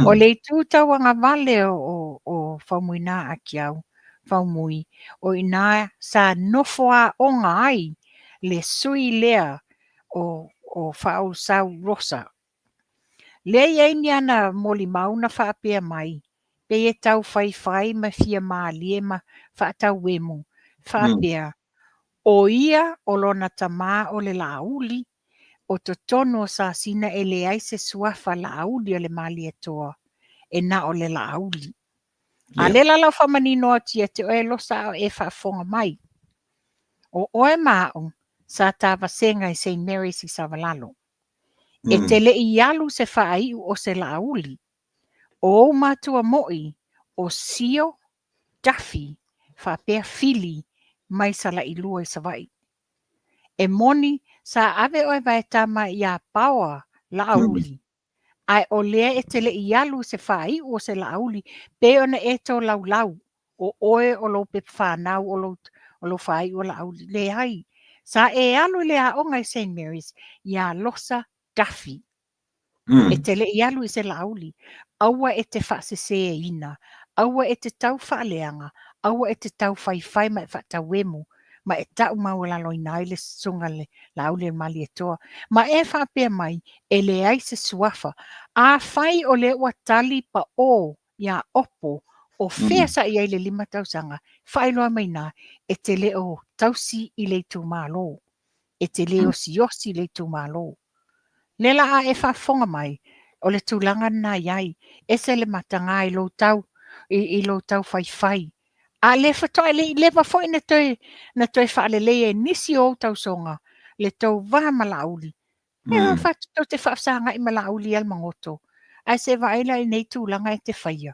O le itu tauagavale o Faumuina Ah Kiau, Faumui, o i ina sa nofo aoga ai le sui lea o Faaulesau Rosa. Lea e i ai ni ana molimau na faapea mai, pei e tau faifai ma fia malie ma faatauemu, faapea, o ia o lona tama o le Laauli, o totonu o Sasina e leai se suafa Laauli o le Malietoa, e na o le Laauli. A lea la lau faamanino atu ia te oe Losa a o e faafofoga mai. O oe ma a'u sa ta vasega i Saint Mary's i Savalalo. E te le i alu se faaiu o se Laauli. O ou matua mo'i o Sio, Duffy faapea Fili mai Salailua i Savaii. E moni sa ave oe vaetama iā Paoa Laauli, ae o lea e te le i alu i se faaiu o se Laauli pei ona e tolaulau o oe o lou pepa fanau o lou faaiu o Laauli. Leai, sa e alu i le aoga i Saint Mary's iā Losa Duffy. E te le i alu i se Laauli. Aua e te faaseseina, aua e te tau faaleaga, aua e te tau faifai ma e faatauemu, ma e tau maualaloina ai le Susuga i le Laauli a le Malietoa. Ma e faapea mai, e leai se suafa. Afai o lea ua tali pao iā Opo, o fea sa i ai le 5 tausaga, faailoa mai ina, e te le o tausi i le itumalo. E te le osiosi i le itumalo. Lea la a e faafofoga mai, o le tulaga lena i ai, ese le mataga i lou tau, i lou tau faifai. A lea faatoa e le i leva foi na toe, na toe faaleleia e nisi o ou tausoga le tou va ma Laauli. E tou te faafesagai ma Laauli ia le magoto. Ae se vaai la i nei tulaga e te faia.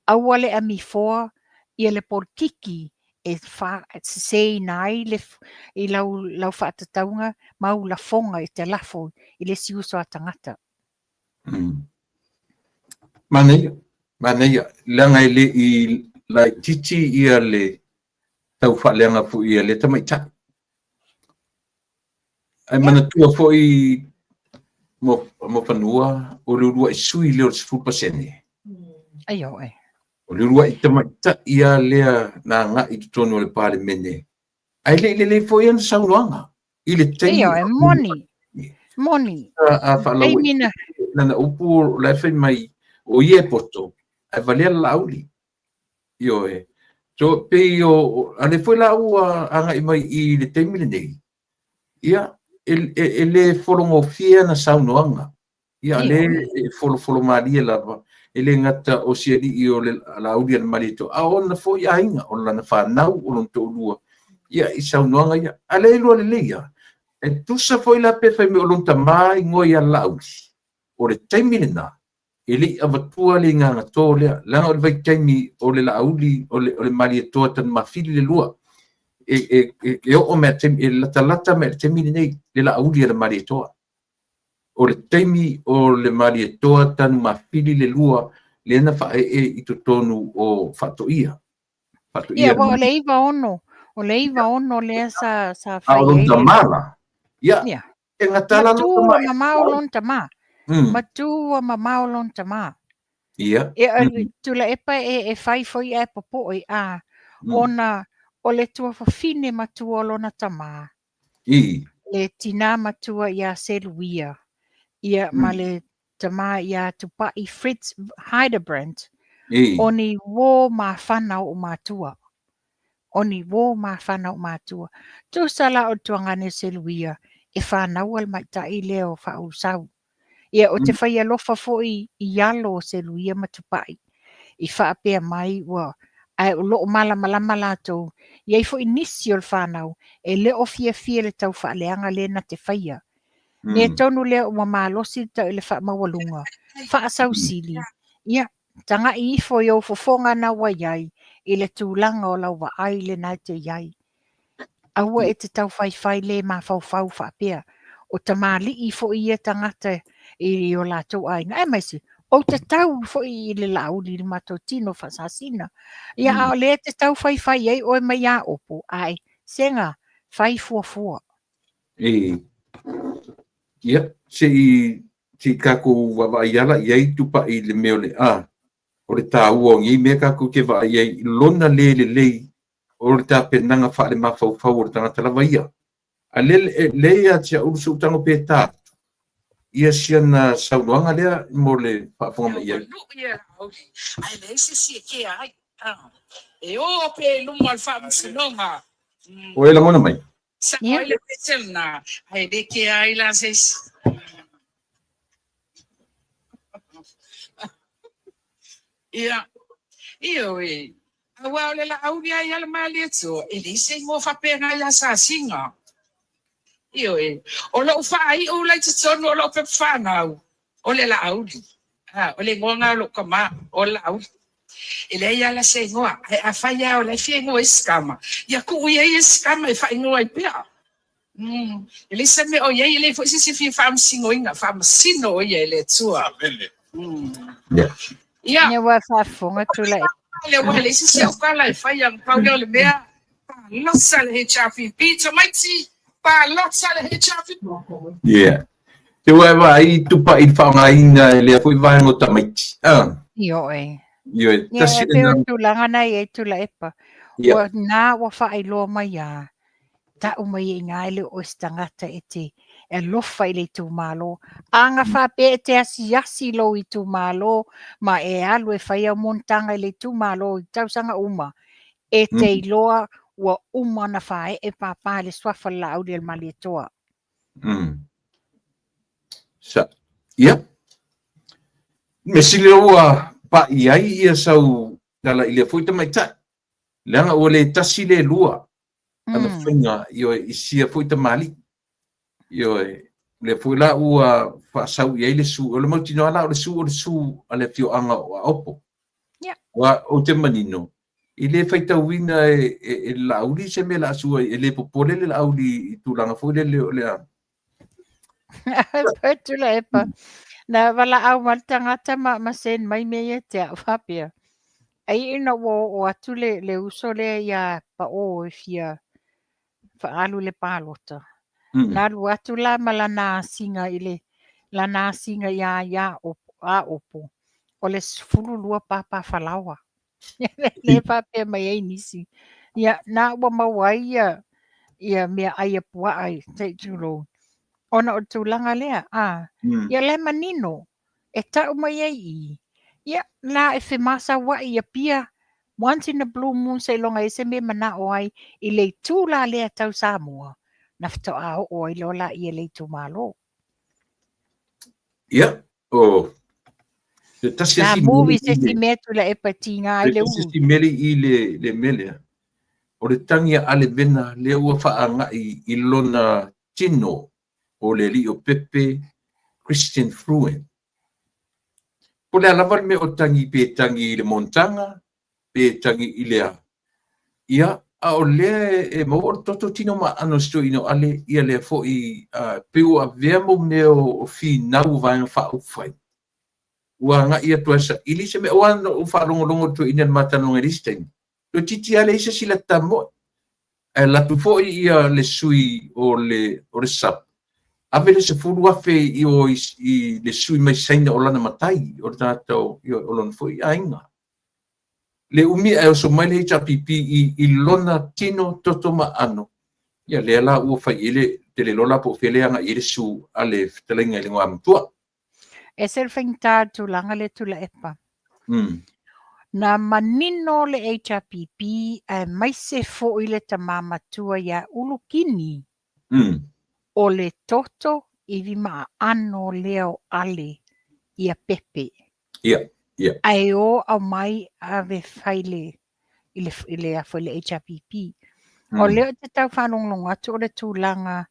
Aua le amifoa ia le polokiki e faaseseina ai le, i lau, lau faatatauga ma au lafoga e te lafo i le isi uso a tagata. Manaia, manaia, leaga e le i laitiiti ia le tau faaleaga foi a lea tamaitai. Ae manatua foi Muafanua, o le uluai sui lea o le 10%. Aioe. O le uluai tamaitai lava lea na agai i totonu o le Palemene, ae le i lelei foi ana saunoaga. I le taimi. Ioe, moni. Moni. A faalauaitele lana upu o la e fai mai o ia e poto ae valea le Laauli. Ioe. So pei o a lea foi la ua agai mai i le taimi lenei, ia e le fologofie ana saunoaga. Ia, lea e folofolo malie lava, e le gata o si alii o le Laauli a le Malietoa, a o ona foi aiga, o lana fanau, o lona toalua, ia, i saunoaga ia. A lea e iloa lelei lava, e tusa foi la pe fai mai o lona tama igoa ia Laauli, o le taimi lena, e le i avatua le igagato lea, leaga o le vaitaimi o le Laauli, o le Malietoa Tanumafili le lua, e oo mai i le taimi, e latalata mai i le taimi lenei, le Laauli a le Malietoa. O le taimi o le Malietoa Tanumafili le lua lea na faaee i totonu o Faatoia. Faatoia. Ia, o le 96, o le 96 lea sa fai ai. A o lona tama la. Ia, ia. E gata la lona tama. Matua mamao lona tama. Matua mamao lona tama. Ia. E Tuilaepa e fai foi ae popoe a ona o le tuafafine matua o lona tama. I. Le tinā matua iā Seluia, ia ma le tamā iā Tupa'i Fritz Heidebrandt, I. o ni uō mafana o matua. O ni uō mafana o matua. Tusa la o le tuagane o Seluia, e fānaua le maita'i lea o Faaulusa. Ia, o te fai alofa foi i alo o Seluia ma Tupa'i, i faapea mai ua, ae o lo o malamalama latou, i ai foi nisi o le fanau e le o fiafia i le taufaaleaga lea na te faia. Mea tonu lea ua malosi le faamaualuga, faasausili, ia, taga'i ifo i ou fofoga na ua i ai i le tulaga o lau vaai lena e te i ai. Aua e te tau faifai le mafaufau faapea, o tamalii foi ia tagata i o latou aiga. Aemaise, ou te tau foi i le Laauli i le matou tino faasasina. Ia, a o lea e te tau faifai ai oe mai Aopo, ae sega, fai fuafua. E, ia, se i, se i tatou vaavaai ala i ai Tupai i le mea o le a, o le taua o nei mea tatou te vaai ai i lona le lelei o le tapenaga faalemafaufau o le tagata lava ia. A lea, lea ia te au se utago pe tā atu, ia siana saunoaga lea mo le faafofoga mai i ai. Ae leai se isi e kea ai. E o pea i luma o le faamasinoga. O e lagona mai? Sao ai le pese lena, ae le kea ai la se isi. Ia, ioe, aua o le Laauli lava ia le Malietoa, e leai se igoa faapena ia Sasiga. Ioe, o lou faaiu la i totonu o lou pepa fanau, o le Laauli. A, o le igoa lena o lou tama, o le Laauli. E leai lava la se igoa, ae afai lava o la e fia igoa ai se tama, ia tuu ia ia se tama e faaigoa ai pea. E leai se mea o i ai, e leai foi se isi e fia faamasinoina, faamasino o ia e le Atua. Ia. Ia ua faafofoga Tuilaepa. Lea ua leai se isi au tala e fai, a pau lea o le mea, palota le HRPP, tamaiti, palota le HRPP. Yeah. Te ua e vaai Tupai i le faaaogaina e lea foi vaega o tamaiti. Ah. Ioe. Ioe, tasi lena. Ia, e pei o tulaga na i ai Tuilaepa. Ua na ua faailoa mai a Tau mai e iga e le o oe se tagata e te alofa i le itumalo. A na faapea e te asiasi i lou itumalo ma e alu e fai au monotaga i le itumalo i tausaga uma, e te iloa ua uma ona faaee papa i le suafa o le Laauli a le Malietoa. Sa, ia. Mea sili ua pai ai ia sau tala i lea foi tamaitai. Leaga ua le tasi le lua ana faiga, ioe, i sia foi tamalii. Ioe, lea foi la ua faasau i ai le su, o le mautinoa la o le su o le su a le afioaga o Aopo. Ua ou te manino, e le faitauina e le Laauli se mea o le a sua ai, e le popole le Laauli i tulaga foi lele o le a. Tuilaepa, na valaau mai le tagata ma send mai mea ia te au faapea. Ai ina ua oo atu le uso lea iā Paʻō e fia faaalu i le palota, na alu atu la ma lana asiga i le lana asiga iā ia Aopo, o le 12 papa falaoa. Lea faapea mai ai nisi. Ia, na ua maua ai ia ia mea ai a puaa i se i tulou. Ona o le tulaga lea, a, ia la e manino, e tau mai ai i i, ia, la e femasauai i Apia, once in a blue moon seiloga e i ai se mea e manao ai i le itu la lea tau Samoa, na faatoa oo ai loa laia i le itumalo. Ia, o se tasi Na movie se isi mea Tuilaepa e tiga ai le ulu. Se tasi meli i le mea lea, o le tagi a Ale Vena lea ua faaaga'i i lona tino o le alii o Pepe, Christian Fruin. Po o le a lava le mea o tagi, pe tagi i le monotaga, pe tagi i le a, ia, a o lea e maua o le toto tino ma aano o si toeaina o Ale, ia lea foi pei ua avea mau mea o finau o Vaega Faaupufai, ua agai atu ai e saili se mea, aua na ou faalogologo i le toeaina i le ma talanoaga i le isi taimi, toeitiiti lava leai se isi lata tamoe. Ae alu atu foi ia le sui o le o le SUPP, ave le 10,000 i o i le sui mai Saina o lana matai, o le tagata o, o lona foi aiga. Le umi ae oso mai le HRPP i lona tino, toto ma aano, ia lea la ua fai i ai le, ou te le iloa la po o fea le agai i ai le sue a le fetalaiga i le Igoamatua. Ese le faigata o le tulaga lea Tuilaepa. Na manino le HRPP aemaise foi le tama matua ia Ulu Kini, o le toto ivi ma aano lea o Ale ia Pepe. Ia, ia. Ae o aumai ave fai le i le i le a foi le HRPP. O lea ou te tau faalogologo atu o le tulaga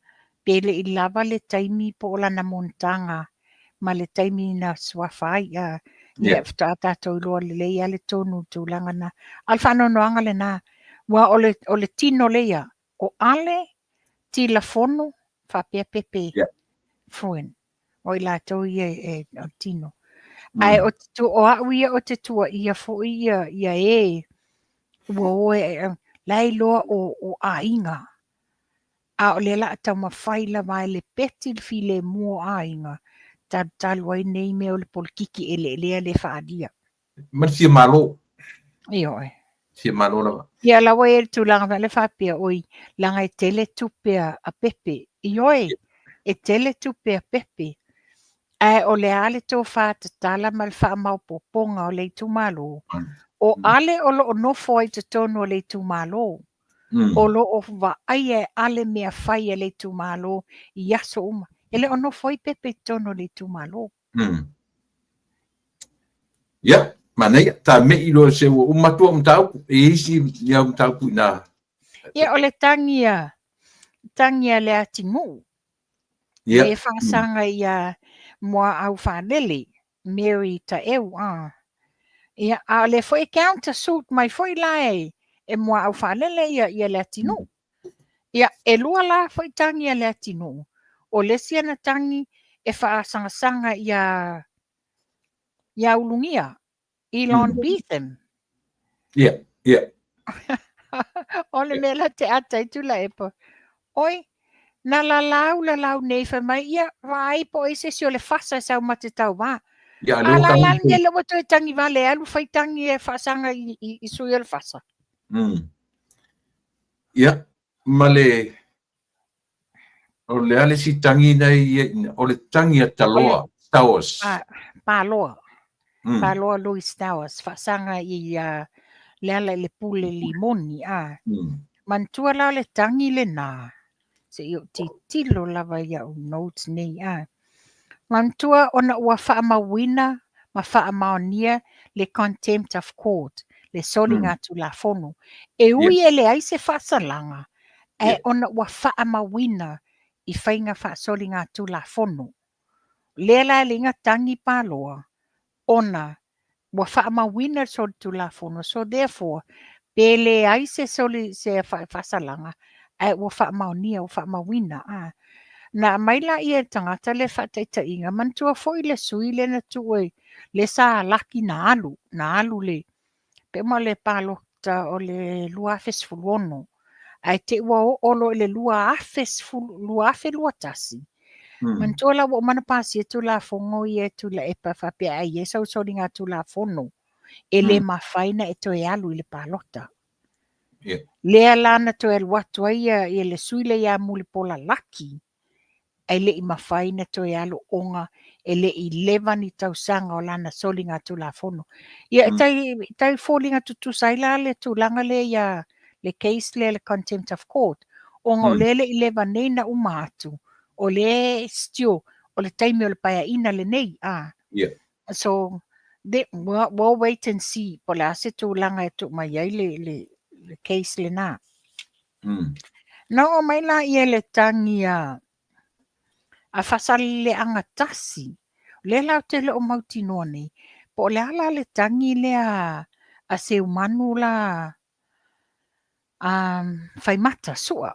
pe le i lava le taimi po o lana monotaga ma le taimi na suafa ai. A, ia faatoa tatou iloa lelei lava le tonu o le tulaga lena. A o le faanoanoaga lena, aua o le, o le tino lea, o Ale, Tilafono, faapea Pepe Fruin. O i latou ia e, o le tino. Ae o, te, o au ia o te tuuaia foi ia, ia e ua o e, la e iloa o, o aiga. A o lea la a taumafai lava e lepeti le filemu o aiga, talutalu ai nei mea o le polokiki eleelea lea e faaalia. Ma le fia malo. Ioe. Fia malo lava. Ia la ua i ai le tulaga foi lea faapea, oi, leaga e tele tupe a Pepe. Ioe, e tele tupe a Pepe. Ae o le a le tofa tatala ma le faamaopoopoga o le itumalo? O Ale o lo o nofo ai i totonu o le itumalo. O lo o vaaia e Ale mea fai a le itumalo i aso uma. E le o nofo ai Pepe i totonu o le itumalo. Ia, manaia, tame'i loa se ua uma atu au mataupu. E i ai isi au mataupu i ina. Ia, o le tagi a, tagi a Leatinuu. Ia. Le faasaga ia Muaau Faalele, Mary Taeu, a. Ia, a o lea foi e counter suit mai foi la e, e Muaau Faalele ia, ia Leatinuu. Ia, e lua la foi tagi a Leatinuu. O le isi ana tagi e faasagasaga ia, ia Ulugia, Elon Beetham. Ia, ia. O le mea la te ata ai Tuilaepa. Oi, na lalau lalau nei fai mai, ia, vaai po o ai se isi o le fasa e sau ma te tauva. Ia, A lea ua la la tagi. le mea lea ua toe tagi vale e alu fai tagi e faasaga i sui o le fasa. Ia, ma le, o le a le isi tagi na i ai ina? O le tagi a Taloa, Stowers. Paloa. Paloa Louis Stowers, faasaga i le ala i le pule limoni. A. Manatua la o le tagi lena, se i ou tilotilo lava i au notes nei. A. Manatua ona ua faamauina ma faamaonia le contempt of court, le soligatulafono. E ui e leai se faasalaga, ae ona ua faamauina i faiga faasoligatulafono. Lea la e alii na tagi paloa ona ua faamauina le solitulafono, so therefore, pe leai se soli se faasalaga, ae ua faamaonia, ua faamauina. A. Na aumai laia e le tagata le faataitaiga, manatua foi le sui lea na tuu e, lea sa laki na alu, na alu le, pe uma o le palota o le 2016, ae te i ua oo loa i le 2021, manatua la ua uma ona pasia Tulafono ia e Tuilaepa faapea a i ai sau soligatulafono, e le mafai ona e toe alu i le palota. Lea la na toe alu atu ai ia, ia le sui lea ia Mulipola Laki, ae le i mafai na toe alu ona e le i leva ni tausaga o lana soligatulafono. Ia, e tai, tai foliga tutusa ai la le tulaga lea ia le case lea le contempt of court, ona o lea e le i leva nei na uma atu, o lea still o le taimi o le paeaiga lenei, a. So, the, we'll wait and see po o le a se tulaga e tuu mai ai le, le, le case lena. Na oo mai la ia le tagi a, a Faasaleleaga tasi, o lea la ou te le o mautinoa nei, po o le a la le tagi lea a Seumanu la a Faimata Sua,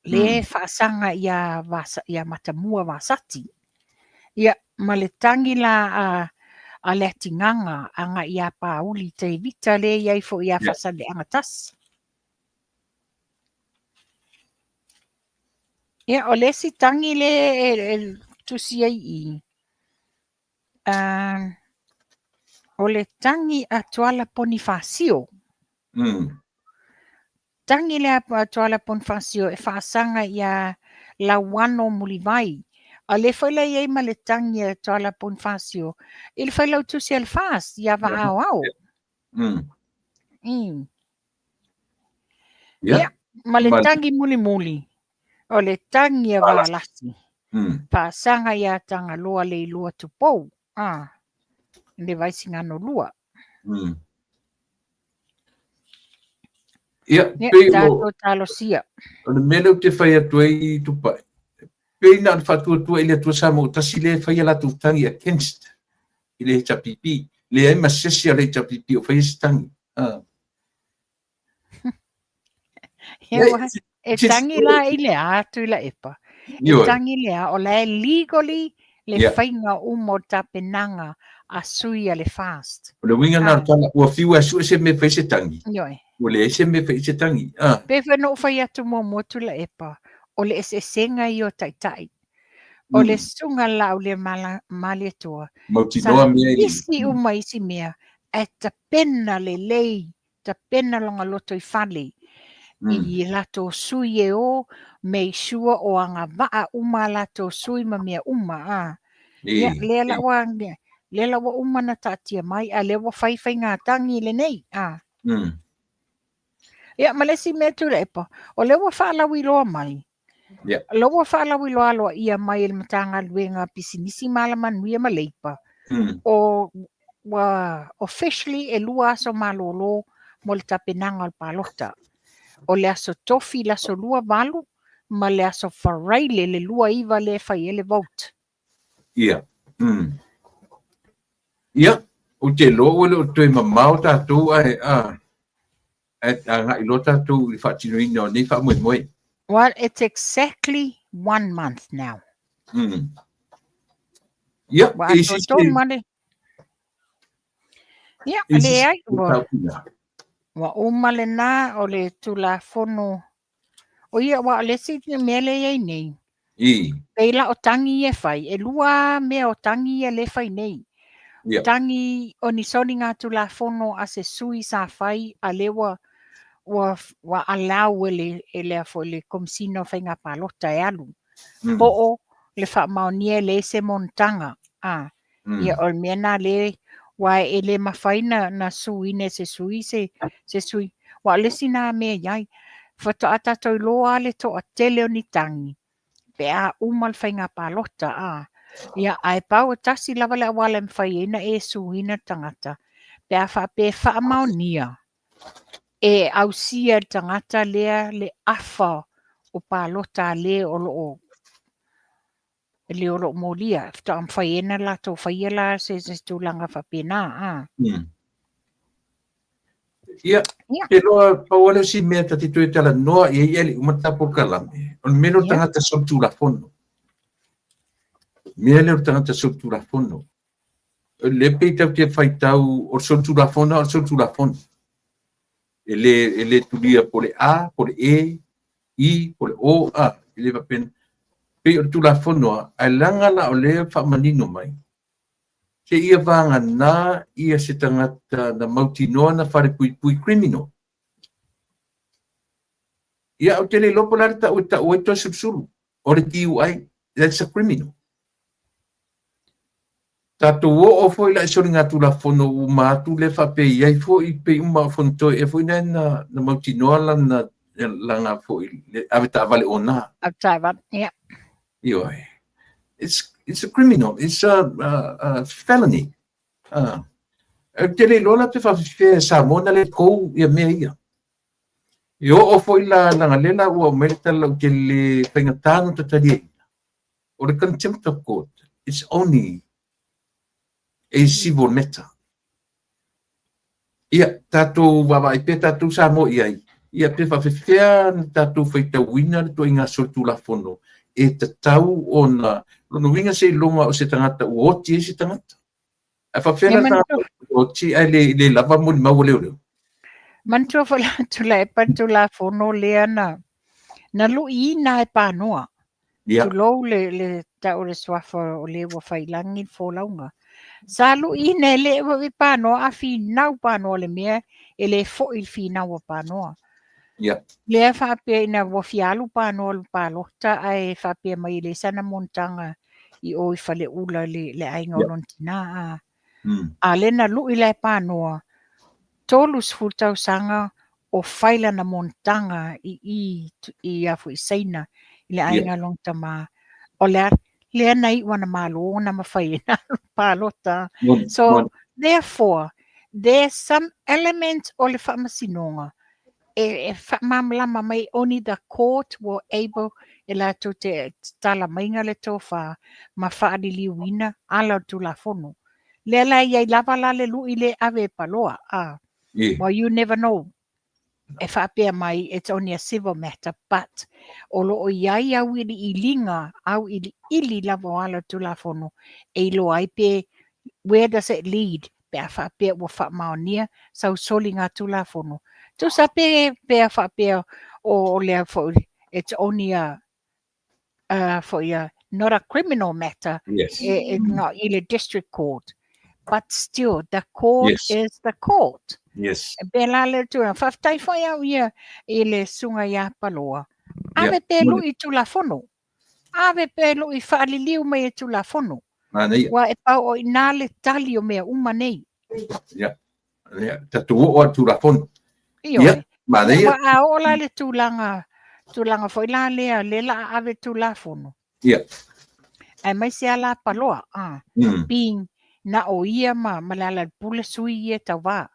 le faasaga ia Vasa, ia Matamua Vasati. Ia, ma le tagi la a, a Leatigaga agai ia Pauli Tevita lea e i ai foi ia Faasaleleaga tasi. Ia, o le isi tagi lea e, e tusi ai i, uh, o le tagi a Tuala Ponifasio. Tagi lea a Tuala Ponifasio e faasaga ia Lauano Mulivai. A lea foi la e i ai ma le tagi a Tuala Ponifasio i le failautusi a le FAST ia Vaaoao. Ia, ma le tagi mulimuli, o le tagi a Valasi. Faasaga ia Tagaloa Leilua Tupou, a, le Vaisigano 2. Ia, Ia, pei o, tatou talosia. O le mea lea ou te fai atu ai Tupai, pei na o le faatuatua i le Atua Samoa tasi lea e fai a latou tagi against i le HRPP. Leai ma se isi a le HRPP o faia se tagi. Ah. E tangi la i le a Tuilaepa. E tangi le a, o la e legally le faiga uma o tapenaga a sui a le FAST. O le uiga na o le tala, ua fiu e sue se mea e fai se tangi. Ua leai se mea e fai se tangi. Ah. Pei foi na ou fai atu muamua Tuilaepa, o le eseesega ia o taitai. O le susuga Laaulialemalietoa, Mautinoa mea i. Sa pisi uma isi mea, ae tapena lelei, tapena lona lotoifale i latou sui e o, make sure o agavaa uma a latou sui ma mea uma. A. Ia, lea la ua, lea la ua uma na taatia mai, a lea ua fai faigatagi lenei. A. Ia, ma le isi mea Tuilaepa, o lea ua faalauiloa mai, Yeah. O lea ua faalauiloa aloaia mai e le Matagaluega Pisinisi ma Alamanuia ma Leipa, o ua officially e 2 aso malolo mo le tapenaga o le palota. O le aso Tofi le aso 28 ma le aso Faraile le 29 lea e fai ai le vote. Ia. Ia, ou te iloa ua le o toe mamao tatou ae a ae agai loa tatou i le faatinoina o nei faamoemoe. Well, it's exactly one month now. Ia, Ua e isi atoatoa ma le... Ia, e isi leai, ua, ua ua uma lena o le Tulafono. O ia, aua o le isi mea lea e i ai nei, I. pei la o tagi ia e fai, e 2 mea o tagi ia lea e fai nei. Tagi o ni soligatulafono a se sui sa fai a lea ua ua ua allow e le e le foi le Komesina o Faiga Palota e alu. Po o le faamaonia e leai se monotaga. A, ia o le mea na le aua e le mafai na na suina e se sui se se sui. Aua o le isi na mea i ai, faatoa tatou iloa lava le toatele o ni tagi pe a uma le faiga palota. A, ia, ae pau e tasi lava le auala e mafai ai na e suina le tagata, pe a faapea e faamaonia e ausia e le tagata lea le afa o palota a le o lo o le o lo o molia. Faatoa mafai ai na latou faia la se, se tulaga faapena. A. Ia, Ia. te loa pau lea o si mea ta te toe talanoa i ai e le uma ta polokalame, o le mea lea o le tagata solitulafono. Mea lea o le tagata solitulafono. O lea pei tatou te faitau o le solitulafono o le solitulafono. E le, e le tulia po le A, po le E, I, po le O, A, e le faapena. Pei o le tulafono a, ae leaga la o lea e faamanino mai, seia vagana ia se tagata na mautinoa na falepuipui criminal. Ia, ou te le iloa po o le a le tau e tau ai Toesulusulu. O le DUI, that's a criminal. Tatou oo foi la i soligatulafono ua uma atu lea faapea e i ai foi pei uma o Fonotoe ea foi lena na, na mautinoa lana, lana foi le avetaavale ona. Avetaavale, ia. Ioe. It's a criminal, it's a felony. Ah. Ou te le iloa la pe faafefea e Samoa na let go ia mea ia. E oo foi la leaga lea la ua aumai le tala ou te le faigata ona tataliaina. O le contempt of court, it's only a civil matter. Ia, tatou vaavaai pea tatou Samoa i ai, ia pe faafefea ona tatou faitauina le ituaiga solitulafono e tatau ona, lona uiga seiloga o se tagata ua oti ai se tagata. Ae faafefea la le tagata ua oti ae le, le lava molimau a leoleo? Manatua foi la Tuilaepa le Tulafono lea na, na luiina e Panoa. Yeah. Tulou le, le tau o le suafa o le ua fai i lagi le folauga. Sa luiina e le ua Panoa a finau Panoa le mea e le foi le finau a Panoa. Yeah. Lea faapea ina ua fia alu Panoa le palota ae faapea mai e le sana monotaga i o i Faleula le aiga o lona tina. A, a lea na lui la e Panoa, 30 tausaga o fai lana monotaga i i i a foi Saina i le aiga lona tama. O le lea na iu ana malo na mafai ai na alu palota. So, therefore, there's some element o le faamasinoga e faamalamalama mai only the court were able e latou te tatala maiga le tofa ma faaliliuina ala o le Tulafono. Lea la e i ai lava la le lui le ave e paloa. Ah. Well, you never know. E faapea mai, it's only a civil matter, but o lo o i ai auiliiliga, auiliili lava o ala o le Tulafono e iloa ai pe where does it lead pe a faapea ua faamaonia sau soliga Tulafono. Tusa pe, pe a faapea o lea foi, it's only a, foi a, not a criminal matter, e, e, not i le district court. But still, the court is the court. E pēlā le tulaga. Faafetai foi au ia i le susuga ia Paloa. Ave pea lui i Tulafono. Ave pea lui faaliliu mai e Tulafono. Manaia. Ua e pau o i nā le tali o mea uma nei. Ia. Ia, tatou oo a Tulafono. Ioe. Ia, manaia. Ua a oo la le tulaga, tulaga foi la lea, le la a ave Tulafono. Ia. Aemaise a la Paloa, ah, being na o ia ma le Alaalpule sui ia tauva.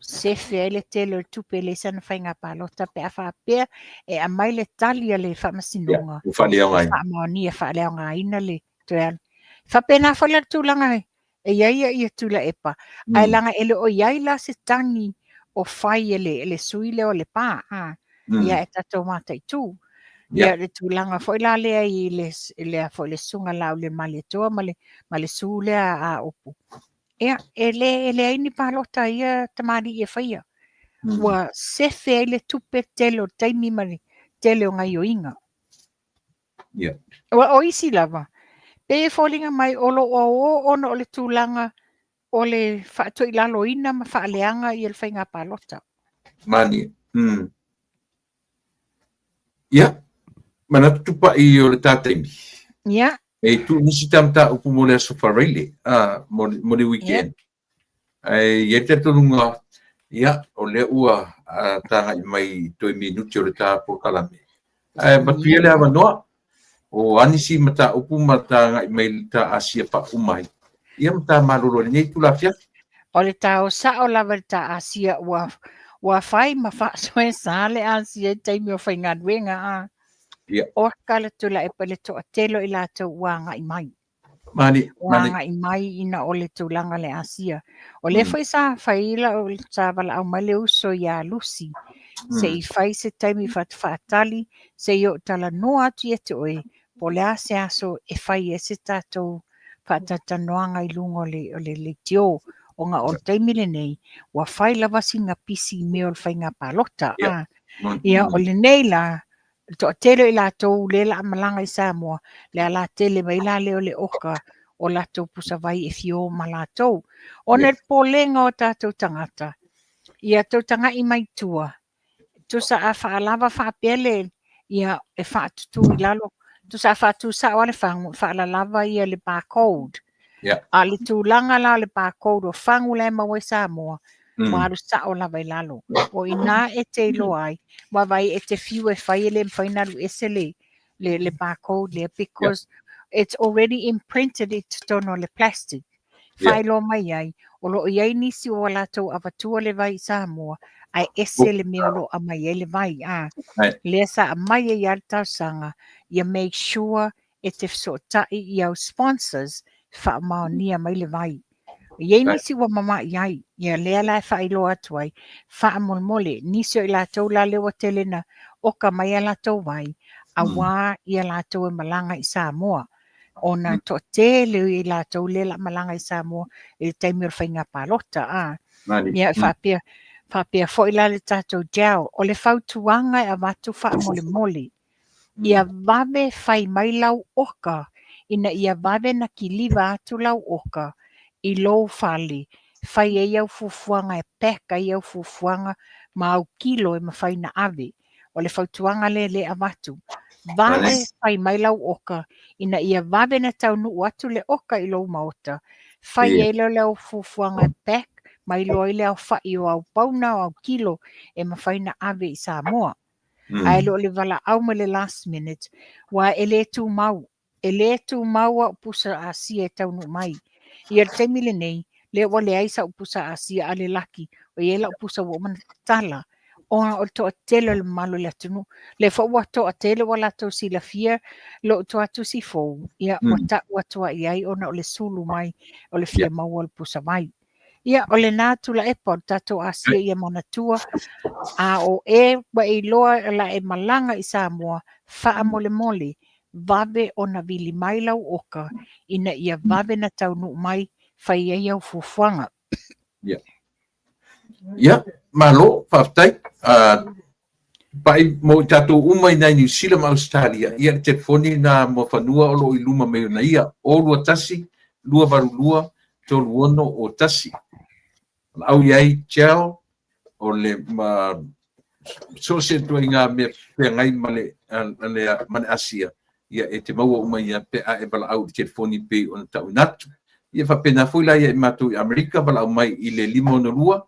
Sefe ai le tele o le tupe e leai sana faiga palota pe a faapea e aumai le tali a le faamasinoga. Ia, ua faaleaogaina. Faamaonia, faaleaogaina le toe alu. Faapena foi la le tulaga e i ai ia Tuilaepa, ae leaga e le o i ai la se tagi o fai e le sui lea o Lepa, a, ia e tatou mataitu. Ia le tulaga foi la lea i le, lea foi le susuga Laaulialemalietoa ma le su lea a Opu. Ia, e le, e leai ni palota a ia tamalii e faia. Ua sefe ai le tupe tele o le taimi ma le tele o gaioiga. Yeah. Ua o isi lava, pei e foliga mai o lo o o ona o le tulaga o le faatoilaloina ma faaleaga ia le faiga palota. Mani. Ia, manatu Tupai o le ta taimi. Ia. E tuu nisi ta mataupu mo le aso Faraile, a, mo le weekend. Ae i ai le talitonuga, ia, o lea ua tagai mai i toe minute o le ta polokalame. Ae avatu ia le avanoa, o a nisi mataupu ma tagai mai le ta asia faauma ai, ia ma ta malolo i lenei itula afiafi. O le ta o sao lava i le ta asia ua fai ma faasoesa le asia i taimi o faigaluega a. Ia. Oka le Tuilaepa i le toatele o i latou ua agai mai. Mani, Ua mani. agai mai ina o le tulaga le Asia. O lea foi sa fai lau, sa valaau mai le uso ia Lucy, se i fai se taimi faatali, se i ou talanoa atu ia te oe, po o le a se aso e fai ai se tatou faatalatalanoaga i luga o le leitio. Ona o le taimi lenei, ua fai lava sina pisi i mea o le faiga palota. Ia. Ia, o lenei la, le toatele o i latou lea la a malaga i Samoa, le ala tele mai la lea o le oka o latou pusavai e fio ma latou. Ona le popolega o tatou tagata, ia tautaga'i mai tua, Tusa a faalava faapea le, ia, e faatutu i lalo, tusa a faatu sao lava le fagu, e faalalava ia le barcode. A o le tulaga la o le barcode o fagu la e maua i Samoa, ua alu sao lava i lalo. O i ina e te iloa ai, ua vaai e te fiu e fai e le mafai ona alu ese le, le, le barcode lea because it's already imprinted i totonu o le plastic. Faailoa mai ai, o lo o i ai nisi ua latou avatua le vai i Samoa, ae ese le mea o lo o aumai ai le vai. A, lea sa aumai ai lava le talosaga, ia make sure e te fesootai i au sponsors faamaonia mai le vai. E i ai nisi ua mama'i ai, ia lea la e faailoa atu ai, faamolemole, nisi o i latou la lea ua tele na oka mai a latou vai, auā ia latou e malaga i Samoa, ona toatele o i latou lea la malaga i Samoa i le taimi o le faiga palota, a. Ia e faapea, faapea foi la le tatou gel, o le fautuaga e avatu faamolemole, Ia vave fai mai lau oka ina ia vave na kiliva atu lau oka i lou fale, fai ai au fuafuaga e pack ai au fuafuaga ma au kilo e mafai na ave. O le fautuaga lea lea e avatu. Vave fai mai lau oka ina ia vave na taunuu atu le oka i lou maota, fai ai lea o le au fuafuaga e pack ma iloa ai le aofai o au pauna o au kilo e mafai na ave i Samoa. Ae le o le valaau mai le last minute, ua e le tumau, e le tumau au pusa Asia e taunuu mai. Ia le taimi lenei, lea ua leai sau pusa Asia a le laki, o i ai lau pusa ua uma ona tatala, ona o le toatele o le mamalu o le atunuu. Lea foi ua toatele ua latou silafia lou tuatusi fou, ia ua tau atu ai i ai ona o le sulu mai o le fia maua o le pusa vai. Ia, o lena Tuilaepa o le tatou Asia ia manatua, a o e ua e iloa o le a e malaga i Samoa, faamolemole, vave ona vili mai lau oka ina ia vave na taunuu mai, fai ai au fuafuaga. Ia. Ia, malo, faafetai. Pai mo i tatou uma i nai Niu Sila ma Ausetalia, ia le telefoni na Muafanua o lo o i luma mai ona ia, 0 21 282 36 01. Valaau i ai Gel o le ma so o se ituaiga mea feagai ma le, ma le Asia, ia e te maua uma ia pe a e valaau i le telefoni pei ona tauina atu. Ia faapena foi la ia i matou i Amerika, valaau mai i le 562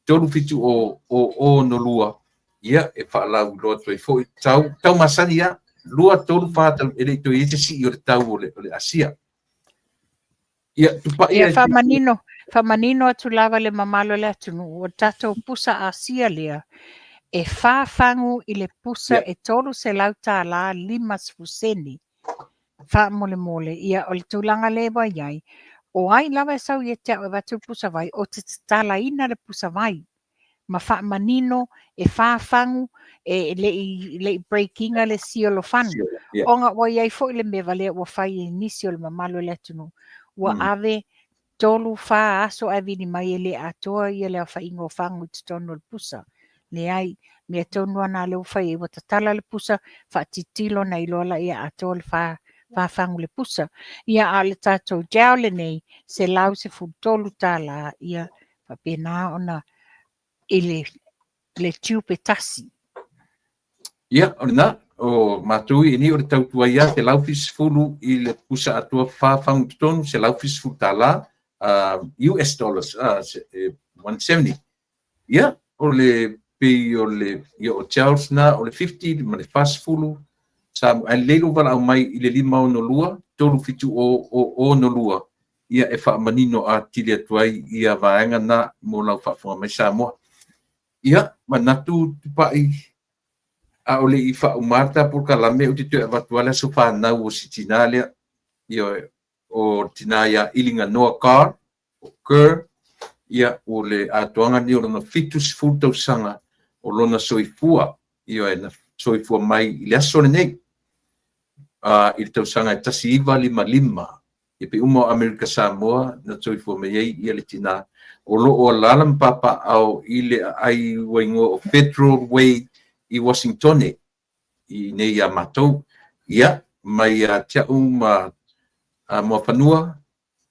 370 062, ia e faalauiloa atu ai foi tau, tau masani lava, 2, 3, 4 tau, e le i toe i ai se sii o le tau o le, o le Asia. Ia, tupai Ia faamanino, faamanino atu lava le mamalu o le atunuu, o le tatou pusa Asia lea, e fa fagu i le pusa e $300 50 sene. Faamolemole, ia o le tulaga lea ua i ai, o ai lava e sau ia te au e avatu le pusa vai, ou te tatalaina le pusa vai ma faamanino e fa fagu e le i break ina le seal o fagu. Ona ua i ai foi le mea valea ua fai e nisi o le mamalu o le atunuu, ua ave tolu, fa aso ae vili mai e le atoa ia le aofaiga o fagu i totonu o le pusa. Leai, mea tonu lava na lea ua fai ai, ua tatala le pusa, faatilotilo ona iloa laia atoa le fa, fa fagu le pusa. Ia, a o le tatou gel lenei, $113, ia faapena ona i le, le tube e tasi. Ia, o lena, o matou i nei o le tautua ia $170 i le pusa atoa fa fagu i totonu, $170, US dollars, 170. Ia, o le pei o le, ia o Charles na, o le 50 ma le 40, sa, ae lelei lou valaau mai i le 562 370 062, ia e faamanino atili atu ai ia vaega na mo lau faafofoga mai Samoa. Ia, manatu Tupai, a o le i faauma le ta polokalame, ou te toe avatu lava le aso fanau o si tinā lea, ioe, o le tinā ia Iliganoa Carr, o Kerr, ia, o le atoaga lenei o lona 70 tausaga o lona soifua, ioe, na soifua mai i le aso lenei, i le tausaga e 1955, ia pei uma o Amerika Samoa na soifua mai ai ia le tinā, o lo o alaala ma papaaao i le aai ua igoa o Federal Way i Washingtone i inei iā matou. Ia, mai ia te au ma Muafanua,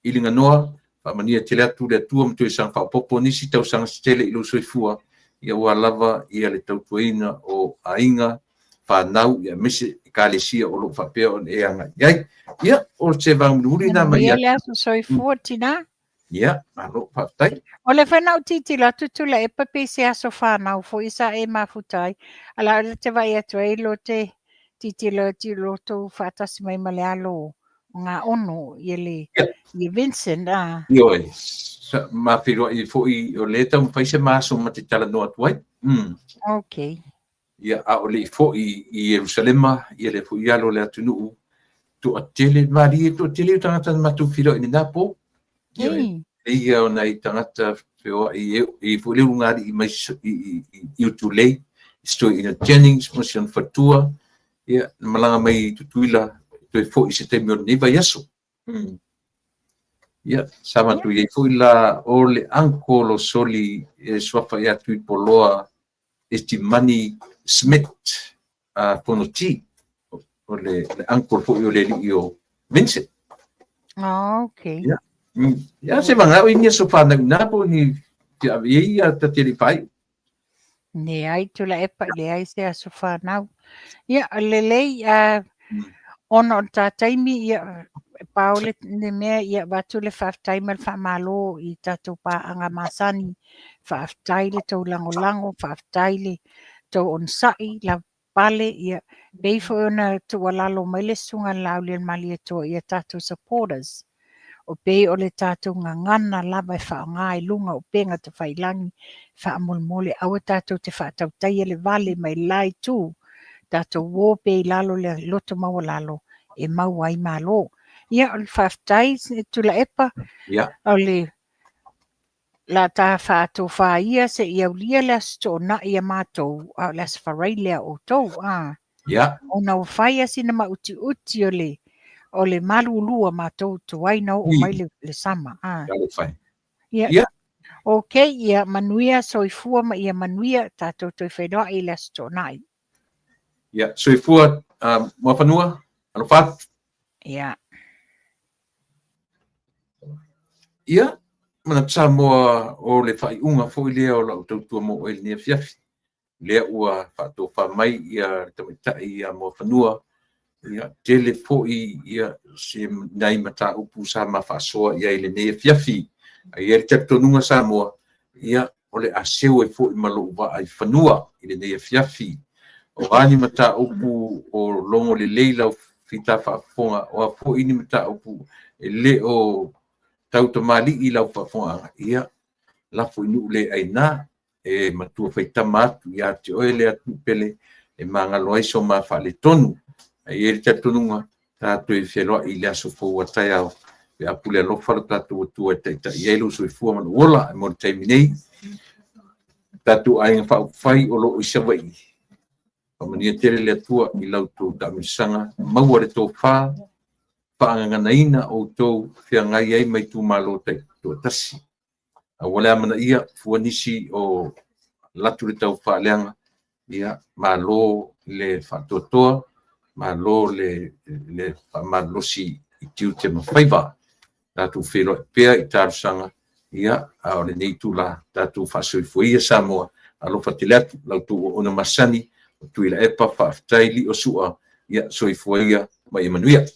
Iliganoa, faamanuia tele atu le Atua ma toe saga faaopoopo nisi tausaga se tele i lou soifua. ia aua lava ia le tautuaina o aiga, fanau, ia aemaise Ekalesia o lo o faapea ona e agai i ai. Ia, o se vaega mulimuli lena mai Manuia ia. le aso soifua, tinā. Ia, malo, faafetai. O lea foi na ou tilotilo atu Tuilaepa pei se aso fanau foi sa e mafuta ai. A la o te vaai atu ai lo te tilotilo atu i lo tou faatasi mai ma le alo o Gaono ia le ia Vincent a. Ioe, ma feiloai foi o lea e taumafai se ma aso ma te talanoa atu ai. Okay. Ia, a o le i foi i Ierusalema, ia lea foi alo o le atunuu, toatele, malie, toatele o tagata na matou feiloai i lena po. Ioe, e ia o nai tagata feoai e i foi le ulugalii mai i Utulei, i si toeaina Jennings ma si ona faletua, ia, na malaga mai i Tutuila, toe foi i se taimi o lenei vaiaso. Ia, sa matou i ai foi la o le uncle o Soli e suafa ia Tuipoloa Etimani Smith Fonoti, o le uncle foi o le alii o Vincent. Oh, okay. Ia, ia se vagao i ni aso whanau nā po ni te ave i ia ta te whai. Leai, Tuilaepa, leai se aso whanau. Ia, lelei, ona o le ta taimi, ia, pau le, le mea, ia, avatu le faafetai ma le faamalo i tatou paaga masani, faafetai le tou lagolago, faafetai le tou onosai, lavapapale, ia, pei foi ona tuualalo mai le Susuga i le Laaulialemalietoa i a tatou supporters, o pei o le tatou gagana lava e faaaoga i luga o upega tafailagi, faamolemole aua tatou te faatautaia le vale mai le la itu, tatou o pea i lalo le loto maualalo e maua ai malo. Ia, o le faafetai Tuilaepa, o le la ta faatofa ia seia aulia le Aso Toonai a matou, a o le Aso Faraile a outou, a. Ona ua fai lava sina mautiuti o le o le malulu a matou tuai na oo mai le sama, a. Ia. Okay, ia manuia soifua ma ia manuia tatou toe feiloai i le Aso Toonai. Ia, soifua Muafanua, alofa atu. Ia. Ia, manatu Samoa o le faaiuga foi lea o lau tautua mo oe i lenei afiafi. Lea ua faatofa mai ia le tamaitai ia Muafanua, ia tele foi ia se nai mataupu sa ma faasoa i ai i lenei afiafi. Ae i ai le talitonuga Samoa, ia o le a seu ai foi ma lou vaa i fanua i lenei afiafi. O a ni mataupu o logo lelei lau fita faafofoga, o a foi ni mataupu e le o tau tamalii i lau faafofogaaga, ia, lafo i nuu le aina, e matua faitama atu ia te oe le atunuu pele e magalo ai so ma faaletonu. Ae i ai le talitonuga, ta toe feloai i le aso fou a taeao, pe a pule alofa lo tatou Atua e taitai ai lou soifua ma lou ola. Ae mo le taimi nei, tatou aiga faaupufai o lo o i Savaii, faamanuia tele le Atua i la outou taamilosaga, maua le tofa, faagaganaina outou feagai ai ma itumalo taitoatasi. Aua le amanaia fua nisi o latu le tau faaleaga, ia malo le faatoatoa, malo le faamalolosi i tiute ma faiva. Tatou feiloai pea i talosaga, ia, a o lenei itula, tatou faasoifua ia Samoa. Alofa tele atu la outou auauna masani o Tuilaepa, faafetai Lio Sua, ia soifua ia ma ia manuia.